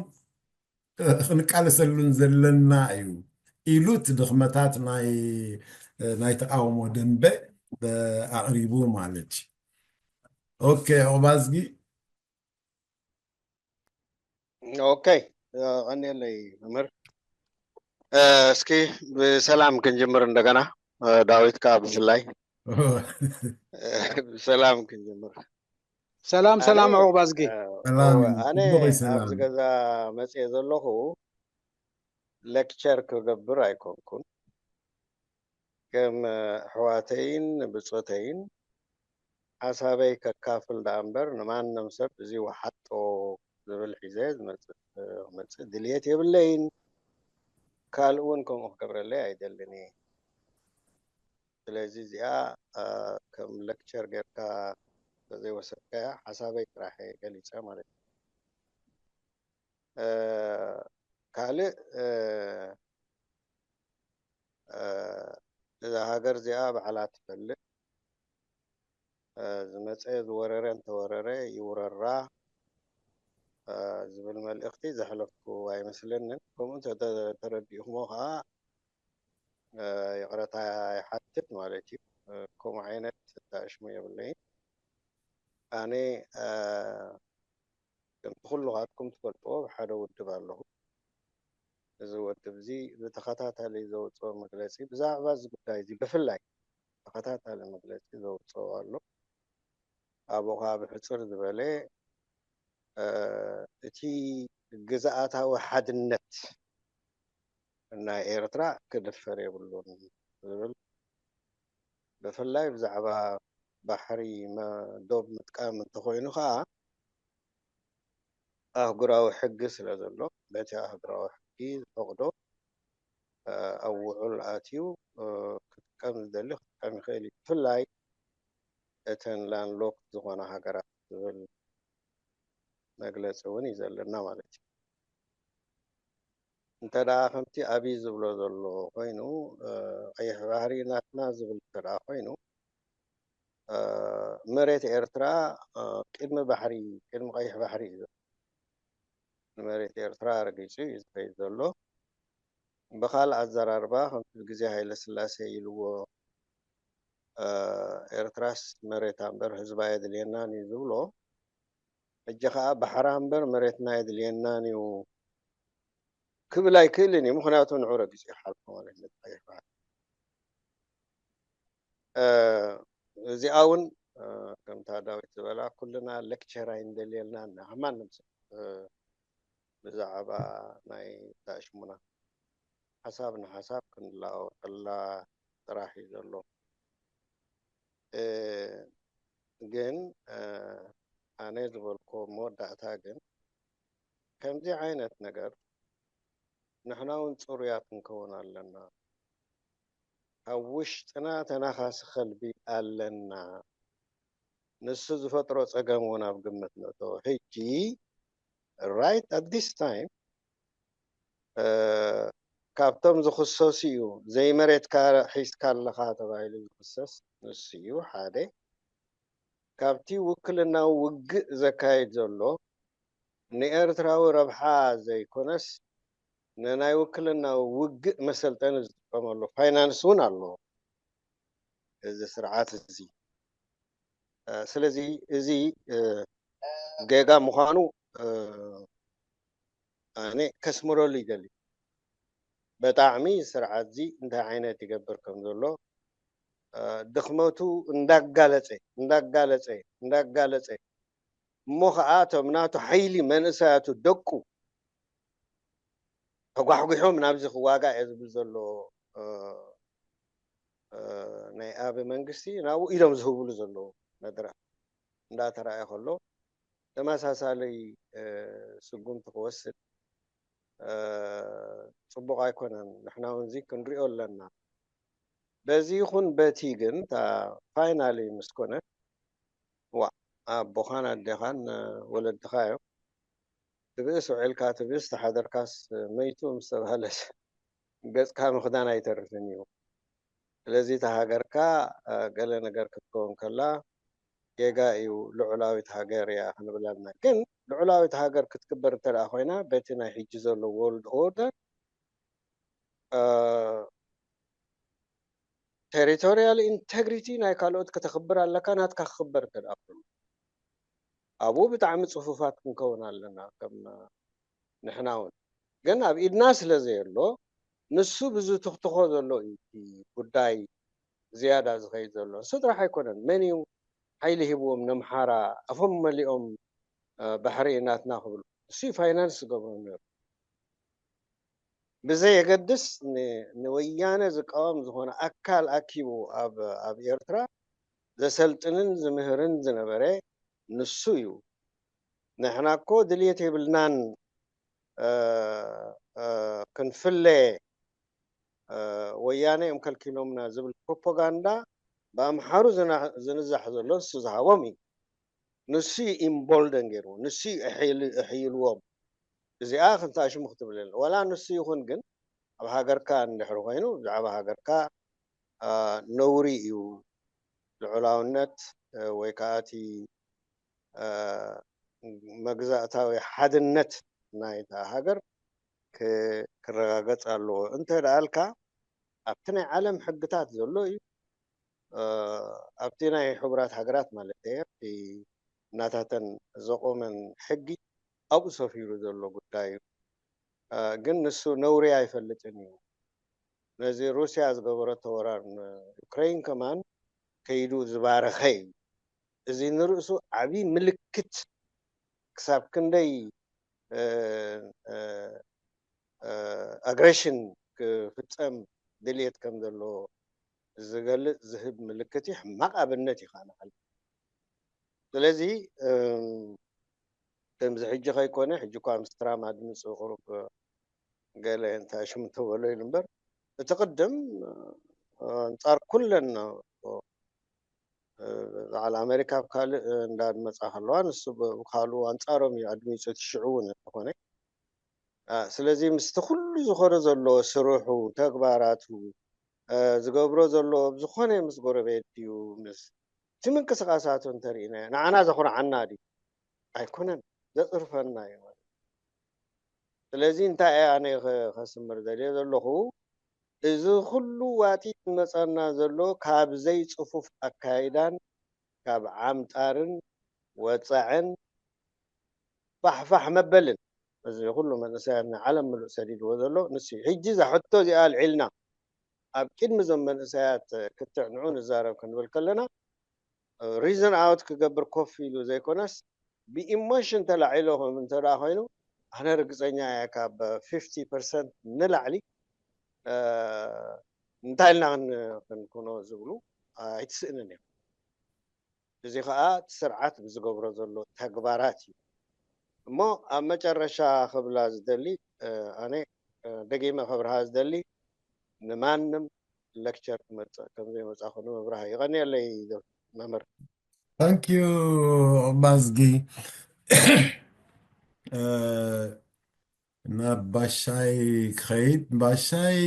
ክንቃለሰሉን ዘለና እዩ ኢሉ እቲ ድኽመታት ናይ ናይ ተቃውሞ ደንበ ኣቕሪቡ ማለት እዩ። ኦኬ ኦባዝጊ ኦኬ ቀኒለይ መምህር። እስኪ ብሰላም ክንጅምር እንደገና ዳዊት ከዓ ብፍላይ ብሰላም ክንጅምር። ሰላም ሰላም ዑቕባዝጊ። ኣነ ኣብዚ ገዛ መፅየ ዘለኹ ሌክቸር ክገብር ኣይኮንኩን። ከም ኣሕዋተይን ብፆተይን ሓሳበይ ከካፍል ደኣ እምበር ንማንም ሰብ እዚ ወሓጦ ዝብል ሒዘ ዝመፅእ ክመፅእ ድልየት የብለይን። ካልእ እውን ከምኡ ክገብረለይ ኣይደልን እየ። ስለዚ እዚኣ ከም ሌክቸር ጌርካ ተዘይወሰድካያ ሓሳበይ ጥራሕ እየ ገሊፀ ማለት እዩ። ካልእ እዛ ሃገር እዚኣ ባዕላ ትፈልጥ፣ ዝመፀ ዝወረረ እንተወረረ ይውረራ ዝብል መልእኽቲ ዘሕለፍኩ ኣይመስለንን። ከምኡ እንተተረዲእኹሞ ከዓ ይቕረታ ይሓትት ማለት እዩ። ከምኡ ዓይነት ኣተኣእሽሙ የብለይን። ኣነ ከምቲ ኩልኻትኩም ትፈልጥዎ ብሓደ ውድብ ኣለኹ። እዚ ውድብ እዚ ብተኸታታሊ ዘውፅኦ መግለፂ ብዛዕባ እዚ ጉዳይ እዚ ብፍላይ ተኸታታሊ መግለፂ ዘውፅኦ ኣሎ። ኣብኡ ከዓ ብሕፅር ዝበለ እቲ ግዝኣታዊ ሓድነት ናይ ኤርትራ ክድፈር የብሉን ዝብል ብፍላይ ብዛዕባ ባሕሪ ዶብ ምጥቃም እንተኮይኑ ከዓ ኣህጉራዊ ሕጊ ስለ ዘሎ በቲ ኣህጉራዊ ሕጊ ዝፈቕዶ ኣብ ውዑል ኣትዩ ክጥቀም ዝደሊ ክጥቀም ይኽእል እዩ። ብፍላይ እተን ላንድሎክድ ዝኾና ሃገራት ዝብል መግለፂ እውን እዩ ዘለና ማለት እዩ። እንተ ደኣ ከምቲ ኣብይ ዝብሎ ዘሎ ኮይኑ ቀይሕ ባሕሪ ናትና ዝብል እንተ ደኣ ኮይኑ መሬት ኤርትራ ቅድሚ ባሕሪ ቅድሚ ቀይሕ ባሕሪ እዩ። ንመሬት ኤርትራ ረጊጹ እዩ ዝኸይድ ዘሎ። ብኻልእ ኣዘራርባ ከምቲ ብግዜ ሃይለ ስላሴ ኢልዎ ኤርትራስ መሬታ እምበር ህዝባ የድልየናን እዩ ዝብሎ። ሕጂ ከዓ ባሕራ እምበር መሬትና የድልየናን እዩ ክብል ኣይክእልን እዩ። ምክንያቱ ንዑ ረጊጹ ይሓልፎ ማለት እዩ። እዚኣ እውን ከምታ ዳዊት ዝበላ ኩልና ሌክቸር ኣይንደልየልና ንማንም ሰብ ብዛዕባ ናይ ታሽሙና ሓሳብ ንሓሳብ ክንለዋወጠላ ጥራሕ እዩ ዘሎ። ግን ኣነ ዝበልኮ መወዳእታ ግን ከምዚ ዓይነት ነገር ንሕና እውን ፅሩያት ክንከውን ኣለና። ካብ ውሽጥና ተናኻሲ ከልቢ ኣለና። ንሱ ዝፈጥሮ ፀገም እውን ኣብ ግምት ንእቶ። ሕጂ right at this time ካብቶም ዝኽሰሱ እዩ። ዘይመሬትካ ሒዝካ ኣለኻ ተባሂሉ ዝኽሰስ ንሱ እዩ ሓደ። ካብቲ ውክልናዊ ውግእ ዘካይድ ዘሎ ንኤርትራዊ ረብሓ ዘይኮነስ ንናይ ውክልናዊ ውግእ መሰልጠኒ ዝጥቀመሉ ፋይናንስ እውን ኣሎ እዚ ስርዓት እዚ። ስለዚ እዚ ጌጋ ምዃኑ ኣነ ከስምረሉ ይደሊ። ብጣዕሚ ስርዓት እዚ እንታይ ዓይነት ይገብር ከም ዘሎ ድኽመቱ እንዳጋለፀ እንዳጋለፀ እንዳጋለፀ እሞ ከዓ እቶም ናቱ ሓይሊ መንእሰያቱ ደቁ ተጓሕጒሖም ናብዚ ክዋጋእ እየ ዝብል ዘሎ ናይ ኣቢ መንግስቲ ናብኡ ኢዶም ዝህብሉ ዘለዉ መድረክ እንዳተረኣየ ከሎ ተመሳሳለይ ስጉምቲ ክወስድ ፅቡቕ ኣይኮነን። ንሕና እውን እዚ ክንሪኦ ኣለና። በዚ ይኹን በቲ ግን እታ ፋይናሊ ምስ ኮነ ዋ ኣቦኻን ኣዴኻን ወለድኻ እዮም ትብእስ ውዒልካ ትብእስ ተሓደርካስ መይቱ ምስ ተባሃለስ ገፅካ ምኽዳን ኣይተርፍን እዩ። ስለዚ እታ ሃገርካ ገለ ነገር ክትከውን ከላ ጌጋ እዩ። ልዑላዊት ሃገር እያ ክንብል ኣለና። ግን ልዑላዊት ሃገር ክትክበር እንተ ኮይና በቲ ናይ ሕጂ ዘሎ ወርልድ ኦርደር ቴሪቶሪያል ኢንተግሪቲ ናይ ካልኦት ከተኽብር ኣለካ። ናትካ ክኽበር እንተ ኮይኑ ኣብኡ ብጣዕሚ ፅፉፋት ክንከውን ኣለና። ከም ንሕና እውን ግን ኣብ ኢድና ስለ ዘየሎ ንሱ ብዝትኽትኾ ዘሎ እዩ እቲ ጉዳይ ዝያዳ ዝኸይድ ዘሎ። ንሱ ጥራሕ ኣይኮነን። መን እዩ ሓይሊ ሂብዎም ነምሓራ ኣፎም መሊኦም ባሕሪ ናትና ክብሉ? ንሱ ፋይናንስ ዝገብሮ ነሩ። ብዘየገድስ ንወያነ ዝቃወም ዝኾነ ኣካል ኣኪቡ ኣብ ኤርትራ ዘሰልጥንን ዝምህርን ዝነበረ ንሱ እዩ። ንሕና እኮ ድልየት የብልናን ክንፍለ ወያነ እዮም ከልኪሎምና ዝብል ፕሮፓጋንዳ ብኣምሓሩ ዝንዛሕ ዘሎ ንሱ ዝሃቦም እዩ። ንሱ እዩ ኢምቦልደን ገይርዎ፣ ንሱ እዩ እሕይልዎም። እዚኣ ክንታሽሙ ክትብል ዋላ ንሱ ይኹን ግን ኣብ ሃገርካ እንድሕር ኮይኑ ብዛዕባ ሃገርካ ነውሪ እዩ። ልዑላውነት ወይ ከዓ እቲ መግዛእታዊ ሓድነት ናይታ ሃገር ክረጋገፅ ኣለዎ እንተ ደኣልካ ኣብቲ ናይ ዓለም ሕግታት ዘሎ እዩ። ኣብቲ ናይ ሕቡራት ሃገራት ማለት እየ ኣብቲ እናታተን ዘቆመን ሕጊ ኣብኡ ሰፊሩ ዘሎ ጉዳይ እዩ። ግን ንሱ ነውሪ ኣይፈልጥን እዩ። ነዚ ሩስያ ዝገበረቶ ወራር ንዩክሬን ከማን ከይዱ ዝባረኸ እዩ። እዚ ንርእሱ ዓብዪ ምልክት ክሳብ ክንደይ ኣግሬሽን ክፍፀም ድልየት ከም ዘለዎ ዝገልፅ ዝህብ ምልክት እዩ። ሕማቕ ኣብነት እዩ ከዓ ንዓለም። ስለዚ ከምዚ ሕጂ ከይኮነ ሕጂ እኳ ምስ ትራም ኣድምፅ ቁሩብ ገለ እንታይ ሽም ተበሎ ኢሉ እምበር እቲ ቅድም ኣንፃር ኩለን በዓል ኣሜሪካ ኣብ ካልእ እንዳድመፃ ከለዋ ንሱ ብካልኡ ኣንፃሮም እዩ ኣድሚፁ እቲ ሽዑ እውን እንተኾነ ስለዚ ምስቲ ኩሉ ዝኾነ ዘሎ ስርሑ ተግባራቱ ዝገብሮ ዘሎ ብዝኾነ ምስ ጎረቤት ድዩ ምስ እቲ ምንቅስቃሳቱ እንተርኢና ንዓና ዘኹርዓና ድዩ ኣይኮነን ዘፅርፈና እዩ። ስለዚ እንታይ እየ ኣነ ከስምር ዘድልዮ ዘለኹ እዚ ኩሉ ዋጢ ዝመፀና ዘሎ ካብ ዘይፅፉፍ ኣካይዳን ካብ ዓምጣርን ወፃዕን ፋሕፋሕ መበልን እዚ ኩሉ መንእሰያት ናይ ዓለም ምሉእ ሰዲድዎ ዘሎ ንሱ ሕጂ እዛ ሕቶ እዚኣ ኣልዒልና ኣብ ቅድሚ እዞም መንእሰያት ክትዕ ንዑ ንዛረብ ክንብል ከለና ሪዝን ኣውት ክገብር ኮፍ ኢሉ ዘይኮነስ ብኢሞሽን ተላዒሎ ከም እንተ ኮይኑ ኣነ ርግፀኛ እየ ካብ ፊፍቲ ፐርሰንት ንላዕሊ እንታይ ኢልና ክንኮኖ ዝብሉ ኣይትስእንን እዮም። እዚ ከዓ እቲ ስርዓት ብዝገብሮ ዘሎ ተግባራት እዩ። እሞ ኣብ መጨረሻ ክብላ ዝደሊ ኣነ ደጊመ ከብርሃ ዝደሊ ንማንም ሌክቸር ክመፅእ ከምዘይመፃኹ ንምብራህ ይቐንየለይ መምህር። ታንኪዩ ማዝጊ ናብ ባሻይ ክኸይድ ባሻይ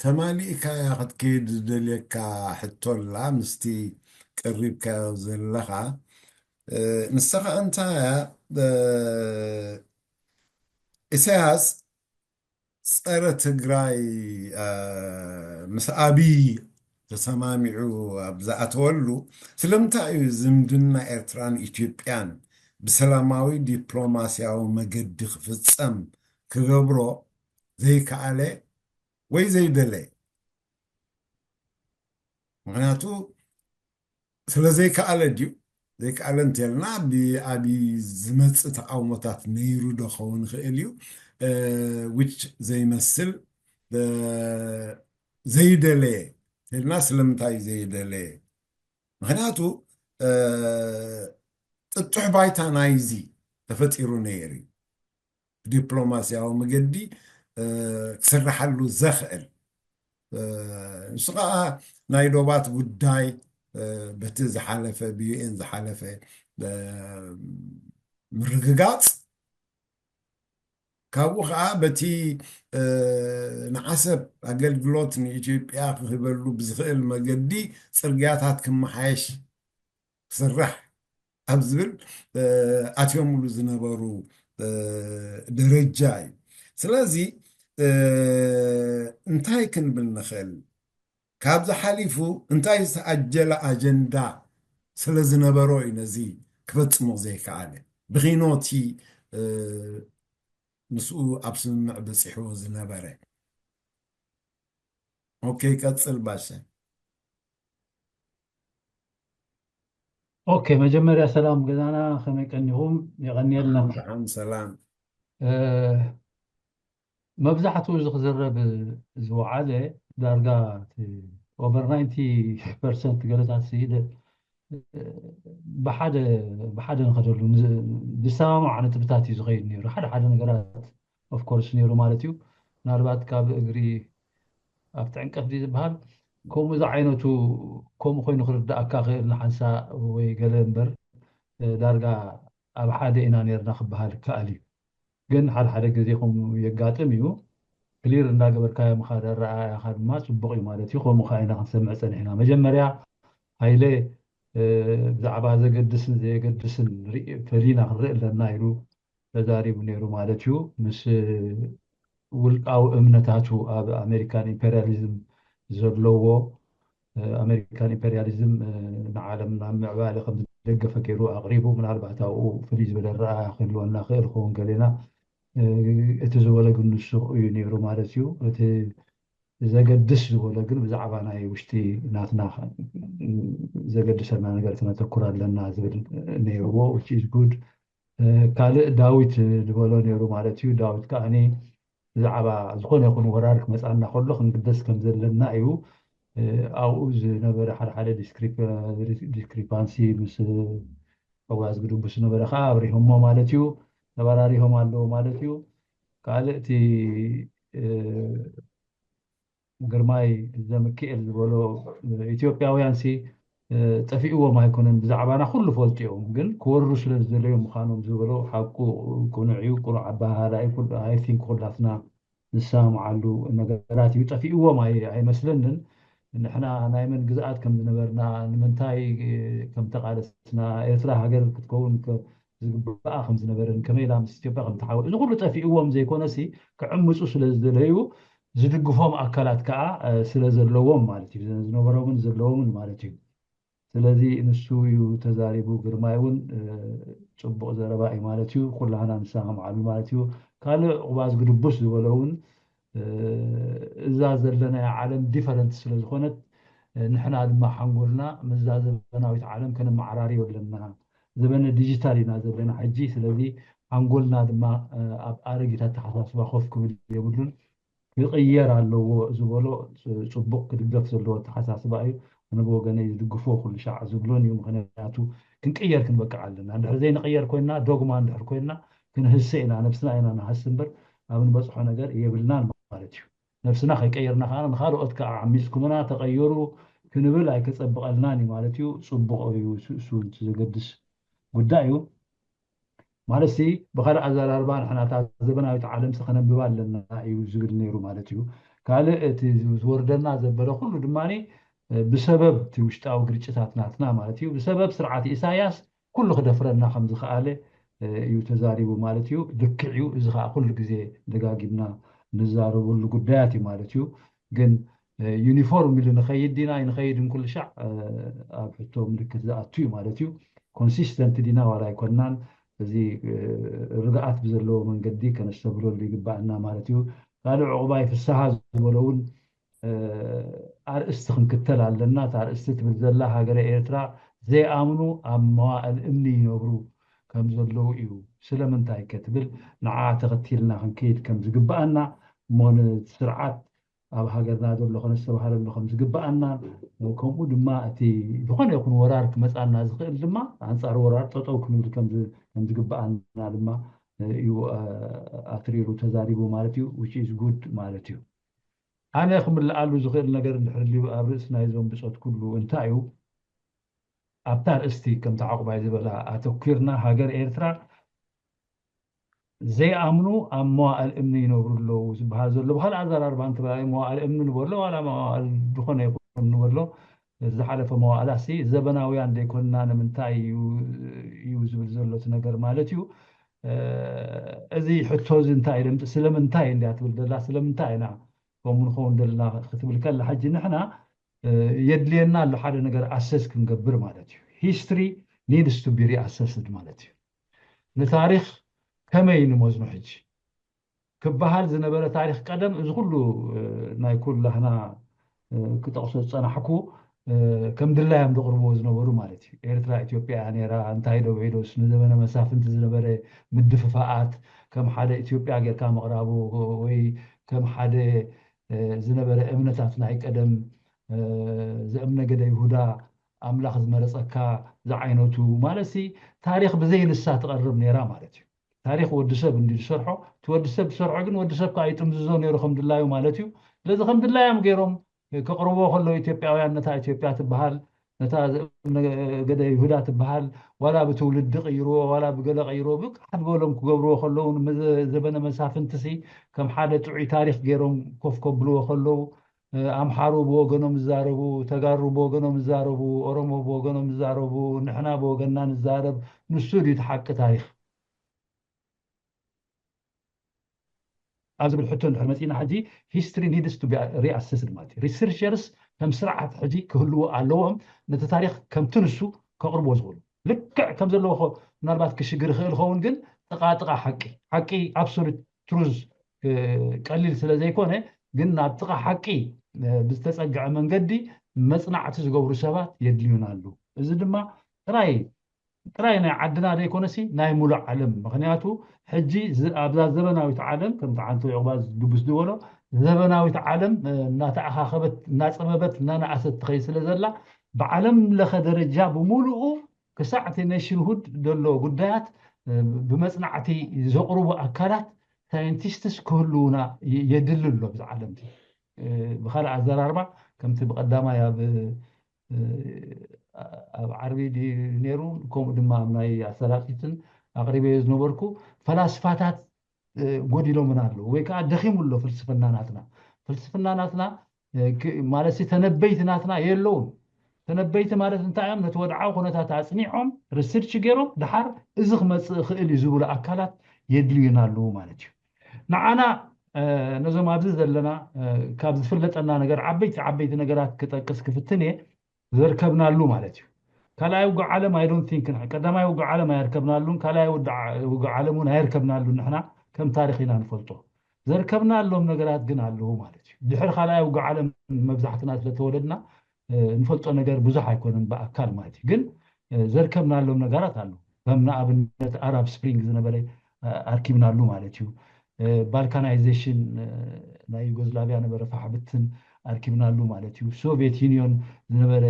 ተማሊእካያ ክትከይድ ዝደልየካ ሕቶ ኣላ ምስቲ ቀሪብካዮ ዘለኻ ንሳ ከዓ እንታይ እያ ኢሳያስ ፀረ ትግራይ ምስ ኣብይ ተሰማሚዑ ኣብ ዝኣተወሉ ስለምንታይ እዩ ዝምድና ኤርትራን ኢትዮጵያን ብሰላማዊ ዲፕሎማስያዊ መገዲ ክፍጸም ክገብሮ ዘይከኣለ ወይ ዘይደለየ፣ ምኽንያቱ ስለ ዘይከኣለ ድዩ? ዘይከኣለ እንተልና ብኣብይ ዝመፅእ ተቃውሞታት ነይሩ ዶ ኸውን ይኽእል እዩ። ዊች ዘይመስል ዘይደለየ እንተልና ስለምንታይ ዘይደለየ? ምክንያቱ ጥጡሕ ባይታ ናይዚ ተፈጢሩ ነይሩ እዩ። ብዲፕሎማስያዊ መገዲ ክስርሓሉ ዘኽእል ንሱ ከዓ ናይ ዶባት ጉዳይ በቲ ዝሓለፈ ብዩኤን ዝሓለፈ ምርግጋፅ ካብኡ ከዓ በቲ ንዓሰብ ኣገልግሎት ንኢትዮጵያ ክህበሉ ብዝኽእል መገዲ ፅርግያታት ክመሓየሽ ክስራሕ ኣብ ዝብል ኣትዮምሉ ዝነበሩ ደረጃ እዩ። ስለዚ እንታይ ክንብል ንኽእል? ካብዚ ሓሊፉ እንታይ ዝተኣጀለ ኣጀንዳ ስለ ዝነበሮ እዩ ነዚ ክፈጽሞ ዘይከኣለ? ብኺኖቲ ምስኡ ኣብ ስምምዕ በፂሕዎ ዝነበረ። ኦኬ፣ ቀፅል ባሸ። ኦኬ፣ መጀመርያ ሰላም ገዛና፣ ከመይ ቀኒኹም? የቐንየልና። ሰላም ሰላም። መብዛሕትኡ እዚ ክዝረብ ዝወዓለ ዳርጋ ኦቨር ናይንቲ ፐርሰንት ገለታት ስሂደ ብሓደ ብሓደ ንኸደሉ ዝሰማማዕ ነጥብታት እዩ ዝኸይድ ነይሩ። ሓደ ሓደ ነገራት ኦፍኮርስ ነይሩ ማለት እዩ። ምናልባት ካብ እግሪ ኣብቲ ዕንቀፍ ድዩ ዝበሃል ከምኡ ዝዓይነቱ ከምኡ ኮይኑ ክርዳእካ ክእል ንሓንሳ ወይ ገለ እምበር ዳርጋ ኣብ ሓደ ኢና ነርና ክበሃል ይከኣል እዩ። ግን ሓደ ሓደ ግዜ ከምኡ የጋጥም እዩ። ክሊር እንዳገበርካዮ ምኻድ ኣረኣእያኻ ድማ ፅቡቕ እዩ ማለት እዩ። ከምኡ ከዓ ኢና ክንሰምዕ ፀኒሕና። መጀመርያ ሃይለ ብዛዕባ ዘገድስን ዘየገድስን ፈሊና ክንርኢ ኣለና ኢሉ ተዛሪቡ ነይሩ ማለት እዩ። ምስ ውልቃዊ እምነታቱ ኣብ ኣሜሪካን ኢምፔሪያሊዝም ዘለዎ ኣሜሪካን ኢምፔሪያሊዝም ንዓለም ናብ ምዕባለ ከም ዝደገፈ ገይሩ ኣቕሪቡ። ምናልባት ኣብኡ ፍልይ ዝበለ ረኣያ ክህልወና ክእል ክኸውን ገሌና እቲ ዝበለ ግን ንሱ እዩ ነይሩ ማለት እዩ። እቲ ዘገድስ ዝበሎ ግን ብዛዕባ ናይ ውሽጢ ናትና ዘገድሰና ነገር ክነተኩር ኣለና ዝብል ነይርዎ። Which is good። ካልእ ዳዊት ዝበሎ ነይሩ ማለት እዩ። ዳዊት ከዓኒ ብዛዕባ ዝኾነ ይኹን ወራር ክመፃና ከሎ ክንግደስ ከም ዘለና እዩ። ኣብኡ ዝነበረ ሓደ ሓደ ዲስክሪፓንሲ ምስ ኣዋዝ ግድቡ ዝነበረ ከዓ ኣብሪሆሞ ማለት እዩ። ተበራሪሆም ኣለዎ ማለት እዩ። ካልእ እቲ ግርማይ ዘምክኤል ዝበሎ ኢትዮጵያውያን ሲ ጠፊእዎም ኣይኮነን፣ ብዛዕባና ኩሉ ፈልጡ እዮም፣ ግን ክወሩ ስለ ዝደለዩ ምዃኖም ዝበሎ ሓቁ ቅኑዕ እዩ። ቅኑዕ ኣበሃህላ እዩ። I think ኩላትና ንሰማምዓሉ ነገራት እዩ። ጠፊእዎም ኣይመስለንን። ንሕና ናይ መን ግዝኣት ከም ዝነበርና፣ ንምንታይ ከም ተቓለስና፣ ኤርትራ ሃገር ክትከውን ዝግባኣ ከም ዝነበረን ከመይ ኢላ ምስ ኢትዮጵያ ከም ተሓወ እዚ ኩሉ ጠፊእዎም ዘይኮነሲ ክዕምፁ ስለ ዝደለዩ ዝድግፎም ኣካላት ከዓ ስለ ዘለዎም ማለት እዩ። ዝነበሮምን ዘለዎምን ማለት እዩ። ስለዚ ንሱ እዩ ተዛሪቡ። ግርማይ እውን ፅቡቕ ዘረባ እዩ ማለት እዩ። ኩላህና ንሰማምዓሉ ማለት እዩ። ካልእ ቁባዝ ግድቡስ ዝበሎ እውን እዛ ዘለናያ ዓለም ዲፈረንት ስለ ዝኾነት ንሕና ድማ ሓንጎልና ምስዛ ዘበናዊት ዓለም ከነመዓራርዮ ኣለና። ዘበነ ዲጂታል ኢና ዘለና ሕጂ። ስለዚ ሓንጎልና ድማ ኣብ ኣረጊት ኣተሓሳስባ ኮፍ ክብል የብሉን። ክቕየር ኣለዎ ዝበሎ ፅቡቕ ክድገፍ ዘለዎ ኣተሓሳስባ እዩ። ኣነ ብወገነይ ዝድግፎ ኩሉ ሻዕ ዝብሎን እዩ። ምክንያቱ ክንቅየር ክንበቅዕ ኣለና። እንድሕር ዘይንቕየር ኮይንና ዶግማ እንድሕር ኮይንና ክንህሰ ኢና፣ ነብስና ኢና ንሃስ እምበር ኣብ ንበፅሖ ነገር የብልናን ማለት እዩ። ነብስና ከይቀየርና ከዓ ንካልኦት ከዓ ዓሚፅኩምና ተቐየሩ ክንብል ኣይከፀብቐልናን እዩ ማለት እዩ። ፅቡቕ እዩ። እሱ እቲ ዘገድስ ጉዳይ እዩ። ማለት ሲ ብካልእ ኣዘራርባ ንሕና እታ ዘበናዊት ዓለም ሲ ከነንብባ ኣለና እዩ ዝብል ነይሩ ማለት እዩ። ካልእ እቲ ዝወርደና ዘበለ ኩሉ ድማ ብሰበብ እቲ ውሽጣዊ ግርጭታት ናትና ማለት እዩ። ብሰበብ ስርዓት ኢሳያስ ኩሉ ክደፍረና ከም ዝኸኣለ እዩ ተዛሪቡ ማለት እዩ። ልክዕ እዩ። እዚ ከዓ ኩሉ ግዜ ደጋጊምና ንዛረበሉ ጉዳያት እዩ ማለት እዩ። ግን ዩኒፎርም ኢሉ ንኸይድ ዲና ኣይንኸይድን ኩሉ ሻዕ ኣብ ሕቶ ምልክት ዝኣቱ እዩ ማለት እዩ። ኮንሲስተንት ዲና ዋላ ኣይኮናን። እዚ ርግኣት ብዘለዎ መንገዲ ከነስተብህለሉ ይግባኣና ማለት እዩ። ካልእ ዕቑባይ ፍስሃ ዝበሎ እውን ኣርእስቲ ክንክተል ኣለና። እታ ኣርእስቲ ትብል ዘላ ሃገረ ኤርትራ ዘይኣምኑ ኣብ መዋእል እምኒ ይነብሩ ከም ዘለዉ እዩ። ስለምንታይ ከትብል ንዓ ተኸቲልና ክንከይድ ከም ዝግባኣና እሞ ነቲ ስርዓት ኣብ ሃገርና ዘሎ ከነስተባህለሉ ከም ዝግባኣና ከምኡ ድማ እቲ ዝኾነ ይኹን ወራር ክመፃና ዝኽእል ድማ ኣንፃር ወራር ጠጠው ክንብል ከም ዝግባኣና ድማ እዩ ኣትሪሩ ተዛሪቡ ማለት እዩ። Which is good ማለት እዩ። ኣነ ክምልኣሉ ዝኽእል ነገር እንድሕር ልዩ ኣብ ርእሲ ናይዞም ብፆት ኩሉ እንታይ እዩ ኣብታ ርእስቲ ከምቲ ዓቑባይ ዝበላ ኣተኲርና ሃገር ኤርትራ ዘይኣምኑ ኣብ መዋእል እምኒ ይነብሩ ኣለዉ ዝበሃል ዘሎ ብካልእ ኣዘራርባ እንተበላ መዋእል እምኒ ንበሎ ዋላ መዋእል ዝኾነ ይኹን ንበሎ ዝሓለፈ መዋእላሲ ዘበናውያን ዘይኮንና ንምንታይ እዩ ዝብል ዘሎ እቲ ነገር ማለት እዩ። እዚ ሕቶ እዚ እንታይ ስለምንታይ እንዲያ ትብል ዘላ ስለምንታይ ኢና ከምኡ ንኸውን ዘለና ክትብል ከላ ሕጂ ንሕና የድልየና ኣሎ ሓደ ነገር ኣሰስ ክንገብር ማለት እዩ። History needs to be reassessed ማለት እዩ። ንታሪኽ ከመይ ንመዝኖ ሕጂ ክበሃል ዝነበረ ታሪኽ ቀደም እዚ ኩሉ ናይ ኩላህና ክጠቕሶ ዝፀናሕኩ ከም ድላዮም ዘቕርብዎ ዝነበሩ ማለት እዩ። ኤርትራ ኢትዮጵያ እያ ነይራ እንታይ ዶ በይዶስ ንዘበነ መሳፍንቲ ዝነበረ ምድፍፋኣት ከም ሓደ ኢትዮጵያ ጌርካ ምቕራቡ ወይ ከም ሓደ ዝነበረ እምነታት ናይ ቀደም ዘእምነገደ ይሁዳ ኣምላኽ ዝመረፀካ ዝዓይነቱ ማለት ሲ ታሪኽ ብዘይ ንሳ ትቐርብ ነይራ ማለት እዩ። ታሪኽ ወዲ ሰብ እንዲ ዝሰርሖ እቲ ወዲ ሰብ ዝሰርሖ ግን ወዲ ሰብ ከዓ ይጥምዝዞ ነይሩ ከም ድላዩ ማለት እዩ። ስለዚ ከም ድላዮም ገይሮም ከቕርቦ ከለዉ ኢትዮጵያውያን ነታ ኢትዮጵያ ትበሃል ነታ ገደ ይሁዳ ትበሃል ዋላ ብትውልዲ ቀይርዎ ዋላ ብገለ ቀይርዎ ብቅዓት በሎም ክገብርዎ ከለዉ ዘበነ መሳፍንትሲ ከም ሓደ ጥዑይ ታሪኽ ገይሮም ኮፍ ከብልዎ ከለዉ ኣምሓሩ ብወገኖም ዝዛረቡ፣ ተጋሩ ብወገኖም ዝዛረቡ፣ ኦሮሞ ብወገኖም ዝዛረቡ፣ ንሕና ብወገንና ንዛረብ፣ ንሱ ድዩ እቲ ሓቂ ታሪኽ? ኣብ ዝብል ሕቶ እንድሕር መፂእና ሕጂ history needs to be reassessed ማለት እዩ። Researchers ከም ስርዓት ሕጂ ክህልዎ ኣለዎም ነቲ ታሪኽ ከምቲ ንሱ ከቕርብዎ ዝኽእሉ ልክዕ ከም ዘለዎ ምናልባት ክሽግር ይኽእል ኸውን ግን ጥቓ ጥቓ ሓቂ ሓቂ absolute truth ቀሊል ስለ ዘይኮነ ግን ናብ ጥቓ ሓቂ ብዝተፀግዐ መንገዲ መፅናዕቲ ዝገብሩ ሰባት የድልዩና ኣሉ። እዚ ድማ ጥራይ ጥራይ ናይ ዓድና ዘይኮነሲ ናይ ሙሉእ ዓለም ምክንያቱ ሕጂ ኣብዛ ዘበናዊት ዓለም ከምቲ ዓንቶ ዮቕባ ድቡስ ዝበሎ ዘበናዊት ዓለም እናተኣኻኸበት እናፀበበት እናነኣሰት ትኸይ ስለ ዘላ ብዓለም ለኸ ደረጃ ብምሉኡ ክሳዕ እቲ ኔሽንሁድ ዘሎ ጉዳያት ብመፅናዕቲ ዘቕርቡ ኣካላት ሳይንቲስትስ ክህልውና የድሊ ኣሎ ብዚ ዓለም ብካልእ ኣዘራርባ ከምቲ ብቀዳማይ ኣብ ኣብ ዓርቢ ነይሩ ከምኡ ድማ ኣብ ናይ ኣሰላጢትን ኣቅሪበዮ ዝነበርኩ ፈላስፋታት ጎዲሎምና ኣለዉ ወይ ከዓ ደኺሙ ኣሎ ፍልስፍና ናትና ፍልስፍና ናትና ማለት ተነበይቲ ናትና የለውን ተነበይቲ ማለት እንታይ እዮም ነቲ ወድዓዊ ኩነታት ኣፅኒዖም ሪስርች ገይሮም ድሓር እዚ ክመፅእ ይኽእል እዩ ዝብሉ ኣካላት የድልዩና ኣለዉ ማለት እዩ ንዓና ነዞም ኣብዚ ዘለና ካብ ዝፍለጠና ነገር ዓበይቲ ዓበይቲ ነገራት ክጠቅስ ክፍትን እየ ዘርከብናሉ ማለት እዩ ካልኣይ ውግእ ዓለም I don't think ቀዳማይ ውግእ ዓለም ኣየርከብናሉን ካልኣይ ውግእ ዓለም እውን ኣየርከብናሉን ንሕና ከም ታሪኽ ኢና ንፈልጦ ዘርከብናሎም ነገራት ግን ኣለዉ ማለት እዩ ድሕሪ ካልኣይ ውግእ ዓለም መብዛሕትና ስለተወለድና ንፈልጦ ነገር ብዙሕ ኣይኮነን ብኣካል ማለት እዩ ግን ዘርከብናሎም ነገራት ኣለዉ ከም ንኣብነት ኣራብ ስፕሪንግ ዝነበረ ኣርኪብናሉ ማለት እዩ ባልካናይዜሽን ናይ ዩጎዝላቪያ ነበረ ፋሕብትን ኣርኪብናሉ ማለት እዩ ሶቪየት ዩኒዮን ዝነበረ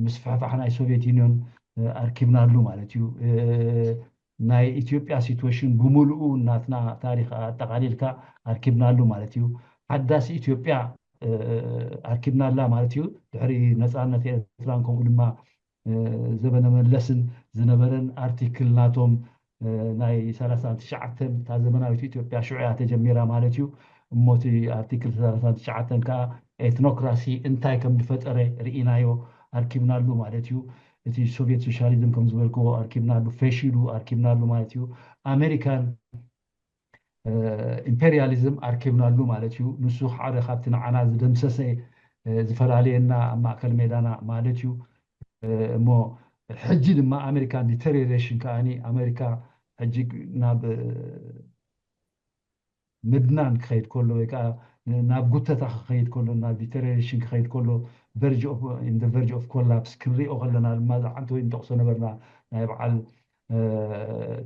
ምስፍሕፋሕ ናይ ሶቪየት ዩኒዮን ኣርኪብናሉ ማለት እዩ ናይ ኢትዮጵያ ሲትዌሽን ብምልኡ ናትና ታሪክ ኣጠቃሊልካ ኣርኪብናሉ ማለት እዩ ሓዳስ ኢትዮጵያ ኣርኪብናላ ማለት እዩ ድሕሪ ነፃነት ኤርትራን ከምኡ ድማ ዘበነ መለስን ዝነበረን ኣርቲክል ናቶም ናይ ሰላሳን ትሽዓተን እታ ዘመናዊት ኢትዮጵያ ሽዑ እያ ተጀሚራ ማለት እዩ እሞ እቲ ኣርቲክል ሰላሳን ትሽዓተን ከዓ ኤትኖክራሲ እንታይ ከም ዝፈጠረ ርኢናዮ ኣርኪብናሉ ማለት እዩ እቲ ሶቪየት ሶሻሊዝም ከም ዝበልክዎ ኣርኪብናሉ ፈሺሉ ኣርኪብናሉ ማለት እዩ ኣሜሪካን ኢምፔሪያሊዝም ኣርኪብናሉ ማለት እዩ ንሱ ሓደ ካብቲ ንዓና ዝደምሰሰ ዝፈላለየና ኣብ ማእከል ሜዳና ማለት እዩ እሞ ሕጂ ድማ ኣሜሪካ ዲተሪሬሽን ከዓኒ ኣሜሪካ ሕጂ ናብ ምድናን ክኸይድ ከሎ ወይ ከዓ ናብ ጉተታ ክኸይድ ከሎ ናብ ዲተሪዮሬሽን ክኸይድ ከሎ verge of in the verge of collapse ክንሪኦ ከለና ድማ ዝዓንተ ወይ ንጠቕሶ ነበርና ናይ በዓል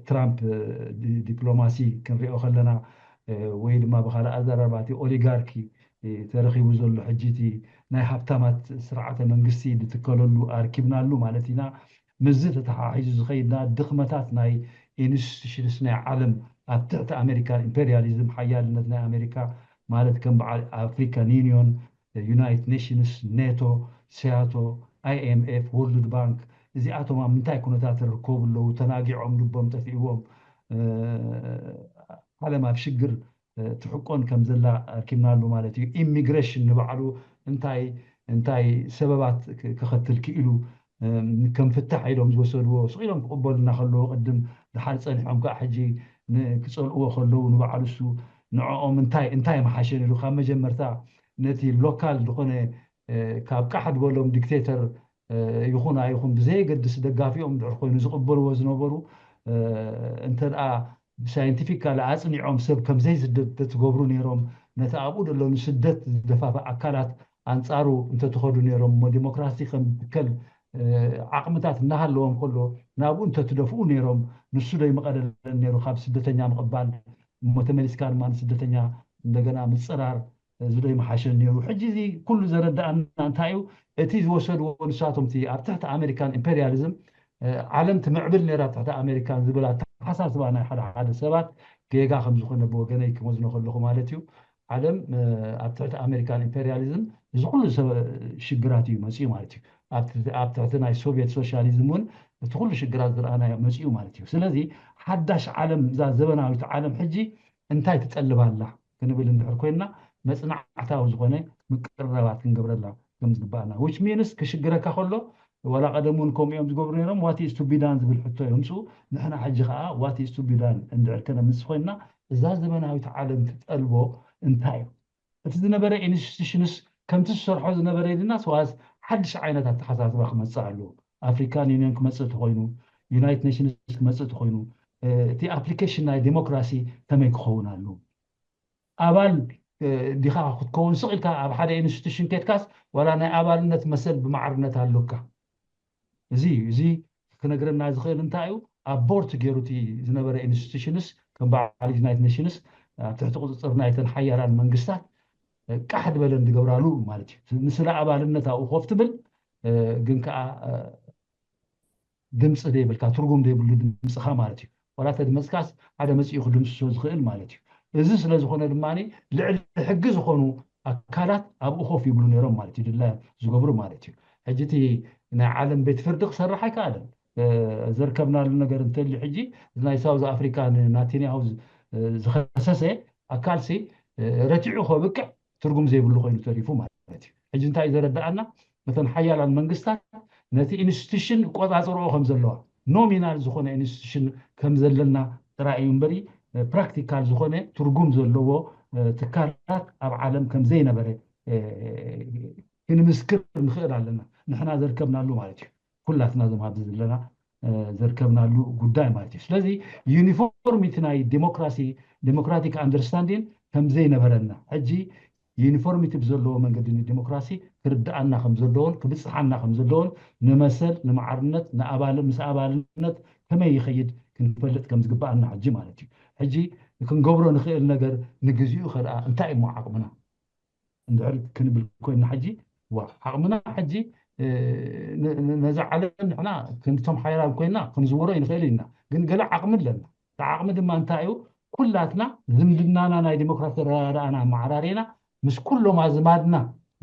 ትራምፕ ዲፕሎማሲ ክንሪኦ ከለና ወይ ድማ ብካልእ ኣዘራርባ እቲ ኦሊጋርኪ ተረኺቡ ዘሎ ሕጂ እቲ ናይ ሃብታማት ስርዓተ መንግስቲ ዝትከለሉ ኣርኪብናሉ ማለት ኢና። ምስዚ ተተሓሒዙ ዝኸይድና ድኽመታት ናይ ኢንስቲቱሽንስ ናይ ዓለም ኣብ ትሕቲ ኣሜሪካን ኢምፔሪያሊዝም ሓያልነት ናይ ኣሜሪካ ማለት ከም በዓል ኣፍሪካን ዩኒዮን፣ ዩናይትድ ኔሽንስ፣ ኔቶ፣ ሲያቶ፣ ኣይኤምኤፍ፣ ወርልድ ባንክ እዚኣቶም ኣብ ምንታይ ኩነታት ይርከቡ ኣለዉ? ተናጊዖም ልቦም ጠፊእዎም ዓለም ኣብ ሽግር ትሕቆን ከም ዘላ ኣርኪብናሉ ማለት እዩ። ኢሚግሬሽን ንባዕሉ እንታይ እንታይ ሰበባት ከኸትል ክኢሉ ከም ፍታሕ ኢሎም ዝወሰድዎ ስቕ ኢሎም ክቕበሉና ከለዉ ቅድም ድሓር ጸኒሖም ከዓ ሕጂ ክጸልእዎ ከለዉ ንባዕሉ እሱ ንዕኦም እንታይ እንታይ መሓሸን ኢሉ ካብ መጀመርታ ነቲ ሎካል ዝኾነ ካብ ቃሕ ዝበሎም ዲክቴተር ይኹን ኣይኹን ብዘየገድስ ደጋፊኦም ድሕር ኮይኑ ዝቕበልዎ ዝነበሩ እንተ ደኣ ብሳይንቲፊካሊ ኣጽኒዖም ሰብ ከም ዘይስደድ ተትገብሩ ነይሮም ነቲ ኣብኡ ዘሎ ንስደት ዝደፋፍእ ኣካላት ኣንጻሩ እንተትኸዱ ነይሮም እሞ ዲሞክራሲ ከም ዝትከል ዓቕምታት እናሃለዎም ከሎ ናብኡ እንተትደፍኡ ነይሮም ንሱ ዶ ይመቐለለን ነይሩ ካብ ስደተኛ ምቕባል እሞ ተመሊስካ ድማ ንስደተኛ እንደገና ምፅራር እዚ ዶ ይመሓሸን ነይሩ ሕጂ እዚ ኩሉ ዘረዳኣና እንታይ እዩ እቲ ዝወሰድዎ ንሳቶም እቲ ኣብ ትሕቲ ኣሜሪካን ኢምፔሪያሊዝም ዓለም ትምዕብል ነይራ ትሕቲ ኣሜሪካን ዝብል ኣተሓሳስባ ናይ ሓደ ሓደ ሰባት ጌጋ ከም ዝኾነ ብወገነይ ክመዝኖ ከለኹ ማለት እዩ ዓለም ኣብ ትሕቲ ኣሜሪካን ኢምፔሪያሊዝም እዚ ኩሉ ሽግራት እዩ መፅኡ ማለት እዩ ኣብ ትሕቲ ናይ ሶቪየት ሶሻሊዝም እውን እቲ ኩሉ ሽግራት ዝረኣናዮ መፅኡ ማለት እዩ ስለዚ ሓዳሽ ዓለም እዛ ዘበናዊት ዓለም ሕጂ እንታይ ትጠልብ ኣላ ክንብል እንድሕር ኮይንና መፅናዕታዊ ዝኾነ ምቅርራባት ክንገብረላ ከም ዝግባኣና which means ክሽግረካ ከሎ ዋላ ቀደም እውን ከምኡ እዮም ዝገብሩ ነይሮም what is to be done ዝብል ሕቶ የምፅኡ ንሕና ሕጂ ከዓ what is to be done እንድሕር ከነምፅእ ኮይንና እዛ ዘበናዊት ዓለም ትጠልቦ እንታይ እዩ እቲ ዝነበረ institutions ከምቲ ዝሰርሖ ዝነበረ ኢልና ሰዋስ ሓድሽ ዓይነት ኣተሓሳስባ ክመፅእ ኣለዎ ኣፍሪካን ዩኒየን ክመፅእ ተኮይኑ ዩናይትድ ኔሽንስ ክመፅእ ተኮይኑ እቲ ኣፕሊኬሽን ናይ ዲሞክራሲ ከመይ ክኸውን ኣለዎ ኣባል ዲኻ ክትከውን ስቕ ኢልካ ኣብ ሓደ ኢንስቲቱሽን ኬድካስ ዋላ ናይ ኣባልነት መሰል ብማዕርነት ኣሎካ እዚ እዩ እዚ ክነግረና ዝኽእል እንታይ እዩ ኣቦርት ገይሩ እቲ ዝነበረ ኢንስቲቱሽንስ ከም በዓል ዩናይትድ ኔሽንስ ኣብ ትሕቲ ቁፅፅር ናይተን ሓያላን መንግስታት ቃሕ ዝበለን ዝገብራሉ ማለት እዩ ንስለ ኣባልነት ኣብኡ ኮፍ ትብል ግን ከዓ ድምፂ ዘይብልካ ትርጉም ዘይብሉ ድምፅኻ ማለት እዩ ዋላ ተድመፅካስ ሓደ መፅኡ ክድምስሶ ዝኽእል ማለት እዩ እዚ ስለ ዝኾነ ድማ ልዕሊ ሕጊ ዝኾኑ ኣካላት ኣብኡ ኮፍ ይብሉ ነይሮም ማለት እዩ ድላዮም ዝገብሩ ማለት እዩ ሕጂ እቲ ናይ ዓለም ቤት ፍርዲ ክሰርሕ ኣይከኣለን ዘርከብናሉ ነገር እንተልዩ ሕጂ ናይ ሳውዝ ኣፍሪካ ንናቴንያሁ ዝኸሰሰ ኣካልሲ ረቲዑ ከብቅዕ ትርጉም ዘይብሉ ኮይኑ ተሪፉ ማለት እዩ ሕጂ እንታይ ዘረዳኣና ነተን ሓያላን መንግስታት ነቲ ኢንስቲቱሽን ቆፃፅርኦ ከም ዘለዋ ኖሚናል ዝኾነ ኢንስቲቱሽን ከም ዘለና ጥራይ እዩ እምበሪ ፕራክቲካል ዝኾነ ትርጉም ዘለዎ ትካላት ኣብ ዓለም ከም ዘይነበረ ክንምስክር ንኽእል ኣለና ንሕና ዘርከብናሉ ማለት እዩ ኩላትና ዞም ኣብዚ ዘለና ዘርከብናሉ ጉዳይ ማለት እዩ ስለዚ ዩኒፎርሚቲ ናይ ዲሞክራሲ ዲሞክራቲክ ኣንደርስታንዲን ከም ዘይነበረና ሕጂ ዩኒፎርሚቲ ብዘለዎ መንገዲ ንዲሞክራሲ ክርድኣና ከም ዘለዎን ክብፅሓና ከም ዘለዎን ንመሰል ንማዕርነት ንኣባል ምስ ኣባልነት ከመይ ይኸይድ ክንፈልጥ ከም ዝግባኣና ሕጂ ማለት እዩ ሕጂ ክንገብሮ ንኽእል ነገር ንግዚኡ ከኣ እንታይ እሞ ዓቕምና እንድሕር ክንብል ኮይና ሕጂ ዓቕምና ሕጂ ነዛ ዓለም ንሕና ክንቶም ሓያላን ኮይና ክንዝውሮ ይንኽእል ኢና ግን ገለ ዓቕሚ ኣለና እቲ ዓቕሚ ድማ እንታይ እዩ ኩላትና ዝምድናና ናይ ዲሞክራሲ ረዳዳእና ኣመዓራሪና ምስ ኩሎም ኣዝማድና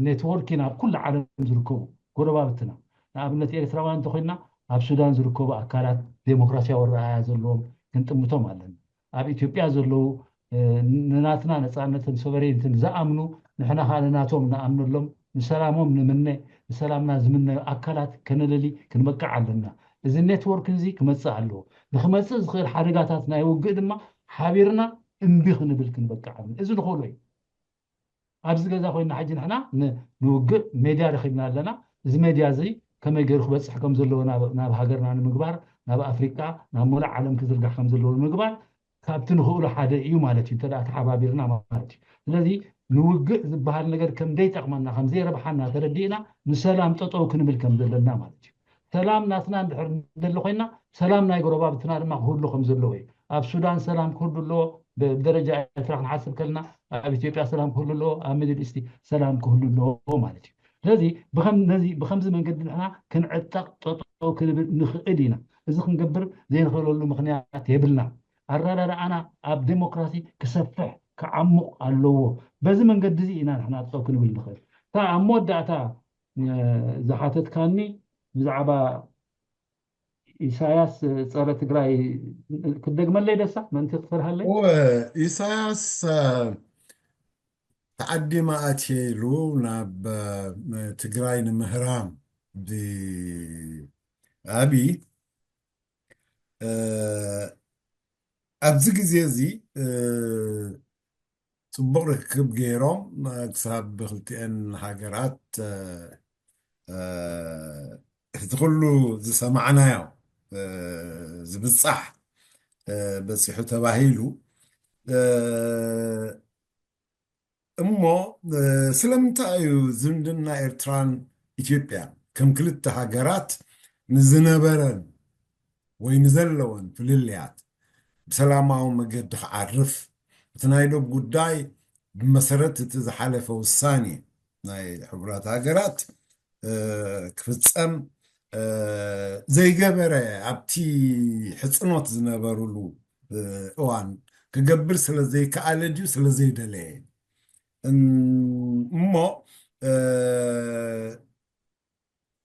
ኔትወርኪን ኣብ ኩሉ ዓለም ዝርከቡ ጎረባብትና ንኣብነት ኤርትራውያን እንተኮይና ኣብ ሱዳን ዝርከቡ ኣካላት ዴሞክራሲያዊ ኣረኣያ ዘለዎም ክንጥምቶም ኣለና ኣብ ኢትዮጵያ ዘለዉ ንናትና ነፃነትን ሶቨሬንትን ዝኣምኑ ንሕና ከዓ ንናቶም ንኣምነሎም ንሰላሞም ንምነ ንሰላምና ዝምነዩ ኣካላት ከነለሊ ክንበቅዕ ኣለና እዚ ኔትወርክ እዚ ክመፅእ ኣለዎ ንክመፅእ ዝኽእል ሓደጋታት ናይ ውግእ ድማ ሓቢርና እምቢ ክንብል ክንበቅዕ ኣለና እዚ ንኽእሎ እዩ ኣብዚ ገዛ ኮይና ሕጂ ንሕና ንውግእ ሜድያ ረኪብና ኣለና እዚ ሜድያ እዚ ከመይ ገይሩ ክበፅሕ ከም ዘለዎ ናብ ሃገርና ንምግባር ናብ ኣፍሪቃ፣ ናብ ሙሉእ ዓለም ክዝርጋሕ ከም ዘለዎ ንምግባር ካብቲ ንኽእሎ ሓደ እዩ ማለት እዩ። እንተ ተሓባቢርና ማለት እዩ። ስለዚ ንውግእ ዝበሃል ነገር ከም ዘይጠቕመና፣ ከም ዘይረብሓና ተረዲእና ንሰላም ጠጠው ክንብል ከም ዘለና ማለት እዩ። ሰላም ናትና እንድሕር እንደሊ ኮይና፣ ሰላም ናይ ጎረባብትና ድማ ክህሉ ከም ዘለዎ እዩ። ኣብ ሱዳን ሰላም ክህሉ ኣለዎ፣ ብደረጃ ኤርትራ ክንሓስብ ከለና ኣብ ኢትዮጵያ ሰላም ክህሉ ኣለዎ፣ ኣብ ሚድል ኢስት ሰላም ክህሉ ኣለዎ ማለት እዩ። ስለዚ ብኸም- ነዚ ብኸምዚ መንገዲ ንሕና ክንዕጠቕ ጠጠው ክንብል ንኽእል ኢና። እዚ ክንገብር ዘይንኽእለሉ ምኽንያት የብልና። ኣረዳድኣና ኣብ ዴሞክራሲ ክሰፍሕ ክዓሙቕ ኣለዎ። በዚ መንገዲ እዚ ኢና ንሕና ጠጠው ክንብል ንኽእል። እታ ኣብ መወዳእታ ዝሓተትካኒ ብዛዕባ ኢሳያስ ጸረ ትግራይ ክደግመለይ ደሳ ምእንቲ ክትፈርሃለይ። ኢሳያስ ተዓዲመ ኣትየ ኢሉ ናብ ትግራይ ንምህራም ብኣቢ ኣብዚ ግዜ እዚ ጽቡቕ ርክብ ገይሮም ክሳብ ብክልቲኤን ሃገራት እቲ ኩሉ ዝሰማዕናዮ ዝብጻሕ በጺሑ ተባሂሉ። እሞ ስለምንታይ እዩ ዝምድና ኤርትራን ኢትዮጵያን ከም ክልተ ሃገራት ንዝነበረን ወይ ንዘለወን ፍልልያት ብሰላማዊ መገዲ ክዓርፍ፣ እቲ ናይ ዶብ ጉዳይ ብመሰረት እቲ ዝሓለፈ ውሳኔ ናይ ሕቡራት ሃገራት ክፍጸም ዘይገበረ፣ ኣብቲ ሕጽኖት ዝነበሩሉ እዋን ክገብር ስለ ዘይከኣለ ድዩ ስለ ዘይደለየ እሞ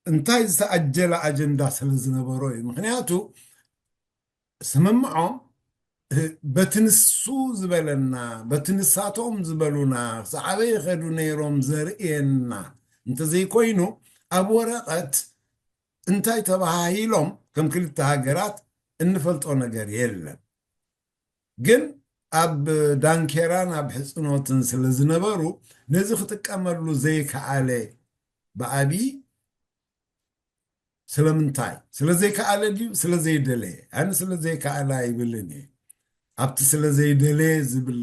እንታይ ዝተኣጀለ ኣጀንዳ ስለ ዝነበሮ እዩ። ምክንያቱ ስምምዖም በቲ ንሱ ዝበለና፣ በቲ ንሳቶም ዝበሉና፣ ሳዕበ ይኸዱ ነይሮም ዘርእየና እንተዘይኮይኑ፣ ኣብ ወረቐት እንታይ ተባሃሂሎም ከም ክልተ ሃገራት እንፈልጦ ነገር የለን። ግን ኣብ ዳንኬራን ኣብ ሕጽኖትን ስለ ዝነበሩ፣ ነዚ ክጥቀመሉ ዘይከኣለ ብኣቢ ስለምንታይ? ስለ ዘይከኣለ ድዩ? ስለ ዘይደለየ? ኣነ ስለ ዘይከኣለ ኣይብልን እየ። ኣብቲ ስለ ዘይደለየ ዝብል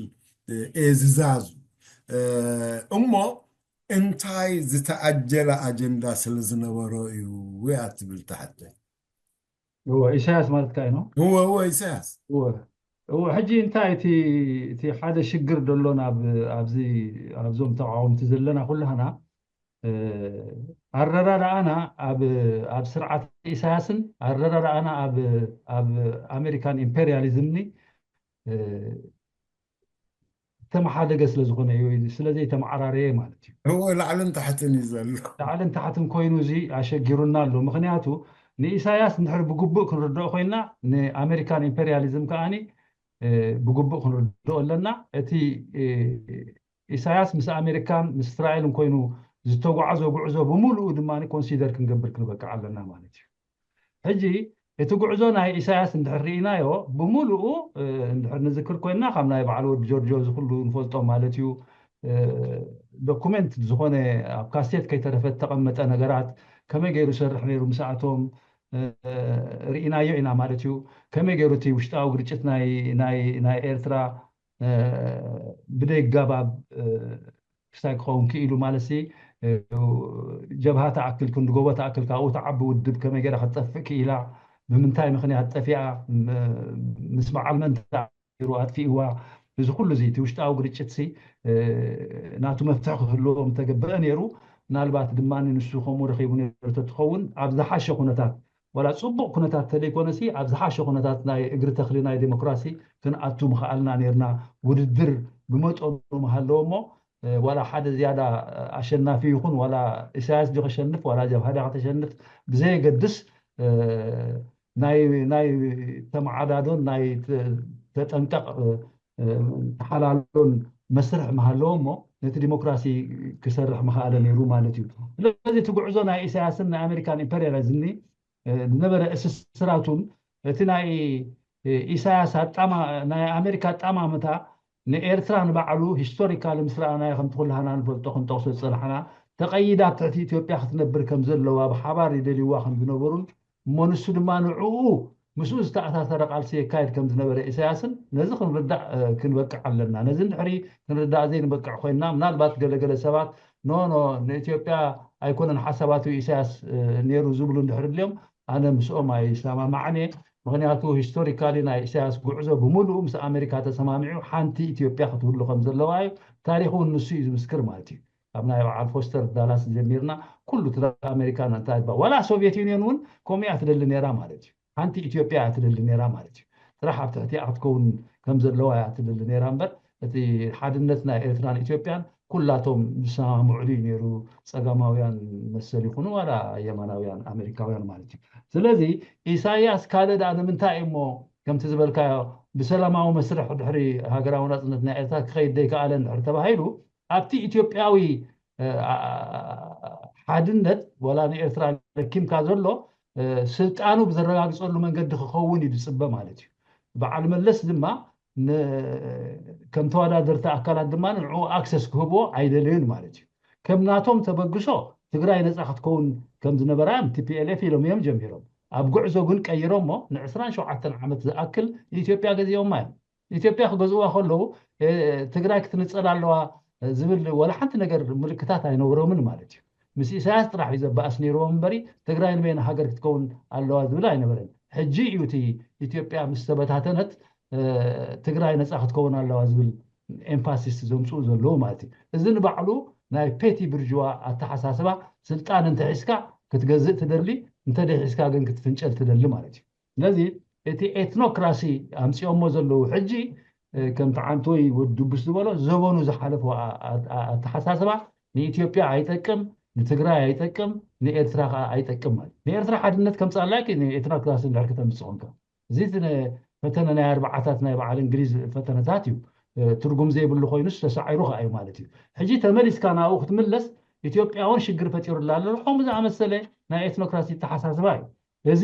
እየ ዝዛዙ። እሞ እንታይ ዝተኣጀለ ኣጀንዳ ስለ ዝነበሮ እዩ እያ ትብል ትሓተይ? እወ፣ ኢሳያስ ማለትካ እዩ፣ ኖ? እወ፣ እወ፣ ኢሳያስ። እወ። እወ፣ ሕጂ እንታይ እቲ፣ እቲ ሓደ ሽግር ደሎና ኣብ፣ ኣብዚ፣ ኣብዞም ተቃወምቲ ዘለና ኩላህና፣ እ፣ ኣረዳድኣና ኣብ፣ ኣብ ስርዓት ኢሳያስን ኣረዳድኣና ኣብ፣ ኣብ ኣሜሪካን ኢምፔሪያሊዝምኒ፣ እ፣ ዝተመሓደገ ስለ ዝኾነ እዩ፣ ስለ ዘይተመዓራረየ ማለት እዩ። እወ፣ ላዕልን ታሕትን እዩ ዘሎ። ላዕልን ታሕትን ኮይኑ እዚ ኣሸጊሩና ኣሎ። ምኽንያቱ ንኢሳያስ እንድሕር ብግቡእ ክንርድኦ ኮይና፣ ንኣሜሪካን ኢምፔሪያሊዝም ከኣኒ፣ እ፣ ብግቡእ ክንርድኦ ኣለና። እቲ፣ እ፣ ኢሳያስ ምስ ኣሜሪካን ምስ እስራኤልን ኮይኑ ዝተጓዕዞ ጉዕዞ ብምሉኡ ድማ ኮንሲደር ክንገብር ክንበቅዕ ኣለና ማለት እዩ። ሕጂ እቲ ጉዕዞ ናይ ኢሳያስ እንድሕር ርኢናዮ፣ ብምሉኡ፣ እ፣ እንድሕር ንዝክር ኮይንና፣ ካብ ናይ በዓል ወዲ ጆርጆ እዚ ኩሉ ንፈልጦ ማለት እዩ፣ እ፣ ዶኩመንት ዝኾነ ኣብ ካሴት ከይተረፈ ዝተቐመጠ ነገራት፣ ከመይ ገይሩ ይሰርሕ ነይሩ ምስኣቶም፣ እ፣ ርኢናዮ ኢና ማለት እዩ። ከመይ ገይሩ እቲ ውሽጣዊ ግርጭት ናይ፣ ናይ፣ ናይ ኤርትራ፣ እ፣ ብደይጋባብ፣ እ፣ ክስታይ ክኸውን ክኢሉ ማለት ሲ፣ እ፣ ጀብሃ ትኣክል፣ ክንዲ ጎቦ ትኣክል፣ ካብኡ ትዓቢ ውድብ ከመይ ገይራ ክትጠፍእ ክኢላ፣ ብምንታይ ምኽንያት ጠፊኣ፣ ም-፣ ምስ በዓል መን ተኣሲሩ ኣጥፊእዋ፣ እዚ ኩሉ እዚ እቲ ውሽጣዊ ግርጭት ሲ፣ እ፣ ናቱ መፍትሒ ክህልዎ ምተገበአ ነይሩ። ምናልባት ድማ ንሱ ከምኡ ረኺቡ ነይሩ ተትኸውን ኣብ ዝሓሸ ኩነታት፣ ዋላ ጽቡቕ ኩነታት ተለይኮነሲ ኣብ ዝሓሸ ኩነታት ናይ እግሪ ተኽሊ ናይ ዴሞክራሲ ክንኣቱ ምኽኣልና ነይርና። ውድድር ብመጠኑ ምሃለዎ እሞ፣ እ፣ ዋላ ሓደ ዝያዳ ኣሸናፊ ይኹን፣ ዋላ ኢሳያስ ድዩ ከሸንፍ፣ ዋላ ጀብሃ ድያ ከተሸንፍ ብዘየገድስ፣ እ፣ ናይ፣ ናይ ተመዓዳዶን ናይ ተ-፣ ተጠንቀቕ፣ እ፣ እ፣ ተሓላሎን መስርሕ ምሃለዎ እሞ ነቲ ዲሞክራሲ ክሰርሕ ምኽኣለ ነይሩ ማለት እዩ። ስለዚ እቲ ጉዕዞ ናይ ኢሳያስን ናይ ኣሜሪካን ኢምፔሪያሊዝምኒ፣ እ፣ ዝነበረ እስስራቱን እቲ ናይ፣ እ፣ ኢሳያስ ኣጣማ-፣ ናይ ኣሜሪካ ኣጣማምታ ንኤርትራ ንባዕሉ ሂስቶሪካሊ ምስ ረኣናዮ፣ ከምቲ ኩላህና ንፈልጦ ክንጠቕሶ ዝጸናሕና፣ ተቐይዳ ኣብ ትሕቲ ኢትዮጵያ ክትነብር ከም ዘለዋ፣ ብሓባር ይደልይዋ ከም ዝነበሩን፣ እሞ ንሱ ድማ ንዕኡ ምስኡ ዝተኣሳሰረ ቃልሲ የካየድ ከም ዝነበረ ኢሳያስን ነዚ ክንርዳእ ክንበቅዕ ኣለና። ነዚ እንድሕሪ ክንርዳእ ዘይንበቅዕ ኮይንና ምናልባት ገለገለ ሰባት ኖ ኖ ንኢትዮጵያ ኣይኮነን ሓሳባቱ ኢሳያስ ነይሩ ዝብሉ እንድሕር ድልዮም ኣነ ምስኦም ኣይሰማማዕን እየ። ምክንያቱ ሂስቶሪካሊ ናይ ኢሳያስ ጉዕዞ ብምሉኡ ምስ ኣሜሪካ ተሰማሚዑ ሓንቲ ኢትዮጵያ ክትህሉ ከም ዘለዋ እዩ። ታሪክ እውን ንሱ እዩ ዝምስክር ማለት እዩ። ካብ ናይ በዓል ፎስተር ዳላስ ጀሚርና ኩሉ እቲ ኣሜሪካ እንታይ ዋላ ሶቪየት ዩኒየን እውን ከምኡ እያ ትደሊ ነይራ ማለት እዩ። ሓንቲ ኢትዮጵያ እያ ትደሊ ነይራ ማለት እዩ። ጥራሕ ኣብ ትሕቲኣ ክትከውን ከም ዘለዋ እያ ትደሊ ነይራ እምበር እቲ ሓድነት ናይ ኤርትራን ኢትዮጵያን ኩላቶም ዝሰማምዕሉ እዩ ነይሩ። ጸጋማውያን መሰል ይኹኑ ዋላ የማናውያን ኣሜሪካውያን ማለት እዩ። ስለዚ ኢሳያስ ካልእ ደኣ ንምንታይ እሞ ከምቲ ዝበልካዮ ብሰላማዊ መስርሕ ድሕሪ ሃገራዊ ናጽነት ናይ ኤርትራ ክኸይድ ዘይከኣለ እንድሕር ተባሂሉ ኣብቲ ኢትዮጵያዊ ሓድነት ዋላ ንኤርትራ ለኪምካ ዘሎ ስልጣኑ ብዘረጋግፀሉ መንገዲ ክኸውን እዩ ዝፅበ ማለት እዩ። በዓል መለስ ድማ ከም ተወዳደርቲ ኣካላት ድማ ንዕኡ ኣክሰስ ክህብዎ ኣይደለዩን ማለት እዩ። ከም ናቶም ተበግሶ ትግራይ ነፃ ክትከውን ከም ዝነበራ ቲፒኤልኤፍ ኢሎም እዮም ጀሚሮም። ኣብ ጉዕዞ ግን ቀይሮሞ ንዕስራን ሸውዓተን ዓመት ዝኣክል ንኢትዮጵያ ገዚኦማ እዮም። ኢትዮጵያ ክገዝእዋ ከለዉ ትግራይ ክትንፀል ኣለዋ ዝብል ወላ ሓንቲ ነገር ምልክታት ኣይነበሮምን ማለት እዩ። ምስ ኢሳያስ ጥራሕ እዩ ዘባእስ ነይርዎም እምበሪ ትግራይ ንበይና ሃገር ክትከውን ኣለዋ ዝብል ኣይነበረን። ሕጂ እዩ እቲ ኢትዮጵያ ምስ ተበታተነት ትግራይ ነፃ ክትከውን ኣለዋ ዝብል ኤምፋሲስ ዘምፅኡ ዘለዉ ማለት እዩ። እዚ ንባዕሉ ናይ ፔቲ ብርጅዋ ኣተሓሳስባ ስልጣን እንተሒዝካ ክትገዝእ ትደሊ እንተደሒዝካ ግን ክትፍንጨል ትደሊ ማለት እዩ። ስለዚ እቲ ኤትኖክራሲ ኣምፅኦሞ ዘለዉ ሕጂ ከምቲ ዓንቶይ ወዲ ድቡስ ዝበሎ ዘበኑ ዝሓለፈ ኣተሓሳስባ ንኢትዮጵያ ኣይጠቅም፣ ንትግራይ ኣይጠቅም፣ ንኤርትራ ከዓ ኣይጠቅም ማለት ንኤርትራ ሓድነት ከምፃላይ ንኤትኖክራሲ እንድሕር ከተምፅእ ኮንካ እዚ ፈተነ ናይ ኣርባዓታት ናይ በዓል እንግሊዝ ፈተነታት እዩ። ትርጉም ዘይብሉ ኮይኑስ ተሳዒሩ ከዓ እዩ ማለት እዩ። ሕጂ ተመሊስካ ናብኡ ክትምለስ ኢትዮጵያ እውን ሽግር ፈጢሩላ ኣሎ። ከምኡ ዝኣመሰለ ናይ ኤትኖክራሲ ተሓሳስባ እዩ። እዚ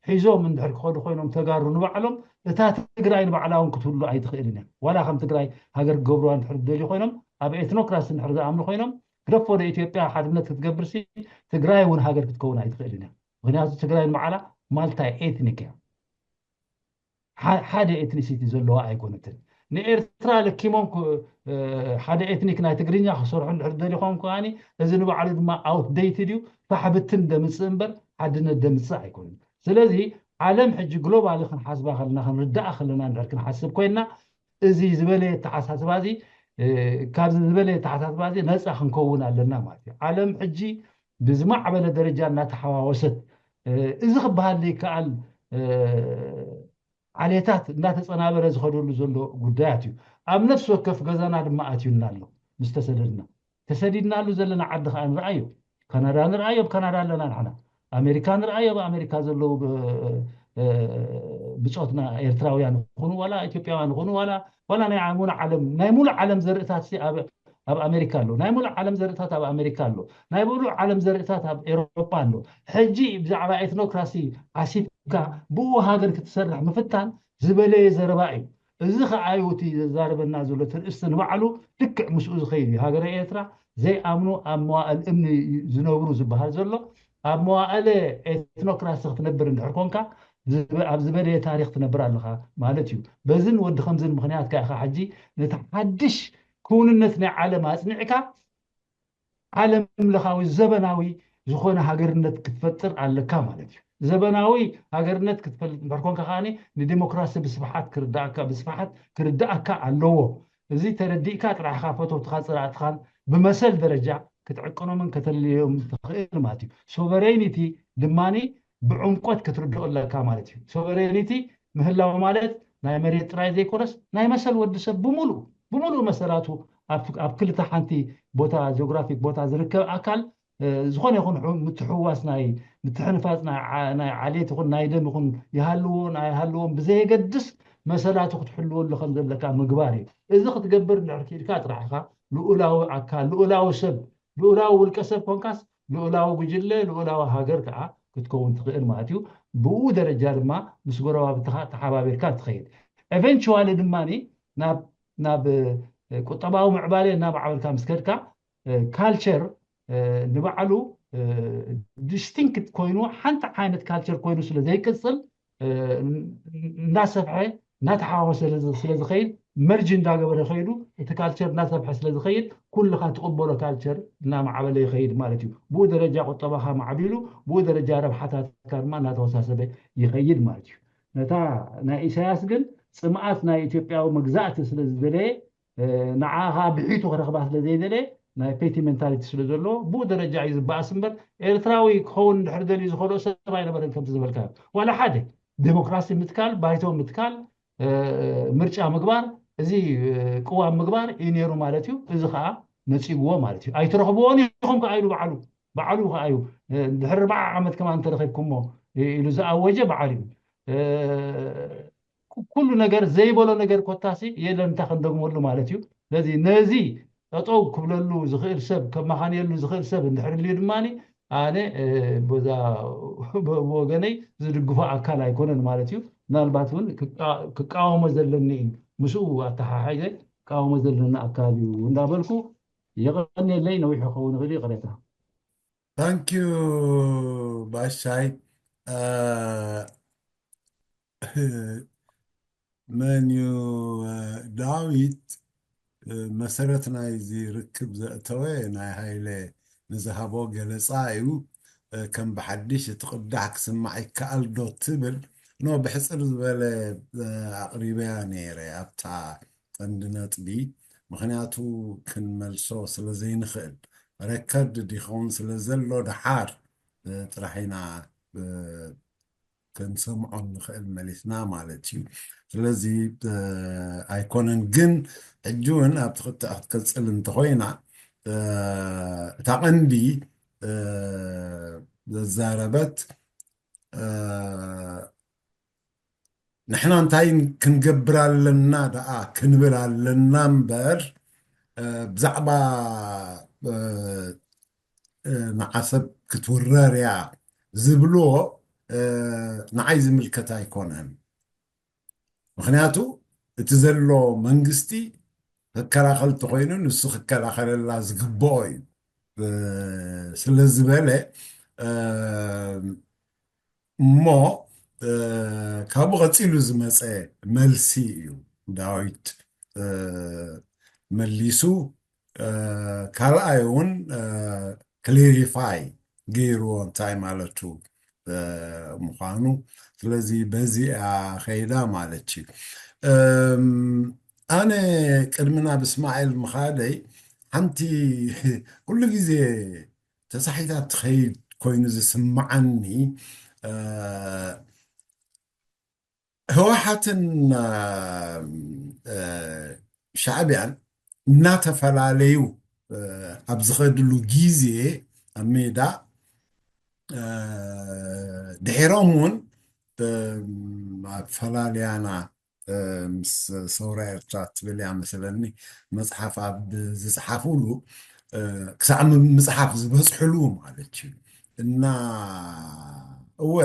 ሒዞም እንድሕር ክኸዱ ኮይኖም ተጋሩ ንባዕሎም እታ ትግራይ ንባዕላ እውን ክትህሉ ኣይትኽእልን እያ። ዋላ ከም ትግራይ ሃገር ክገብርዋ እንድሕር ዝደልዩ ኮይኖም ኣብ ኤትኖክራሲ እንድሕር ዝኣምኑ ኮይኖም ግደፎ ዶ ኢትዮጵያ ሓድነት ክትገብርሲ ትግራይ እውን ሃገር ክትከውን ኣይትኽእልን እያ። ምክንያቱ ትግራይ ንባዕላ ማልታይ ኤትኒክ እያ። ሓደ ኤትኒሲቲ ዘለዋ ኣይኮነትን። ንኤርትራ ለኪሞም ሓደ ኤትኒክ ናይ ትግርኛ ክሰርሑ እንድሕር ደሊኾም ከዓኒ እዚ ንባዕሉ ድማ ኣውትደይትድ እዩ። ፋሕብትን ደምፅእ እምበር ሓድነት ደምፅእ ኣይኮነን። ስለዚ ዓለም ሕጂ ግሎባሊ ክንሓስባ ከለና ክንርዳኣ ከለና እንድሕር ክንሓስብ ኮይንና እዚ ዝበለየ ኣተሓሳስባ እዚ ካብዚ ዝበለየ ኣተሓሳስባ እዚ ነፃ ክንከውን ኣለና ማለት እዩ። ዓለም ሕጂ ብዝማዕበለ ደረጃ እናተሓዋወሰት እዚ ክበሃል ዘይከኣል ዓሌታት እናተፀናበረ ዝኸደሉ ዘሎ ጉዳያት እዩ። ኣብ ነፍሲ ወከፍ ገዛና ድማ ኣትዩና ኣሎ። ምስ ተሰደድና ተሰዲድናሉ ዘለና ዓዲ ከዓ ንርኣዮ። ካናዳ ንርኣዮ፣ ኣብ ካናዳ ኣለና ንሕና። ኣሜሪካ ንርኣዮ፣ ኣብ ኣሜሪካ ዘለዉ ብፆትና ኤርትራውያን ይኹኑ ዋላ ኢትዮጵያውያን ይኹኑ ዋላ ዋላ ናይ ሙሉ ዓለም ናይ ሙሉ ዓለም ዘርእታት ኣብ ኣሜሪካ ኣሎ። ናይ ሙሉ ዓለም ዘርእታት ኣብ ኣሜሪካ ኣሎ። ናይ ሙሉ ዓለም ዘርእታት ኣብ ኤሮፓ ኣሎ። ሕጂ ብዛዕባ ኤትኖክራሲ ዓሲብካ ብኡ ሃገር ክትሰርሕ ምፍታን ዝበለየ ዘረባ እዩ። እዚ ከዓ እዩ እቲ ዘዛረበና ዘሎ ትርእስቲ ንባዕሉ ልክዕ ምስኡ ዝኸይድ እዩ። ሃገረ ኤርትራ ዘይኣምኑ ኣብ መዋእል እምኒ ዝነብሩ ዝበሃል ዘሎ ኣብ መዋእለ ኤትኖክራሲ ክትነብር እንድሕር ኮንካ ኣብ ዝበለየ ታሪክ ትነብር ኣለካ ማለት እዩ። በዝን ወዲ ከምዝን ምክንያት ከ ኢካ ሕጂ ነቲ ሓድሽ ክውንነት ናይ ዓለም ኣፅኒዕካ ዓለም ለኻዊ ዘበናዊ ዝኾነ ሃገርነት ክትፈጥር ኣለካ ማለት እዩ። ዘበናዊ ሃገርነት ክትፈልጥ እንድሕር ኮንካ ከዓኒ ንዲሞክራሲ ብስፍሓት ክርዳእካ ብስፍሓት ክርዳእካ ኣለዎ። እዚ ተረዲእካ ጥራሕካ ፈተውትኻ ፅራእትኻን ብመሰል ደረጃ ክትዕቅኖምን ከተልዮም ትኽእል ማለት እዩ። ሶቨሬኒቲ ድማኒ ብዕምቆት ክትርድኦ ኣለካ ማለት እዩ። ሶቨሬኒቲ ምህላው ማለት ናይ መሬት ጥራይ ዘይኮነስ ናይ መሰል ወዲ ሰብ ብምሉእ ብምሉእ መሰላቱ ኣብ ክልተ ሓንቲ ቦታ ጂኦግራፊክ ቦታ ዝርከብ ኣካል ዝኾነ ይኹን ምትሕዋስ ናይ ምትሕንፋፅ ናይ ዓሌት ይኹን ናይ ደም ይኹን ይሃልዎ ኣይሃልዎም ብዘየገድስ መሰላቱ ክትሕልወሉ ከም ዘለካ ምግባር እዩ። እዚ ክትገብር እንድሕር ክኢልካ ጥራሕ ኢኻ ልኡላዊ ኣካል ልኡላዊ ሰብ ልኡላዊ ውልቀ ሰብ ኮንካስ ልኡላዊ ጉጅለ ልኡላዊ ሃገር ከዓ ክትከውን ትኽእል ማለት እዩ። ብኡ ደረጃ ድማ ምስ ጎረባብትኻ ተሓባቢርካ ትኸይድ። ኤቨንቹዋሊ ድማ ናብ ናብ ቁጠባዊ ምዕባለ እናማዕበልካ ምስ ከድካ ካልቸር ንባዕሉ ዲስቲንክት ኮይኑ ሓንቲ ዓይነት ካልቸር ኮይኑ ስለ ዘይቅፅል እናሰፍሐ እናተሓዋወሰ ስለ ዝኸይድ፣ መርጅ እንዳገበረ ከይዱ፣ እቲ ካልቸር እናሰፍሐ ስለ ዝኸይድ፣ ኩልኻ ትቕበሎ ካልቸር እናማዕበለ ይኸይድ ማለት እዩ። ብኡ ደረጃ ቁጠባኻ ማዕቢሉ፣ ብኡ ደረጃ ረብሓታትካ ድማ እናተወሳሰበ ይኸይድ ማለት እዩ። ነታ ናይ ኢሳያስ ግን ጽምኣት ናይ ኢትዮጵያዊ መግዛእቲ ስለ ዝደለየ፣ ንዓ ከዓ ብሒቱ ክረኽባ ስለ ዘይደለ፣ ናይ ፔቲ ሜንታሊቲ ስለ ዘለዎ፣ ብኡ ደረጃ እዩ ዝበኣስ እምበር፣ ኤርትራዊ ክኸውን እንድሕር ደልዩ ዝኸልኦ ሰብ ኣይነበረን። ከምቲ ዝበልካዮ፣ ዋላ ሓደ ዴሞክራሲ ምትካል፣ ባይቶ ምትካል፣ ምርጫ ምግባር፣ እዚ ቅዋም ምግባር እዩ ነይሩ ማለት እዩ። እዚ ከዓ ነፂግዎ ማለት እዩ። ኣይትረኽብዎን ኢኹም ከዓ ኢሉ ባዕሉ፣ ባዕሉ ከዓ እዩ። ድሕሪ ኣርባዓ ዓመት ከማን እንተረኺብኩሞ ኢሉ ዝኣወጀ ባዕሉ እዩ። ኩሉ ነገር ዘይበሎ ነገር ኮታሲ የለን፣ እንታይ ክንደግመሉ ማለት እዩ። ስለዚ ነዚ ጠጠው ክብለሉ ዝኽእል ሰብ፣ ከመኻንየሉ ዝኽእል ሰብ እንድሕር ልዩ ድማ፣ ኣነ በዛ ብወገነይ ዝድግፎ ኣካል ኣይኮነን ማለት እዩ። ምናልባት እውን ክቃወሞ ዘለኒ እዩ፣ ምስኡ ኣተሓሒዘ ክቃወሞ ዘለኒ ኣካል እዩ እንዳበልኩ፣ የቐንየለይ። ነዊሕ ክኸውን ይኽእል እዩ፣ ይቕሬታ። ታንኪዩ ባሻይ። መን እዩ? ዳዊት፣ መሰረት ናይዚ ርክብ ዘእተወ ናይ ሃይለ ንዝሃቦ ገለፃ እዩ። ከም ብሓድሽ እቲ ቅዳሕ ክስማዕ ይከኣል ዶ ትብል? ኖ፣ ብሕፅር ዝበለ ኣቕሪበያ ነይረ ኣብታ ቀንዲ ነጥቢ። ምኽንያቱ ክንመልሶ ስለ ዘይንኽእል፣ ረከርድ ዲኸውን ስለ ዘሎ፣ ደሓር ጥራሕ ኢና ክንሰምዖ ንኽእል መሊስና ማለት እዩ። ስለዚ ኣይኮነን ግን፣ ሕጂ እውን ኣብቲ ክትዕ ክትቅፅል እንተኾይና፣ እታ ቀንዲ ዘዛረበት ንሕና እንታይ ክንገብር ኣለና ደኣ ክንብል ኣለና እምበር፣ ብዛዕባ ንዓሰብ ክትውረር እያ ዝብልዎ ንዓይ ዝምልከት ኣይኮነን። ምኽንያቱ እቲ ዘሎ መንግስቲ ክከላኸል እንተኾይኑ ንሱ ክከላኸለላ ዝግብኦ እዩ ስለ ዝበለ፣ እሞ ካብኡ ቀፂሉ ዝመፀ መልሲ እዩ ዳዊት መሊሱ። ካልኣይ እውን ክሊሪፋይ ገይርዎ እንታይ ማለቱ ምዃኑ። ስለዚ በዚኣ ከይዳ ማለት እዩ። ኣነ ቅድሚ ናብ እስማኤል ምኻደይ ሓንቲ ኩሉ ግዜ ተሳሒታ ትኸይድ ኮይኑ ዝስምዓኒ፣ ህወሓትን ሻዕብያን እናተፈላለዩ ኣብ ዝኸድሉ ግዜ ኣብ ሜዳ፣ ድሒሮም እውን ኣብ ፈላልያና ምስ ሰውራ ኤርትራ ትብል እያ መሰለኒ መፅሓፍ ኣብ ዝፅሓፍሉ፣ ክሳዕ ምፅሓፍ ዝበፅሕሉ ማለት እዩ። እና እወ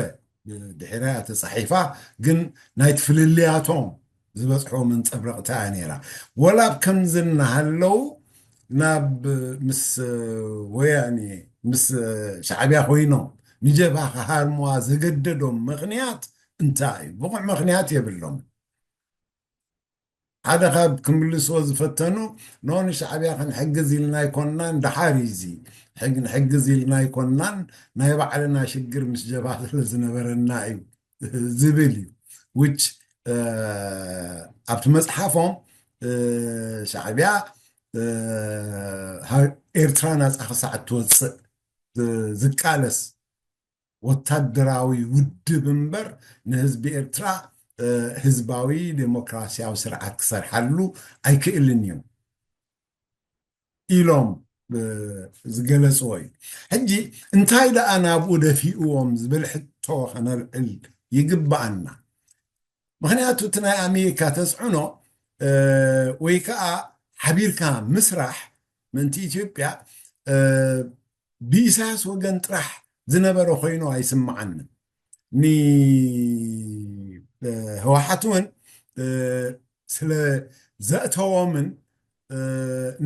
ድሒራ እያ ተፃሒፋ፣ ግን ናይቲ ፍልልያቶም ዝበፅሖ መንፀብረቕታ እያ ነይራ። ወላ ኣብ ከምዚ እናሃለው ናብ ምስ ወያኔ ምስ ሻዕብያ ኮይኖም ንጀብሃ ክሃርምዋ ዘገደዶም ምኽንያት እንታይ እዩ? ብቑዕ ምኽንያት የብሎም። ሓደ ካብ ክምልስዎ ዝፈተኑ፣ ኖ ንሻዕብያ ክንሕግዝ ኢልና ኣይኮንናን፣ ደሓር እዩ እዚ፣ ሕግ- ንሕግዝ ኢልና ኣይኮንናን፣ ናይ ባዕልና ሽግር ምስ ጀብሃ ስለ ዝነበረና እዩ ዝብል እዩ። which ኣብቲ መፅሓፎም ሻዕብያ ኤርትራ ናፃ ክሳዕ እትወፅእ ዝቃለስ ወታደራዊ ውድብ እምበር ንህዝቢ ኤርትራ ህዝባዊ ዴሞክራሲያዊ ስርዓት ክሰርሓሉ ኣይክእልን እዩ ኢሎም ዝገለፅዎ እዩ። ሕጂ እንታይ ደኣ ናብኡ ደፊእዎም ዝብል ሕቶ ከነልዕል ይግብኣና። ምኽንያቱ እቲ ናይ ኣሜሪካ ተፅዕኖ ወይ ከዓ ሓቢርካ ምስራሕ ምእንቲ ኢትዮጵያ ብኢሳያስ ወገን ጥራሕ ዝነበረ ኮይኑ ኣይስምዓንን። ንህወሓት እውን ስለ ዘእተዎምን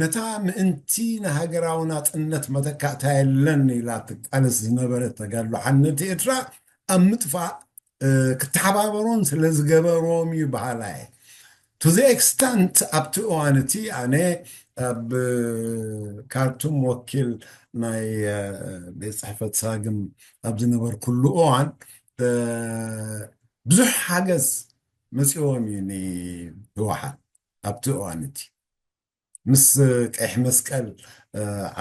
ነታ ምእንቲ ንሃገራዊ ናፅነት መተካእታ የለን ኢላ ትቃለስ ዝነበረት ተጋድሎ ሓርነት ኤርትራ ኣብ ምጥፋእ ክተሓባበሮን ስለ ዝገበርዎም እዩ በሃላይ። To the extent ኣብቲ እዋን እቲ ኣነ ኣብ ካርቱም ወኪል ናይ ቤት ፅሕፈት ሳግም ኣብ ዝነበርኩሉ እዋን ብዙሕ ሓገዝ መፅዎም እዩ ንህወሓት ኣብቲ እዋን እቲ ምስ ቀይሕ መስቀል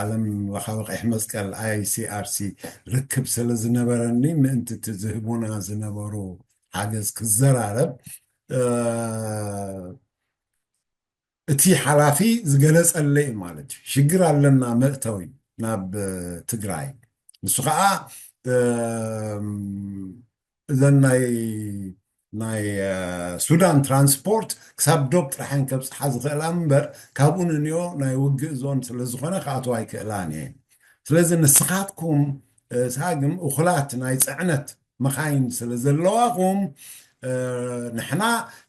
ዓለም ለኻዊ ቀይሕ መስቀል I C R C ርክብ ስለ ዝነበረኒ ምእንቲ እቲ ዝህቡና ዝነበሩ ሓገዝ ክዘራረብ እቲ ሓላፊ ዝገለፀለይ ማለት እዩ። ሽግር ኣለና መእተዊ ናብ ትግራይ። ንሱ ከዓ እዘን ናይ ናይ ሱዳን ትራንስፖርት ክሳብ ዶብ ጥራሕን ከብፅሓ ዝኽእላ እምበር ካብኡ ንንዮ ናይ ውግእ ዞን ስለ ዝኾነ ክኣትዋ ኣይክእላን እየን። ስለዚ ንስኻትኩም ሳግም እኹላት ናይ ፅዕነት መኻይን ስለ ዘለዋኹም ንሕና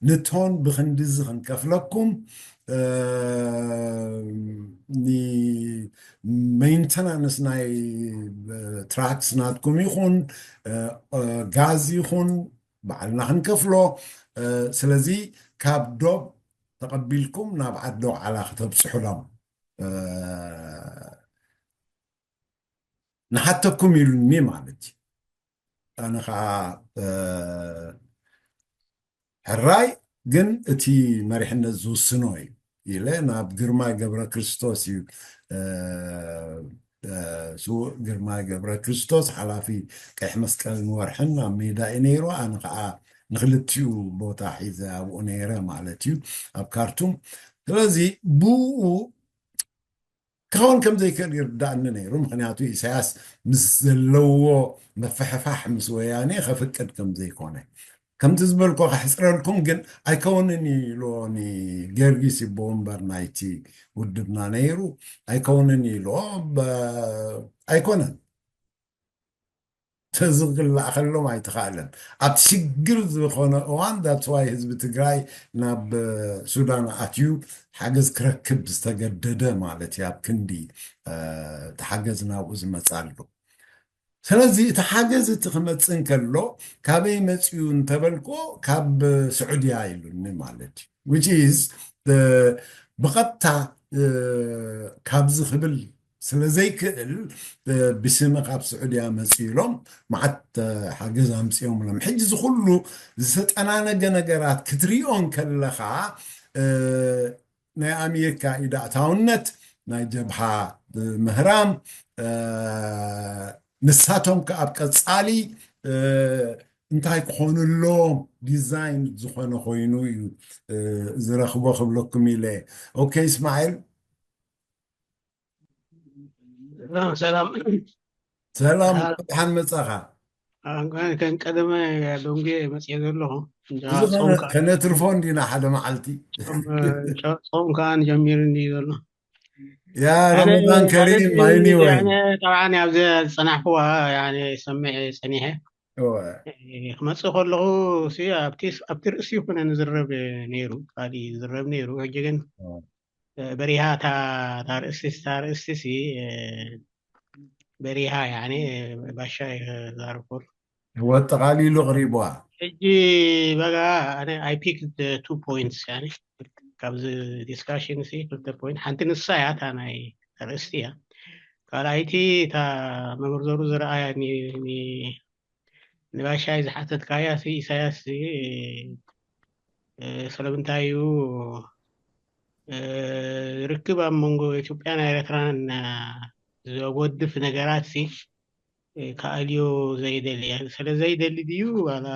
ንቶን ብክንድዚ ክንከፍለኩም ሜንተናንስ ናይ ትራክስ ናትኩም ይኹን ጋዝ ይኹን ባዕልና ክንከፍሎ። ስለዚ ካብ ዶብ ተቐቢልኩም ናብ ዓዲ ዶዓላ ከተብፅሑሎም ንሓተኩም ኢሉኒ ማለት እዩ። ኣነ ከዓ ሕራይ ግን እቲ መሪሕነት ዝውስኖ እዩ ኢለ ናብ ግርማይ ገብረ ክርስቶስ እዩ ስዉእ ግርማይ ገብረ ክርስቶስ ሓላፊ ቀይሕ መስቀልን ወርሕን ኣብ ሜዳ እዩ ነይሩ። ኣነ ከዓ ንክልቲኡ ቦታ ሒዘ ኣብኡ ነይረ ማለት እዩ ኣብ ካርቱም። ስለዚ ብኡ ክኸውን ከም ዘይክእል ይርዳእኒ ነይሩ። ምክንያቱ ኢሳያስ ምስ ዘለዎ መፍሕፋሕ ምስ ወያኔ ከፍቅድ ከም ዘይኮነ ከምቲ ዝበልኮ ከሕፅረልኩም ግን ኣይከውንን ኢልዎ ንገርጊስ ይቦ እምበር ናይቲ ውድብና ነይሩ ኣይከውንን ኢልዎ ኣይኮነን ተዝግላእ ከሎም ኣይተኻእለን ኣብቲ ሽግር ዝኾነ እዋን that's why ህዝቢ ትግራይ ናብ ሱዳን ኣትዩ ሓገዝ ክረክብ ዝተገደደ ማለት እዩ ኣብ ክንዲ እቲ ሓገዝ ናብኡ ዝመፃሉ ስለዚ እቲ ሓገዝ እቲ ክመፅእ እንከሎ ካበይ መፅዩ እንተበልኮ ካብ ስዑድያ ኢሉኒ ማለት እዩ which is ብቐጥታ ካብዚ ክብል ስለ ዘይክእል ብስመ ካብ ስዑድያ መፅኡ ኢሎም መዓት ሓገዝ ኣምፅኦምሎም ሕጂ እዚ ኩሉ ዝተጠናነገ ነገራት ክትሪኦ እንከለኻ ናይ ኣሜሪካ ኢዳእታውነት ናይ ጀብሃ ምህራም ንሳቶም ከ ኣብ ቀፃሊ እንታይ ክኾኑ ኣለዎም ዲዛይን ዝኾነ ኮይኑ እዩ ዝረኽቦ ክብለኩም ኢለ ኦኬ እስማኤል ሰላም ሰላም ሰላም ብድሓን መጻኻ ከም ቀደመ ዶንጌ መፅየ ዘለኹ ከነትርፎ እንዲና ሓደ መዓልቲ ፆም ከዓ ንጀሚሩ እንዲ ዘሎ ያ ረመዳን ከሪም anyway ጠብዓን ኣብዚ ዝፀናሕኩዋ ሰምዐ ፀኒሐ ክመፅእ ከለኹ ኣብቲ ርእሲ ይኮነ ንዝረብ ነይሩ ካሊእ ዝረብ ነይሩ ሕጂ ግን በሪሃ እታ ርእስቲ እታ ርእስቲ በሪሃ ያኒ ባሻ ይዛረብ ወጠቓሊሉ ቅሪብዋ ሕጂ በጋ ኣነ I picked two points ያኒ ካብዚ discussion ሲ ክልተ point ሓንቲ ንሳ እያ እታ ናይ ርእስቲ እያ ካልኣይቲ እታ መምህር ዘሩ ዝረኣያ ንባሻይ ዝሓተትካያ ሲ ኢሳያስ ሲ ስለምንታይ እዩ ርክብ ኣብ መንጎ ኢትዮጵያን ኤርትራን ዘጎድፍ ነገራት ሲ ከኣልዮ ዘይደሊ ስለ ዘይደሊ ድዩ ዋላ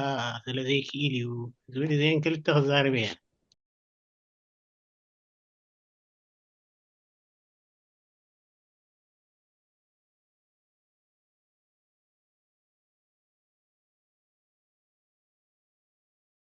ስለ ዘይክእል እዩ ዝብል እዚአን ክልተ ክዛርብ እየን